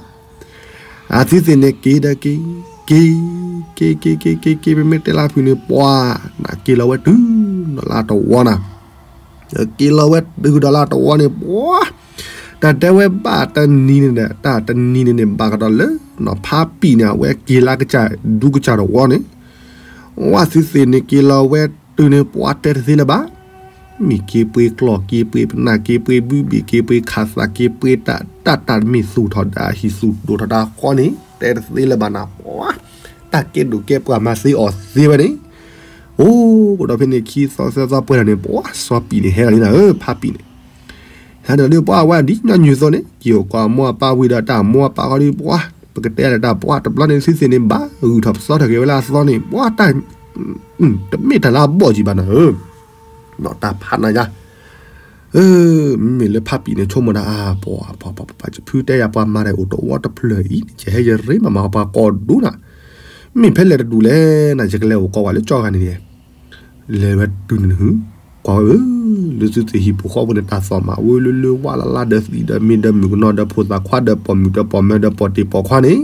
အသုသ့ၣ်န့ၣ်က့ၤဒီးက့ၤ, က့ၤ, က့ၤက့ၤက့ၤက့ၤက့ၤ ပမ့ၢ်တဲလၢအဖုၣ်န့ၣ် ပှၤ နက့ၤလီၤဝဲတုၤဒီးလၢတဝီနၤ က့ၤလီၤဝဲတုၤဒီးလၢတဝီန့ၣ် ပှၤ တၢ်တဲဝဲဘၣ်တနံၤန့ၣ်ဒီး တၢ်တနံၤန့ၣ်န့ၣ် ဘၣ်ကဒီးလၢ နီၤဖးပံာ်န့ၣ် အဝဲက့ၤလၢကစၢ်ဒူကစၢ်တဝီန့ၣ် ဝဲသုသ့ၣ်န့ၣ်က့ၤလီၤဝဲတုၤန့ၣ် ပှၤတဲတသ့လၢၤဘၣ် မ့ၢ်က့ၤပှ့ၤကျီၢ်က့ၤပှ့ၤပနၢ်က့ၤပှ့ၤဘုဘ့ၣ်က့ၤပှ့ၤခးသးက့ၤပှ့ၤတၢ်တၢ်တၢ်တမ့ၢ်သူၣ်ထီၣ်ဒၣ်ဟံၣ်သူၣ်ဒိၣ်ထီၣ်ဒၣ်ဃီန့ၣ် တဲတသ့လၢၤဘၣ်နၤ ပှၤ တၢ်ကဲဒိၣ်ကဲပှၤမၤသ့အီၤသ့ဝဲန့ၣ် အိၣ်ဒီးဖဲန့ၣ်ခံသီသၢသီပှဲၤလီၤန့ၣ် ပှၤစီၤပံာ်န့ၣ် ဟဲလီၤလံနၤဧၢ ဖးပံာ်န့ၣ် ဟဲဒီးလၢပှၤဝဲဒ်ညီနုၢ်အသိးန့ၣ် က့ၤအိၣ်ကွၢ်မိၢ်အပၢ်ဝံၤဒီးတၢ်မိၢ်အပၢ်ဃီဒီးပှၤ ပကတဲလၢတၢ်ပှၤတဘျီန့ၣ်သုသ့ၣ်န့ၣ် ဘၣ်ဂုၢ်ထီၣ်ပသီထီၣ်က့ၤဝဲလၢအသီန့ၣ် ပှၤတၢ် တမ့ၢ်တၢ်လၢအဘီၣ်ကံဘၣ်နၤဧၢ တၢ်ဖးနၤယါ မ့မ့ၢ်လၢဖးပံာ်န့ၣ် ဆိကမိၣ်ဒၣ်အါ ပှၤ ပှၤ ပှၤ ပှၤ ယဖုတဲယၤပှၤမၤတၢ်အိၣ်တဝီတဖျၢၣ်အံၤ ယဟဲယရ့မၤမၤပှၤကိးဒူနၤ မ့ၢ်ဖဲလဲၣ်တဒူၣ်လဲၣ်နၤ ယကလဲၤအိၣ်ကိးဝဲလၢကၠီဂၤန့ၣ် လဲၤဝဲတုၤန့ၣ် ကွၢ်ဝဲဧၢ လၢသုသ့ၣ်ဟံၣ်ပူၤဃီပူၤန့ၣ် တၢ်သီၣ်မးဝဲလၢလၢဝါလၢ်လၢ်ဒီးသံဒီးမ့ၢ်ဒီးမုၣ်ကနီၤဒီး ဖိသၣ်ခွါဒီးပိာ်မုၣ်ဒီးပိာ်မၢၤဒီးပိာ်တ့ၢ်ပိာ်ခွါန့ၣ်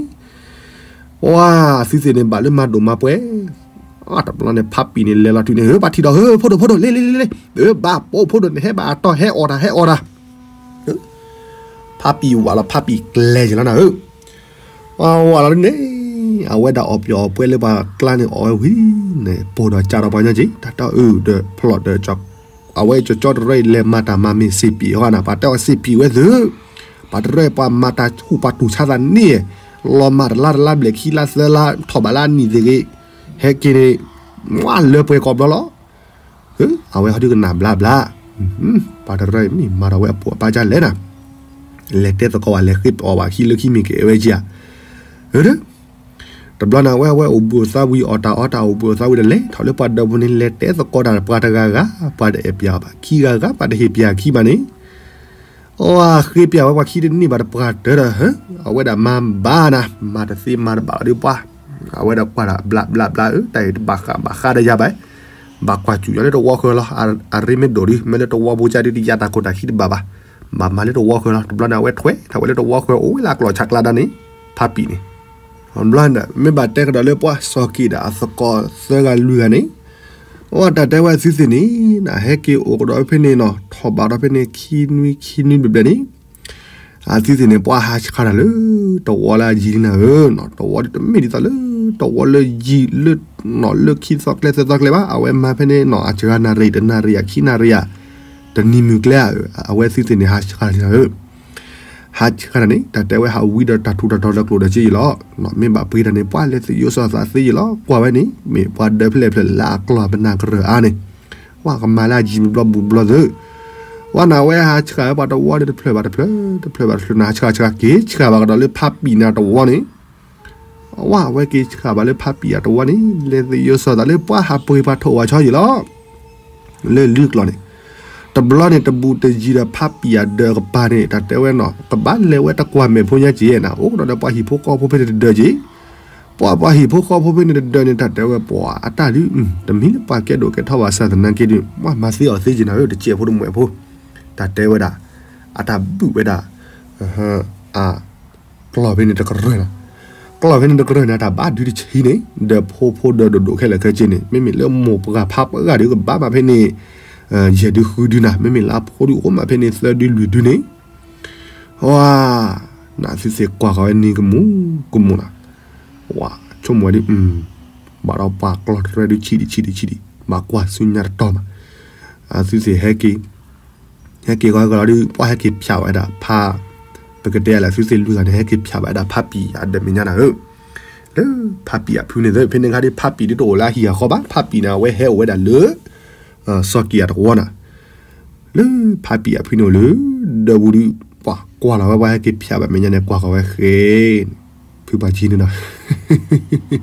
ပှၤသုသ့ၣ်န့ၣ် ဘၣ်လၢမၤဒိၣ်မၤပှဲၤ တဘျီန့ၣ် ဖးပံာ်န့ၣ်လဲၤလီၤတုၤန့ၣ် ဧၢ ဘၣ်ထံၣ်ဒီး ဧၢ ဖိဒိၣ် ဖိဒိၣ် လ့လ့လ့လ့, ဧၢ ဘၣ်ပိာ် ဖိဒိၣ်န့ၣ် ဟဲဘၣ်အတီၢ် ဟဲအီၣ်တၢ် ဟဲအီၣ်တၢ်, ဖးပံာ်ဝးလီၤဖးပံာ်ကျဲက့ၤလီၤနၤဧၢ, ဝးလီၤဒ်န့ၣ်, အဝဲဒၣ်အီၣ်ပျီအီၣ်ပှဲၤလၢပှၤကျါန့ၣ် အီၣ်ဝဲဝံၤန့ၣ် ပိၢ်ဒီးကၢ်ဒီးပှၤညီက့ၤ တၢ်တီအုၣ်ဒီးဖျီၣ်ဒီး အဝဲကၠီတရၢအံၤလဲၤမၤတၢ်မၤမ့ၢ်စ့ၢ်ပံာ်အီၤနၤ ပှၤတဲအီၤစ့ၢ်ပံာ်ဝဲသု, ပှၤတရၢပှၤမၤတၢ်ဟူၣ်ပှၤတူၢ်ဆါသးန့ၣ်, လီၤမၢ်တလါတလါဘျဲၣ်ခံလါသၢလါ ထီၣ်ဘးလၢအနံၣ်သ့ၣ်ဂ့ၤ, ဟဲက့ၤန့ၣ်, မ့ၢ်လၢပှဲၤကိးဘျီလီၤ, အဝဲဟီဒုကနၣ်ဘျါဘျါ, ပှၤတရၢအံၤမ့ၢ်မၤဒီးဝဲအပိာ်အပၢ်ကၢ်လဲၣ်နၤ, လဲၤတဲသကိးဘၣ် လဲၤဃ့အီၣ်ဘၣ်ခံလၢခံမ့ၢ်ကအဲၣ်ဝဲက့ၤဧါ, တဘျီန့ၣ် အဝဲ အဝဲအိၣ်ဘှံးအိၣ်သါဝံၤ အီၣ်တၢ်အီတၢ်အိၣ်ဘှံးအိၣ်သါဝံၤဒီး လဲၤထီၣ်လၢပှၤဒၢးပူၤန့ၣ် လဲၤတဲသကိးတၢ် ပှၤတဂၤဂၤ ပှၤတအဲၣ်ပၠးဘၣ် ခံဂၤဂၤ ပှၤတဟ့ၣ်ပၠးခံဘၣ်န့ၣ်, အဃ့ပၠးဝဲပှၤခံတန့ၢ်ဘၣ်တပှၢ်တၢၢ်ဒီး အဝဲဒၣ်မၤဘၣ်နၤ မၤတသ့မၤတဘၣ်လီၤဒုးပှၤ, အဝဲဒၣ်ကွၢ်တၢ်ဘျးဘျးဘျးဧၢ တၢ်အံၤတဘၣ်ဃးဘၣ်ဃးဒီးယၤဘၣ်, ဘၣ်ကွၢ်စူၣ်ညီလၢတဝီဃၢၤလီၤ, အရ့မ့ၢ်ဒိၣ်ဒုး မ့ၢ်လၢတဝီဖိကၢ်ဒုး တယါတၢ်ခိၣ်တၢ်ခံတဘၣ်ဘၣ်, ဘၣ်မၤလၢတဝီဃၢၤလီၤ, တဘျီန့ၣ် အဝဲထွဲထီၣ်ဝဲလၢတဝီဃၢၤ အိၣ်ဝဲလၢအကျိာ်ဆးကျါဒၣ်န့ၣ်, ဖးပံာ်န့ၣ်, တဘျီန့ၣ် မ့ၢ်ဘၣ်တဲကဒီးလၢပှၤစီၤက့ၤဒၣ်အသကိးသၢဂၤလွံၢ်ဂၤန့ၣ်, အဝဲတၢ်တဲဝဲအသုသ့ၣ်န့ၣ် နဟဲက့ၤအိၣ်ကဒီးဖဲန့ၣ်နီၤ ထီၣ်ဘးဒီးဖဲန့ၣ် ခံနွံခံနွံဘျဲၣ်ဘျဲၣ်န့ၣ် အသုသ့ၣ်န့ၣ် ပှၤဟးဆှၣ်တၢ်လၢ တဝီလၢအယံၤလံနၤဧၢ, တဝီဒ်တမ့ၢ်ဒ်သိးလၢ တဝီလၢယံၤလၢ နီၣ်လၢခံသီကျဲသၢသီကျဲဘၣ်, အဝဲမၤဖဲန့ၣ်နီၤ အစှၤနၣ်ရံၣ် တနၣ်ရံၣ် ခံနၣ်ရံၣ်ဧါ, တနံၤမုၢ်ကျဲဧါ, အဝဲသုသ့ၣ်န့ၣ် ဟးဆှၣ်တၢ်လံနၤဧၢ, ဟးဆှၣ်တၢ်န့ၣ် တၢ်တဲဝဲဟးဝံဒီးတၢ်ထူးတၢ်တီၤလၢကျိာ်ဒီးက့ယံၤလီၤ, မ့ၢ်ဘၣ်ပှ့ၤတၢ်န့ၣ် ပှၤလဲၤသယိးစီၤသးသ့ယံၤလီၤ, ကွၢ်ဝဲန့ၣ် မ့ၢ်ပှၤဒၢးဖျဲၣ်ဖျဲၣ်လၢအကျီၢ်ပနၢ်ကရၢၢ်အါန့ၣ်, ပှၤကမၤလၢအယံၤမံၤဘျီဘူးဘျီသု ဝဲန့ၣ် အဝဲဟးဆှၣ်ဝဲပှၤတဝီန့ၣ် တဖျၢၣ်ဘၣ်တဖျၢၣ် တဖျၢၣ်ဘၣ်တဖျၢၣ်န့ၣ် ဟးဆှၣ်ဆှၣ်က့ၤဆှၣ်ဘၣ်ကဒီးလၢဖးပံာ်န့ၣ်တဝီန့ၣ်, ဝဲ အဝဲက့ၤဆှၣ်ဘၣ်လၢဖးပံာ်အတဝီန့ၣ် လဲၤသယိးစီၤသးလၢပှၤဟးပှ့ၤပှၤထိၣ်ဝဲဆီယံၤလီၤ, လၢလုၢ်ကျိာ်န့ၣ်, တဘျီန့ၣ် တဘူးတယံၤဒီးဖးပံာ်အဒၢးကပၤန့ၣ် တၢ်တဲဝဲနီၤ ကဘၣ်လဲၤဝဲတကွၢ်မဲာ်ဖိညါက့ၤနၤ အိၣ်ကဒီးဒီးပှၤဟံၣ်ဖိဃီဖိဖဲန့ၣ်တဒၢးက့ၤ, ပှၤပှၤဟံၣ်ဖိဃီဖိဖဲန့ၣ်တဒၢးန့ၣ် တၢ်တဲဝဲပှၤအတၢ်ဒုး တမံၤလၢပှၤကဲဒိၣ်ကဲထီၣ်ဘၣ်ဆၣ်သနာ်က့ဒုး ပှၤမၤသ့အီၣ်သ့က့ၤနၤဧၢ တစဲးဖိတမှဲးဖိ, တၢ်တဲဝဲဒၣ်, အတၢ်ဘုၣ်ဝဲဒၣ်, အ ကျီၢ်ဖဲန့ၣ်တကရၢၢ်လီၤ, ကျီၢ်ဖဲန့ၣ်တကရၢၢ်န့ၣ် တၢ်ဘၣ်ဒုးတဆံးန့ၣ် ဒီးဖိဖိဒီးဒိၣ်ဒိၣ်ခဲလၢာ်ခဲဆ့န့ၣ် မ့မ့ၢ်လၢမိၢ်ပှၢ်ဖးပှၢ်ဂၤဒုးကဘၣ်မးဖဲန့ၣ်, ယဲၢ်ဒုးဃုဒုးနၤ မ့မ့ၢ်လၢအဖိဒုးအိၣ်မးဖဲန့ၣ် သၢဒုးလွံၢ်ဒုးန့ၣ်, ဝါ, နသုသ့ၣ်ကွၢ်ဃီၤဝဲန့ၣ်ကမူၣ်ကမူၣ်လီၤ, ဝါ, ဆိကမိၣ်ဝဲဒုး, ဘၣ်ဒီးပှၤကျီၢ်တရဲဒုးဆံးဒံးဆံးဒံးဆံးဒံး ဘၣ်ကွၢ်ဆူညါတတီၤမး, အသုသ့ၣ်ဟဲက့ၤ ဟဲက့ၤဂီၤဂီၤလီၤဒုး ပှၤဟဲက့ၤဖၠးဝဲဒၣ်ဖး, ပကတဲလဲၣ် သုသ့ၣ်လွံၢ်ဂၤန့ၣ် ဟဲက့ၤဖၠးဝဲဒၣ်ဖးပံာ်အဒၢးမဲာ်ညါနၤဧၢ, လၢဖးပံာ်အဖုန့ၣ်သ့ၣ် ဖဲန့ၣ်ခါဒ်ဖးပံာ်ဒ် တအိၣ်လၢအဟံၣ်အဃီဘၣ် ဖးပံာ်န့ၣ် အဝဲဟဲအိၣ်ဝဲဒၣ်လၢ စီၤကံၢ်အတဝီနၤ, လၢဖးပံာ်အဖုန့ၣ်အိၣ်လၢ ဒၢးပူၤဒုး ပှၤကွၢ်လီၤဝဲ ပှၤဟဲက့ၤဖၠးဘၣ်မဲာ်ညါန့ၣ် ကွၢ်ဃီၤဝဲဃဲ ဖုပှၤကံန့ၣ်ဒီး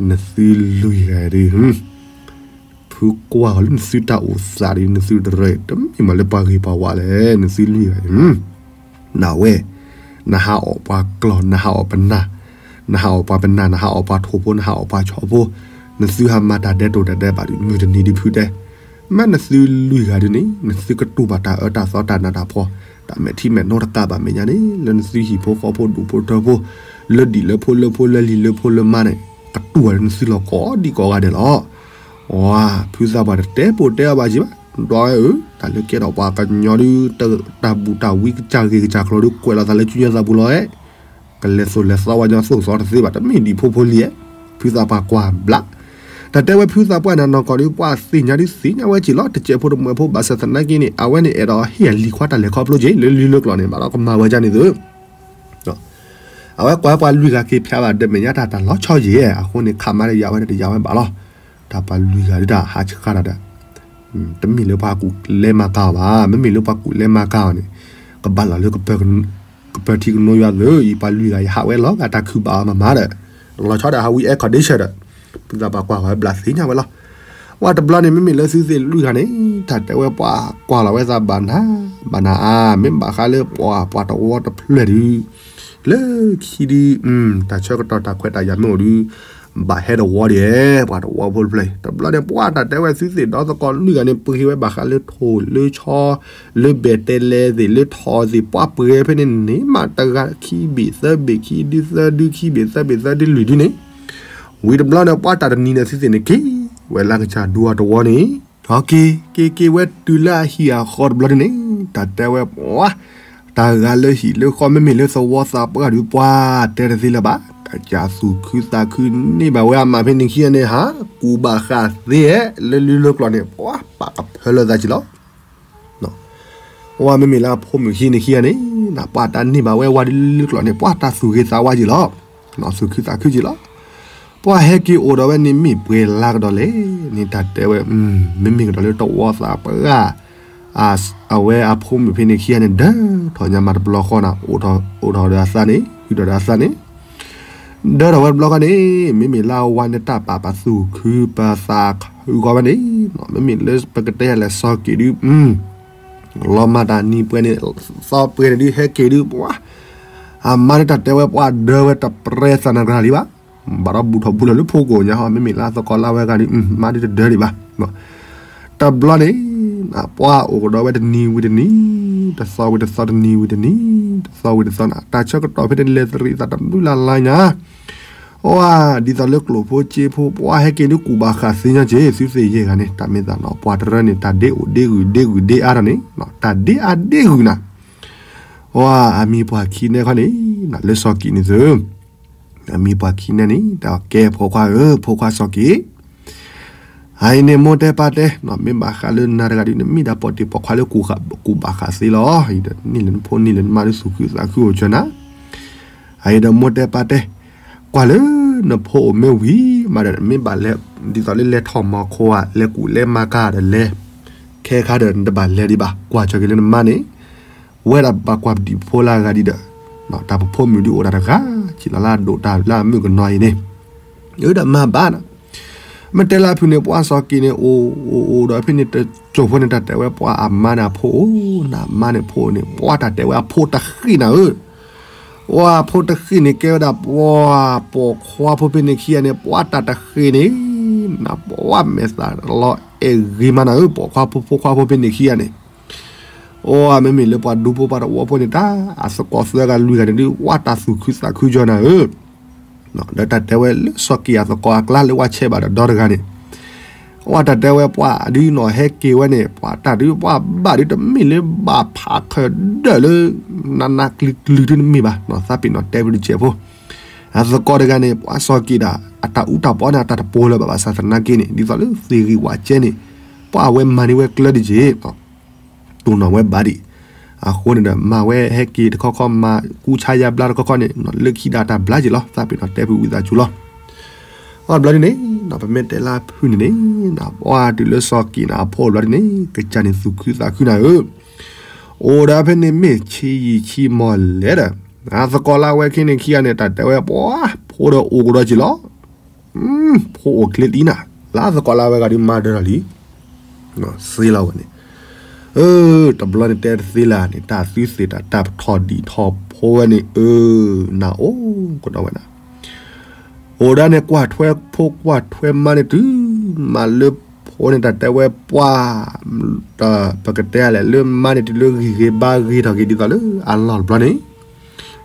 နသုလွံၢ်ဂၤဒုး ဖုကွၢ်ဃီၤလၢနသုတၢ်အိၣ်သးဒ် နသုတရၢ တမ့ၢ်မးလၢပှၤဂ့ၤပှၤဝါလဲၣ် နသုလွံၢ်ဂၤ, နဝဲ, နဟးအီၣ်ပှၤကျီၢ် နဟးအီၣ်ပနၢ်, နဟးအီၣ်ပှၤပနၢ် နဟးအီၣ်ပှၤထိၣ်ဖိ နဟးအီၣ်ပှၤဆီဖိ, နသုဟးမၤတၢ်ဒဲးတိၢ်တၢ်ဒဲးဘးဒ် မုၢ်တနံၤဒ်ဖုတဲ, မ့ၢ်နသုလွံၢ်ဂၤဒ်န့ၣ် နသုကတူၢ်ဘၣ်တၢ်အၢတၢ်သီတၢ်နးတၢ်ဖှီၣ်, တၢ်မဲာ်ထံမဲာ်နိတကးဘၣ်မဲာ်ညါန့ၣ် လၢနသုဟံၣ်ဖိဃီဖိဒူၣ်ဖိထၢဖိ, လၢဒံၣ်လၢဖိလၢဖိလၢလံၤလၢဖိလၢမါန့ၣ်, ကတူၢ်ဘၣ်လၢနသုလီၢ်ကိးဒံကိးဂၤဒဲးလီၤ. ဝါ, ဖုသးပှၢ်တတဲပိာ်တဲအီၤဘၣ်က့ၤဘၣ်, ဒီးဝဲဧၢ, တၢ်လၢကဲထီၣ်ပှၤကညီဒုး တၢ်ဘူၣ်တၢ်ဝံကစၢ်ဂ့ၤကစၢ်ကျိၤဒုး ကွဲးလီၤသးလၢကညီသးပူၤလီၤဧါ, ကလဲၤသိၣ်လဲၤသီဝဲညီသိၣ်သီတသ့ဘၣ် တမ့ၢ်ဒံၣ်ဖိဖိလံၤဧါ, ဖုသးပှၢ်ကွၢ်ဘျး, တၢ်တဲဝဲဖုသးပှၢ်န့ၣ်နီၢ်ကီၢ်ဒုး ပှၤသ့ၣ်ညါဒုးသ့ၣ်ညါဝဲက့ၤလီၤ တစဲးဖိတမှဲးဖိဘၣ်ဆၣ်သနာ်က့န့ၣ် အဝဲန့ၣ်အဲၣ်ဒိးဟ့ၣ်အလံၤခွါတၢ်လဲၤခီဖျိက့ၤ လၢလံာ်လၢကျိာ်န့ၣ် ဘၣ်ဒီးကမၤဝဲဒ်န့ၣ်သု အဝဲကွၢ်ပှၤလွံၢ်ဂၤက့ၤဖၠးဘၣ်ဒီးမဲာ်ညါတၢ်တၢ်လီၤဆီယံၤ, အဃိန့ၣ် ခးမါဒီးယၤဝဲဒီးတယၤဝဲဘၣ်လီၤ. တၢ်ပှၤလွံၢ်ဂၤဒုးတၢ်ဟးဆှၣ်တၢ်ဒီး, တမ့ၢ်လၢပှၤကူၣ်လဲမၤကၤအီၤဘၣ်, မ့မ့ၢ်လၢပှၤကူၣ်လဲမၤကၤအီၤန့ၣ်, ကဘၣ်လီၤလၢ ကပၢၤထံကနိယွၤသုးအံၤ ပှၤလွံၢ်ဂၤအံၤဟးဝဲလီၤဂာ်တၢ်ခုၣ်ဘၣ်အီၤမးမးဒီး, လီၤဆီဒီးဟးဝံ air condition ဒီး, ဖုသးပှၢ်ကွၢ်ဃီၤဝဲဘျးသ့ၣ်ညါဝဲလီၤ. ဝဲတဘျီန့ၣ် မ့မ့ၢ်လၢသုသ့ၣ်လွံၢ်ဂၤန့ၣ် တၢ်တဲဝဲပှၤကွၢ်လီၤဝဲသးဘၣ်နၤ, ဘၣ်နၤအါ, မ့ၢ်ဘၣ်ဃးလၢပှၤ ပှၤတဝီတဖျၢၣ်ဒုး, လၢခံဒုး, တၢ်ဆၢကတီၢ်တၢ်ခွဲးတၢ်ယာ်မ့ၢ်အိၣ်ဒုး, ဘၣ်ဟဲတဝီဒံး, ပှၤတဝီဖိတဖျၢၣ်အံၤ, တဘျီန့ၣ် ပှၤတၢ်တဲဝဲသုသ့ၣ်ဒီသကိးလွံၢ်ဂၤန့ၣ် ပှ့ၤဝဲဘၣ်ဃးလၢထိၣ်လၢဆီ, လၢဘဲၣ်တဲလဲသ့ၣ် လၢထိၣ်သ့ၣ် ပှၤပှ့ၤဖဲန့ၣ်န့ၣ်မးတဂၤခံဘ့ၣ်သၢဘ့ၣ်ခံဒုသၢဒုခံဘ့ၣ်သၢဘ့ၣ်သၢဒုလွံၢ်ဒုန့ၣ်, ဝံၤတဘျီန့ၣ် ပှၢ်တၢ်တနံၤန့ၣ် သုသ့ၣ်န့ၣ်က့ၤဝဲလၢကစၢ်ဒူအတဝီန့ၣ်, က့ၤက့ၤက့ၤဝဲတုၤလၢအဟံၣ်အဃီတဘျီန့ၣ်, တၢ်တဲဝဲပှၢ်, တၢ်ဂၤလၢဟံၣ်လၢဃီ မ့မ့ၢ်လၢသဝီသးပှၢ်ဒုး ပှၢ်တဲတသ့လၢၤဘၣ်, တၢ်ကးသူၣ်ခုသးခုန့ၢ်ဘၣ်ဝဲအမါဖဲန့ၣ်ခံဂၤန့ၣ် ဟးကူၣ်ဘၣ်ဃးသ့ဟဲလၢလံာ်လၢကျိာ်န့ၣ် ပှၢ်ပာ်ကဖၢလၢသးက့ၤလီၤ. ဝဲမ့မ့ၢ်လၢအဖိမုၣ်ခံန့ၣ်ခံဂၤန့ၣ်, ပှၢ်တၢ်န့ၢ်ဘၣ်ဝဲဝါဒ်လၢကျိာ်န့ၣ် ပှၢ်တၢ်သူၣ်ဂ့ၤသးဝါက့ၤလီၤ. သူၣ်ခုသးခုက့ၤလီၤ. ပှၢ်ဟဲက့ၤအိၣ်ဒီးဝဲန့ၣ်မ့ၢ်ပှဲၤလါကဒီးလဲၣ်န့ၣ် တၢ်တဲဝဲ, မ့မ့ၢ်ကဒီးလၢတဝီသးပှၢ် အဝဲအဖိမုၣ်ဖဲန့ၣ်ခံဂၤန့ၣ် ဒၢထီၣ်ညါမးတဘျီဃီန့ၣ် အိၣ်ထီၣ်ဒီးအသးန့ၣ် ဟုၣ်ထီၣ်ဒီးအသးန့ၣ် ဒၢထီၣ်ဝဲတဘျီဃီန့ၣ် မ့မ့ၢ်လၢအဝၤန့ၣ် တၢ်ပာ်ပသူၣ်ခုပသးခုဂီၤဝဲန့ၣ်, မ့မ့ၢ်လၢပကတဲလဲၤစီၤက့ၤဒုး လီၤမၢ်တၢ်နံၤပှဲၤန့ၣ် သီပှဲၤန့ၣ်ဒုးဟဲက့ၤဒုးပှၢ်, အမါန့ၣ်တၢ်တဲဝဲပှၢ်ဒၢဝဲတပြဲသးနဂၤလံဘၣ်, ဘၣ်ဒီးဘူၣ်ထီၣ်ဘူၣ်လီၤလၢဖိကိာ်ညါဟီ မ့မ့ၢ်လၢအသကိးလၢဝဲဂၤဒုး မါဒုးတဒၢဒံးဘၣ်. တဘျီန့ၣ် ပှၢ်အိၣ်ကဒီးဝဲတနံၤဝံၤတနံၤ, တသီဝံၤတသီတနံၤဝံၤတနံၤ, တသီဝံၤတသီန့ၣ် တၢ်ဆၢကတီၢ်ဖဲန့ၣ်လဲၤသရံးသးတဘျုးလၢ်လၢ်ညါ အဝဲဒ်သိးလၢကျိၣ်ဖိစ့ဖိ ပှၢ်ဟဲက့ၤဒုးကူၣ်ဘၣ်ဃးသ့ညါက့ၤ သုသ့ၣ်ယဲၢ်ဂၤန့ၣ် တၢ်မ့ၢ်သးနီၤ ပှၢ်တရၢန့ၣ် တၢ်ဒ့အိၣ်ဒ့ဂုာ်ဒ့ဂုာ်ဒ့အါထီၣ်န့ၣ် တၢ်ဒ့အါဒ့ဂုာ်နၤ, အဝဲအမံၤပှၢ်ခံနဲခီန့ၣ် လၢစီၤကံးန့ၣ်သု အမံၤပှၢ်ခံနဲန့ၣ် တၢ်ကဲဖိခွါဧၢ ဖိခွါစီၤကံး အအံၤန့ၣ် မိၢ်တဲပၢ်တဲ မ့ၢ်ဘၣ်ဃးလၢနၤတဂၤဒုး နမ့ၢ်ဒၣ်ပိာ်တံၢ်ပိာ်ခွါလၢကူၣ်ဘၣ်ဃးသ့လီၤ. အံၤဒီး နံၣ်လၢနဖိနံၣ်လၢနမါဒုးသူၣ်ခုသးခုအိၣ်ကၢနၤ, အအံၤဒီး မိၢ်တဲပၢ်တဲ ကွၢ်လၢနဖိအိၣ်မ့ၢ်ဝံၤမးဒီး မ့ၢ်ဘၣ်လဲၤ ဒ်သိးလၢလဲၤထီၣ်မီၤခိဧါ လဲၤကူၣ်လဲၤမၤကၤဒီးလဲၤ ခဲခါဒီးနတဘၣ်လဲၤဒံးဘၣ် ကွၢ်ကၢက့ၤလၢနမါန့ၣ် ဝဲဒၣ်ဘၣ်ကွၢ်ပဒံးဖိလၢအဂၤဒ်ဒီး တၢ်ပဖိမုၣ်ဒုးအိၣ်တၢ်တဂၤ စံးလီၤလၢအဒိၣ်တၢ်လၢအမုၣ်ကနီၤအံၤန့ၣ်, အၢဒီးမၤဘၣ်နၤ, မ့ၢ်တဲလၢအဖုၣ်န့ၣ် ပှၢ်စီၤကံးန့ၣ် အိၣ်အိၣ်အိၣ်ဒီးဖဲန့ၣ် တစိၢ်ဖိန့ၣ် တၢ်တဲဝဲပှၢ်အမါန့ၣ်အဖိအိၣ် နမါန့ၣ်ဖိန့ၣ် ပှၢ်တၢ်တဲဝဲအဖိတဃံးနၤဧၢ, ပှၢ်အဖိတဃံးန့ၣ် ကဲဝဲဒၣ်ပှၢ်ပိာ်ခွါဖိဖဲန့ၣ်ခံဂၤန့ၣ် ပှၢ်တၢ်တဃံးန့ၣ် နပှၢ်မဲာ်သၣ်လီၤအဲၣ်ဂ့ၤမးနၤဧၢ, ပိာ်ခွါဖိဖိခွါဖိဖဲန့ၣ်ခံဂၤန့ၣ် အိၣ်မ့မ့ၢ်လၢပှၤဒူဖိပှၤတဝီဖိန့ၣ် တၢ်အသကိးသၢဂၤလွံၢ်ဂၤန့ၣ်ဒုး ဝဲတၢ်သူၣ်ခုသးခုကၢနၤဧၢ, ဒီးတၢ်တဲဝဲလၢစီၤကံးအသကိးအကျါလၢဝဲဆဲးဘၣ်ဒီးဒီတဂၤန့ၣ်, ဝဲတၢ်တဲဝဲပှၤဒုးနီၣ်ဟဲက့ၤဝဲန့ၣ် ပှၤတၢ်ဒုးပှၤဘၣ်ဒုးတမ့ၢ်လၢဘၣ်ဖးခၢၣ်ဒၢၣ်လၢ နးနးကျံၤကျံၤဒုးတမ့ၢ်ဘၣ်, သးပ့ၤနီၣ်တဲဖုတစဲးဖိ အသကိးတဂၤန့ၣ် ပှၤစီၤကံးဒၣ် အတၢ်အူတၢ်ပီန့ၣ် အတၢ်တပိာ်လၢၤဘၣ်ဘၣ်ဆၣ်သနာ်က့န့ၣ် ဒ်သိးလၢသ့ၣ်ဂံၢ်ဝးကဲန့ၣ် ပှၤအဝဲမၤန့ၢ်ဝဲကျၢၤဒံးက့ၤ တိၢ်နီၣ်ဝဲဘၣ်ဒံး, အဃိန့ၣ်ဒီး မၤဝဲဟဲက့ၤတခီခီ မၤကူစါယါဘျါတခီခီန့ၣ် လၢခံဒၣ်တၢ်ဘျါက့ၤလီၤ သးပ့ၤနီၣ်တဲဖုဝံသးစူၤလီၤ. အဘျီဒ်န့ၣ် ပမ့ၢ်တဲလၢဖုန့ၣ်န့ၣ် ပှၤတုၤလၢစီၤကံးန့ၣ် အဖိအဘျီဒ်န့ၣ် ကစၢ်န့ၣ်သူၣ်ခုသးခုနၤဧၢ, အိၣ်ဒီးဖဲန့ၣ်မ့ၢ်ဆံးယံာ်ဆံးမီၢ်လဲၣ်ဒီး အသကိးလၢဝဲခံန့ၣ်ခံဂၤန့ၣ် တၢ်တဲဝဲပှၤ ဖိဒီးအိၣ်ကဒီးက့ၤလီၤ ဖိအိၣ်ချ့လံနၤ, လၢအသကိးလၢဝဲဂၤဒုးမၤဒၢထီၣ်လံ, သ့လီၤဝဲန့ၣ်, အၢ တဘျီန့ၣ်တဲတသ့လၢန့ၣ် တၢ်သုသ့ၣ်တၢ်တၢ်ပထီၣ်ဒံးထီၣ်ဖိဝဲန့ၣ် အၢ နၤအိၣ်ကဒီးဝဲနၤ, အိၣ်ဒၣ်န့ၣ် ကွၢ်ထွဲဖိကွၢ်ထွဲမါန့ၣ်တုၤ မၤလၢဖိန့ၣ် တၢ်တဲဝဲပှၤ ပကတဲလဲၣ် လၢမါန့ၣ်တုၤလၢဂံၢ်ဂ့ၤဘါဂ့ၤထီၣ်က့ၤ ဒ်သိးလၢအလီၢ်တဘျီန့ၣ်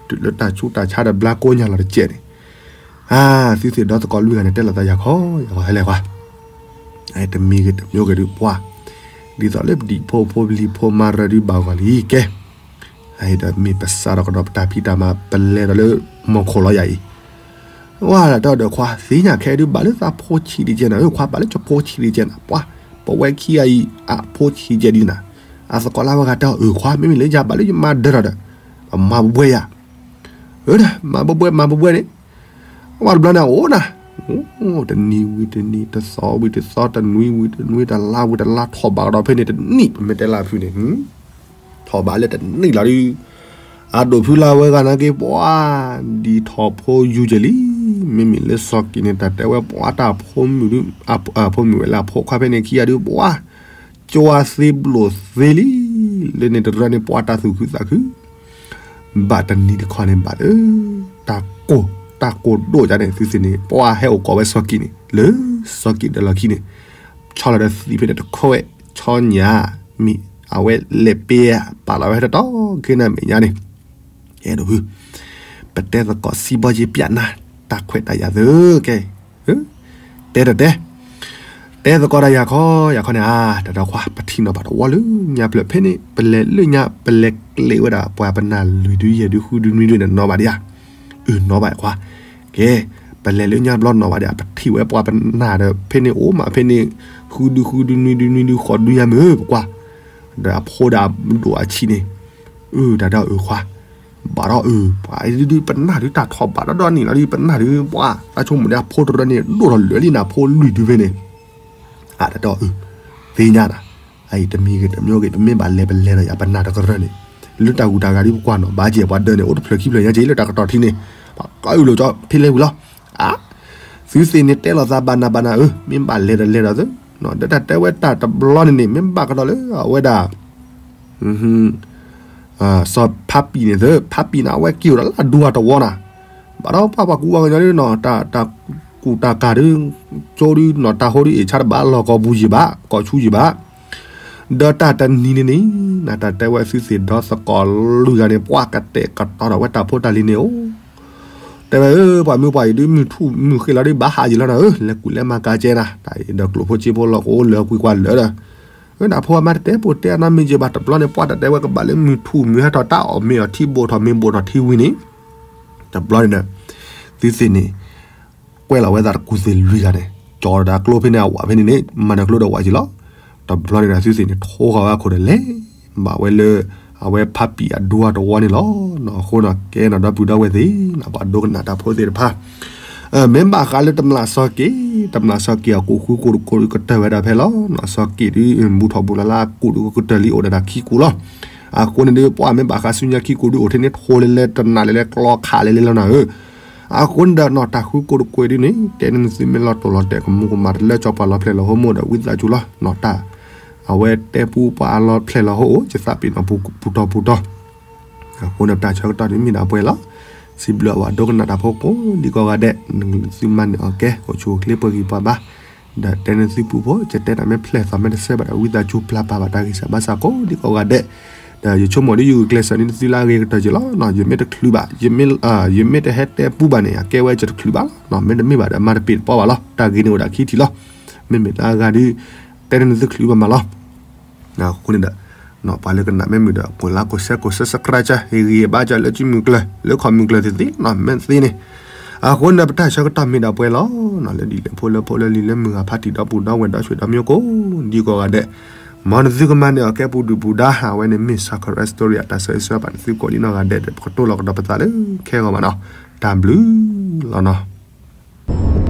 တုၤလၢတၢ်ဆူးတၢ်ဆါဒီးဘျါကိးညါလီၤတကဲးန့ၣ်, အသုသ့ၣ်ဒီသကိးလွံၢ်ဂၤန့ၣ် တဲလိာ်သးယၤခီ ယၤခီဟဲလဲၣ်ကွၢ်, တမံၤဂ့ၤတမံၤဂ့ၤဒုးပှၤ, ဒ်သိးလၢပဒံးဖိဖိပလံၤဖိမါရၢဒုးဘၣ်ဂီၢ်လံကဲ, အဒီးမ့ၢ်ပစးထီၣ်ကဒီးပတၢ်ဖံးတၢ်မၤပလဲၤဒီးလၢမီၢ်ခိၣ်လီၤယၤအံၤ, ဝဲဒီးခွါသ့ၣ်ညါခဲဒုးဘၣ်လၢသးဖိဆံးတကဲးနၤဧၢ, ခွါဘၣ်လၢကၠီဖိဆံးတကဲးနၤ, ပှၤ ပဝဲခံဂၤအံၤ အဖိဆံးတကဲးဒ်နၤ, အသကိးလၢဝဲဂၤတဲအီၤ အၢ ခွါ မ့မ့ၢ်လၢယၤဘၣ်လၢယမၤဒၢထီၣ်ဒီး မၤဘှဲယၤ, အၢ မၤဘှဲဘှဲ မၤဘှဲဘှဲန့ၣ်, ဝဲတဘျီန့ၣ်အိၣ်နၤ, တနံၤဝံၤတနံၤ တသီဝံၤတသီ တနွံဝံၤတနွံ တလါဝံၤတလါထီၣ်ဘးကဒီးဖဲန့ၣ်တနံၣ် ပမ့ၢ်တဲလၢဖုန့ၣ် ထီၣ်ဘးလၢတနံၣ်လီၤဒုး, အဒိၣ်ဖုလၢဝဲဂၤနာ်က့ ပှၤ ဒံးထီၣ်ဖိယူၤကဲၤလံ, မ့မ့ၢ်လၢစီၤက့ၤန့ၣ် တၢ်တဲဝဲပှၤတၢ်ဖိမုၣ်ဒုး, ဖိမုၣ်ဝဲလၢအဖိခွါဖဲန့ၣ်ခံဂၤဒုး ပှၤ ကၠွါသ့ဘျိၣ်သ့လံ, လၢန့ၣ်တရၢန့ၣ် ပှၤတၢ်သူၣ်ခုသးခု ဘၣ်တနံၤတခီန့ၣ်ဘၣ်လၢ တၢ်ကိၢ် တၢ်ကိၢ်ဒိၣ်ကန့ၣ် သုသ့ၣ်န့ၣ် ပှၤဟဲအိၣ်ကိးဝဲစီၤက့ၤန့ၣ် လၢစီၤက့ၤဒၢးလီၢ်ခံန့ၣ် ဆီလီၤဒီးသံးဖဲန့ၣ်တခွဲး ဆီညၣ် မ့ၢ်အဝဲလဲၤပ့ၤပာ်လီၤဝဲဟဲတတီၤ က့ၤနၤမဲာ်ညါန့ၣ် အဲၣ်ဒိးဟု ပတဲသကိးစံးဘီယ့ပျးနၤ တၢ်ခွဲးတၢ်ယာ်သၢကဲ, တဲတတဲ, တဲသကိးဒီးယၤခီ, ယၤခီန့ၣ် အါ တၢ်ဒီးခွါ ပထံၣ်နီၣ်ဘၣ်တဝီလၢညါဖျၢၣ်ဖဲန့ၣ် ပလဲၤလၢညါ ပလဲၤကျဲးဝဲဒၣ် ပှၤပနၢ်လွံၢ်ဒုယဲၢ်ဒုဃုဒုနွံဒုန့ၣ် နီၣ်ဘၣ်ဒံးဧါ. အုး နီၣ်ဘၣ်ခွါ, ကဲ, ပလဲၤလၢညါဘျီနီၣ်ဘၣ်ဒံးဧါ, ပထံၣ်ဝဲပှၤပနၢ်ဒီး ဖဲန့ၣ်အိၣ်မးဖဲန့ၣ် ဃုဒုဃုဒုနွံဒုနွံဒုဃိးဒုယါမ့ၢ်ဧၢ ပကွၢ်, ဒီးအဖိဒီးအဒိၣ်အဆံးန့ၣ်, အုး တၢ်ဒီးအုးခွါ ဘၣ်ဒီးအုး ပှၤဒုဒုပနၢ်ဒုတၢ်ထီၣ်ဘၣ်ဒီးဒီနံၣ်လီၤဒု ပနၢ်ဒု ပှၤတၢ်ဆိကမိၣ်န့ၣ် အဖိတရၢန့ၣ်ဒိၣ်ထီၣ်လၢာ်လံနၤ ဖိလွံၢ်ဒုဖဲန့ၣ်, အတၢ်ဒီးအုး သ့ၣ်ညါနၤ, အအံၤတမံၤဂ့ၤတမံၤဂ့ၤ ပမ့ၢ်ဘၣ်လဲၤပလဲၤဒီးယၤပနၢ်တကရၢန့ၣ်, လၢတၢ်ဂူၢ်တၢ်ဂၤဒုပကွၢ်နီၣ် ဘၣ်ကဲပှၤဒၢးန့ၣ် အိၣ်တဖျၢၣ်ခံဖျၢၣ်ညါက့ၤလၢတၢ်ကတီၢ်ထံန့ၣ်, ပှၤကအုးလိာ်ကၠီဖဲလဲၣ်ဝံၤလီၤ, အါ သုသ့ၣ်န့ၣ်တဲလိာ်သးဘၣ်နၤဘၣ်နၤဧၢ မ့ၢ်ဘၣ်လဲၤဒီးလဲၤဒီးသု, ဒီးတၢ်တဲဝဲတၢ်တဘျီန့ၣ်န့ၣ် မ့ၢ်ဘၣ်ကဒီးလၢအဝဲဒၣ် စီၤဖးပံၤန့ၣ်သၢ ဖးပံၤန့ၣ် အဝဲက့ၤအိၣ်ဒီးလၢအဒူအတဝီနၤ, ဘၣ်ဒီးပှၤပှၤကူပှၤကညီဒ်နီၤ တၢ်ကူၣ်တၢ်ကၤဒု ကၠိဒုနီၤ တၢ်ဟိဒုအ့ၣ်ဆါတဘၣ် လီၢ်ကီၢ်ပူၤယံၤဘၣ် ကီၢ်ဆူယံၤဘၣ်, ဒီးတၢ်တနံၤန့ၣ်န့ၣ် နတၢ်တဲဝဲသုသ့ၣ်ဒီသကိးလွံၢ်ဂၤန့ၣ် ပှၤကတဲာ်ကတီၤဒီးဝဲတၢ်ဖိတၢ်လံၤန့ၣ်အိၣ် တဲဝဲဧၢ ပှၤမုၢ်ပှၢ်အံၤဒု မုၢ်ထူၣ်မုၢ်ဃ့လီၤဒု ဘၣ်ဟးယံာ်လီၤနၤဧၢ လဲၤကူၣ်လဲၤမၤကၤကဲနၤ တၢ်အံၤဒီးကျိၣ်ဖိစ့ဖိလီၤကအိၣ်လၢကွံကွၢ်လၢာ်ဒီး, အဝဲဒၣ်ဖိအမါတတဲပိာ်တဲအနီတမံၤက့ၤဘၣ် တဘျီန့ၣ် ပှၤတတဲဝဲကဘၣ်လၢမုၢ်ထူၣ်မုၢ်ဟဲထီၣ်တၢ်အီၣ်မ့ၤအီၣ်ထံ ဘိၣ်ထီၣ်မ့ၤဘိၣ်ထီၣ်ထံဝံၤန့ၣ်, တဘျီန့ၣ်ဒီး သုသ့ၣ်န့ၣ် ကွဲလီၤဝဲသးတကူၣ်သ့ၣ်လွံၢ်ဂၤန့ၣ် ကၠီဒီးကျိဖဲန့ၣ် အဝဲဖဲန့ၣ်န့ၣ် မၤနၢၤကျိဒီးဝဲက့ၤလီၤ, တဘျီန့ၣ်ဒီးသုသ့ၣ်န့ၣ် ထိဃီၤဝဲအခိၣ်ဒီးလဲၤ ဘၣ်ဝဲလၢ အဝဲဖးပံၤအဒူအတဝီန့ၣ်လီၤ, အဃိန့ၣ်ကဲနီၤ ဒီပုၢ်ဒီဝဲၢ်သ့ၣ် ပှၤဒိကနၣ်တၢ်ဖိသ့ၣ်တဖၣ် မ့ၢ်ဘၣ်ဃးလၢတမျာ်စီၤက့ၤ, တမျာ်စီၤက့ၤအကူၣ်ဃုကူၣ်တကိးဒုကတၢၢ်ဝဲဒၣ်ဖဲလီၤ, စီၤက့ၤဒု ဘူၣ်ထီၣ်ဘူၣ်လၢ်လၢ်အကူၣ်ဒုကတၢၢ်လံအိၣ်ဒီးတၢ်ခံကူၣ်လီၤ, အဃိန့ၣ်ဒု ပှၤမ့ၢ်ဘၣ်ဃးဆူညါခံကူၣ်ဒုအိၣ်ထဲန့ၣ် ထိလဲၤလဲၤတမျာ်လဲၤလဲၤကျီခးလဲၤလဲၤလီၤနၤဧၢ အဃိန့ၣ်ဒီးနီၤ တၢ်ဃုကူၣ်တကိးဒုန့ၣ် တဲန့ၢ်သုမ့ၢ်လီၤတိၢ်လီၤတဲာ်ကမူၤကမၣ်တလၢကၠီပှၤလီၤဖျဲၣ်လီၤဟိမိၣ်ဒီးဝံသးစူၤလီၤ, နီၤတၢ် အဝဲတဲပူပှၤလီၤဖျဲၣ်လီၤဟိအိၣ် ယသးပ့ၤနီၣ်ပူၤတီၤပူၤတီၤ, အဃိန့ၣ် ပတၢ်ဆၢကတီၢ်န့ၣ်မ့ၢ်ဒၣ်ပှဲၤလီၤ, စံးဘျုးအဝဲဒိကနၣ်တၢ်ဖိကိးဒံကိးဂၤဒဲး, သုမၤန့ၢ်အီၤကဲ အိၣ်ဆူၣ်အိၣ်ချ့ပှဲၤဂံၢ်ပှဲၤဘါ, ဒီးတဲန့ၢ်သုပူဖိ ကတဲတၢ်မ့ၢ်ဖျဲၣ်သီမ့ၢ်တဆၢဘၣ်ဒီး ဝံသးစူၤပျၢ်ပာ်ဘၣ်တၢ်ဂံၢ်စၢ်ဘါစၢ်ကိးဒံကိးဂၤဒဲး, ဒီးယဆိကမိၣ်ဒ်ယဂုာ်ကျဲးစၢးန့ၢ်သုလၢအဂ့ၤကတၢၢ်က့ၤလီၤ, ယမ့ၢ်တချုးဘၣ်, ယမ့ၢ်တဟဲတဲပူဘၣ်န့ၣ် အကဲဝဲယတချုးဘၣ်လီၤ, မ့တမ့ၢ်ဘၣ်ဒီး မၤတပ့ၤတပီဘၣ်လီၤ, တၢ်ဂ့ၤန့ၣ်အိၣ်ဒၣ်ခံထံၣ်လီၤ, မ့မ့ၢ်လၢအဂၤဒု တဲန့ၢ်သုချုးဘၣ်မးလီၤ အဃိန့ၣ်ဒီး ပှၤလၢကနၣ်မ့ၢ်မုာ်ဒီး ကွၢ်လၢ ကိၣ်စဲ ကိၣ် subscribe ဟ့ၣ်ဂံၢ်ဘါကၢလၢကမုၢ်ကျၢၤ လၢခီၣ်မုၢ်ကျၢၤသ့ၣ်သ့ၣ်နီၤ မ့ၢ်သ့န့ၣ်, အဃိန့ၣ်ဒီး ပတၢ်ဆၢကတီၢ်မ့ၢ်ဒၣ်ပှဲၤလီၤ, လၢဒ်လဲၣ်ဖိလၢဖိလၢလံၤလၢမုၢ်ဂၤဖးတံၢ်ဒီပုၢ်ဒီဝဲၢ်ဒီဆွေဒီမျိုးကိးဒံကိးဂၤဒဲး, မ်နသုကမၤန့ၢ်အီၤကဲပူၤဒုၣ်ပူၤဒါ အဝဲန့ၣ်မ့ၢ် Sakura Story အတၢ်ဆၢဂ့ၤဆၢဝါဘၣ်န့ၣ်သုကိးဒံနီၢ်ဂၤဒဲးဒီး ပကတိၤလီၤကဒီးပသးလၢခဲဂီၤမးနီၤ, တၢ်ဘျုးလီၤနီၤ.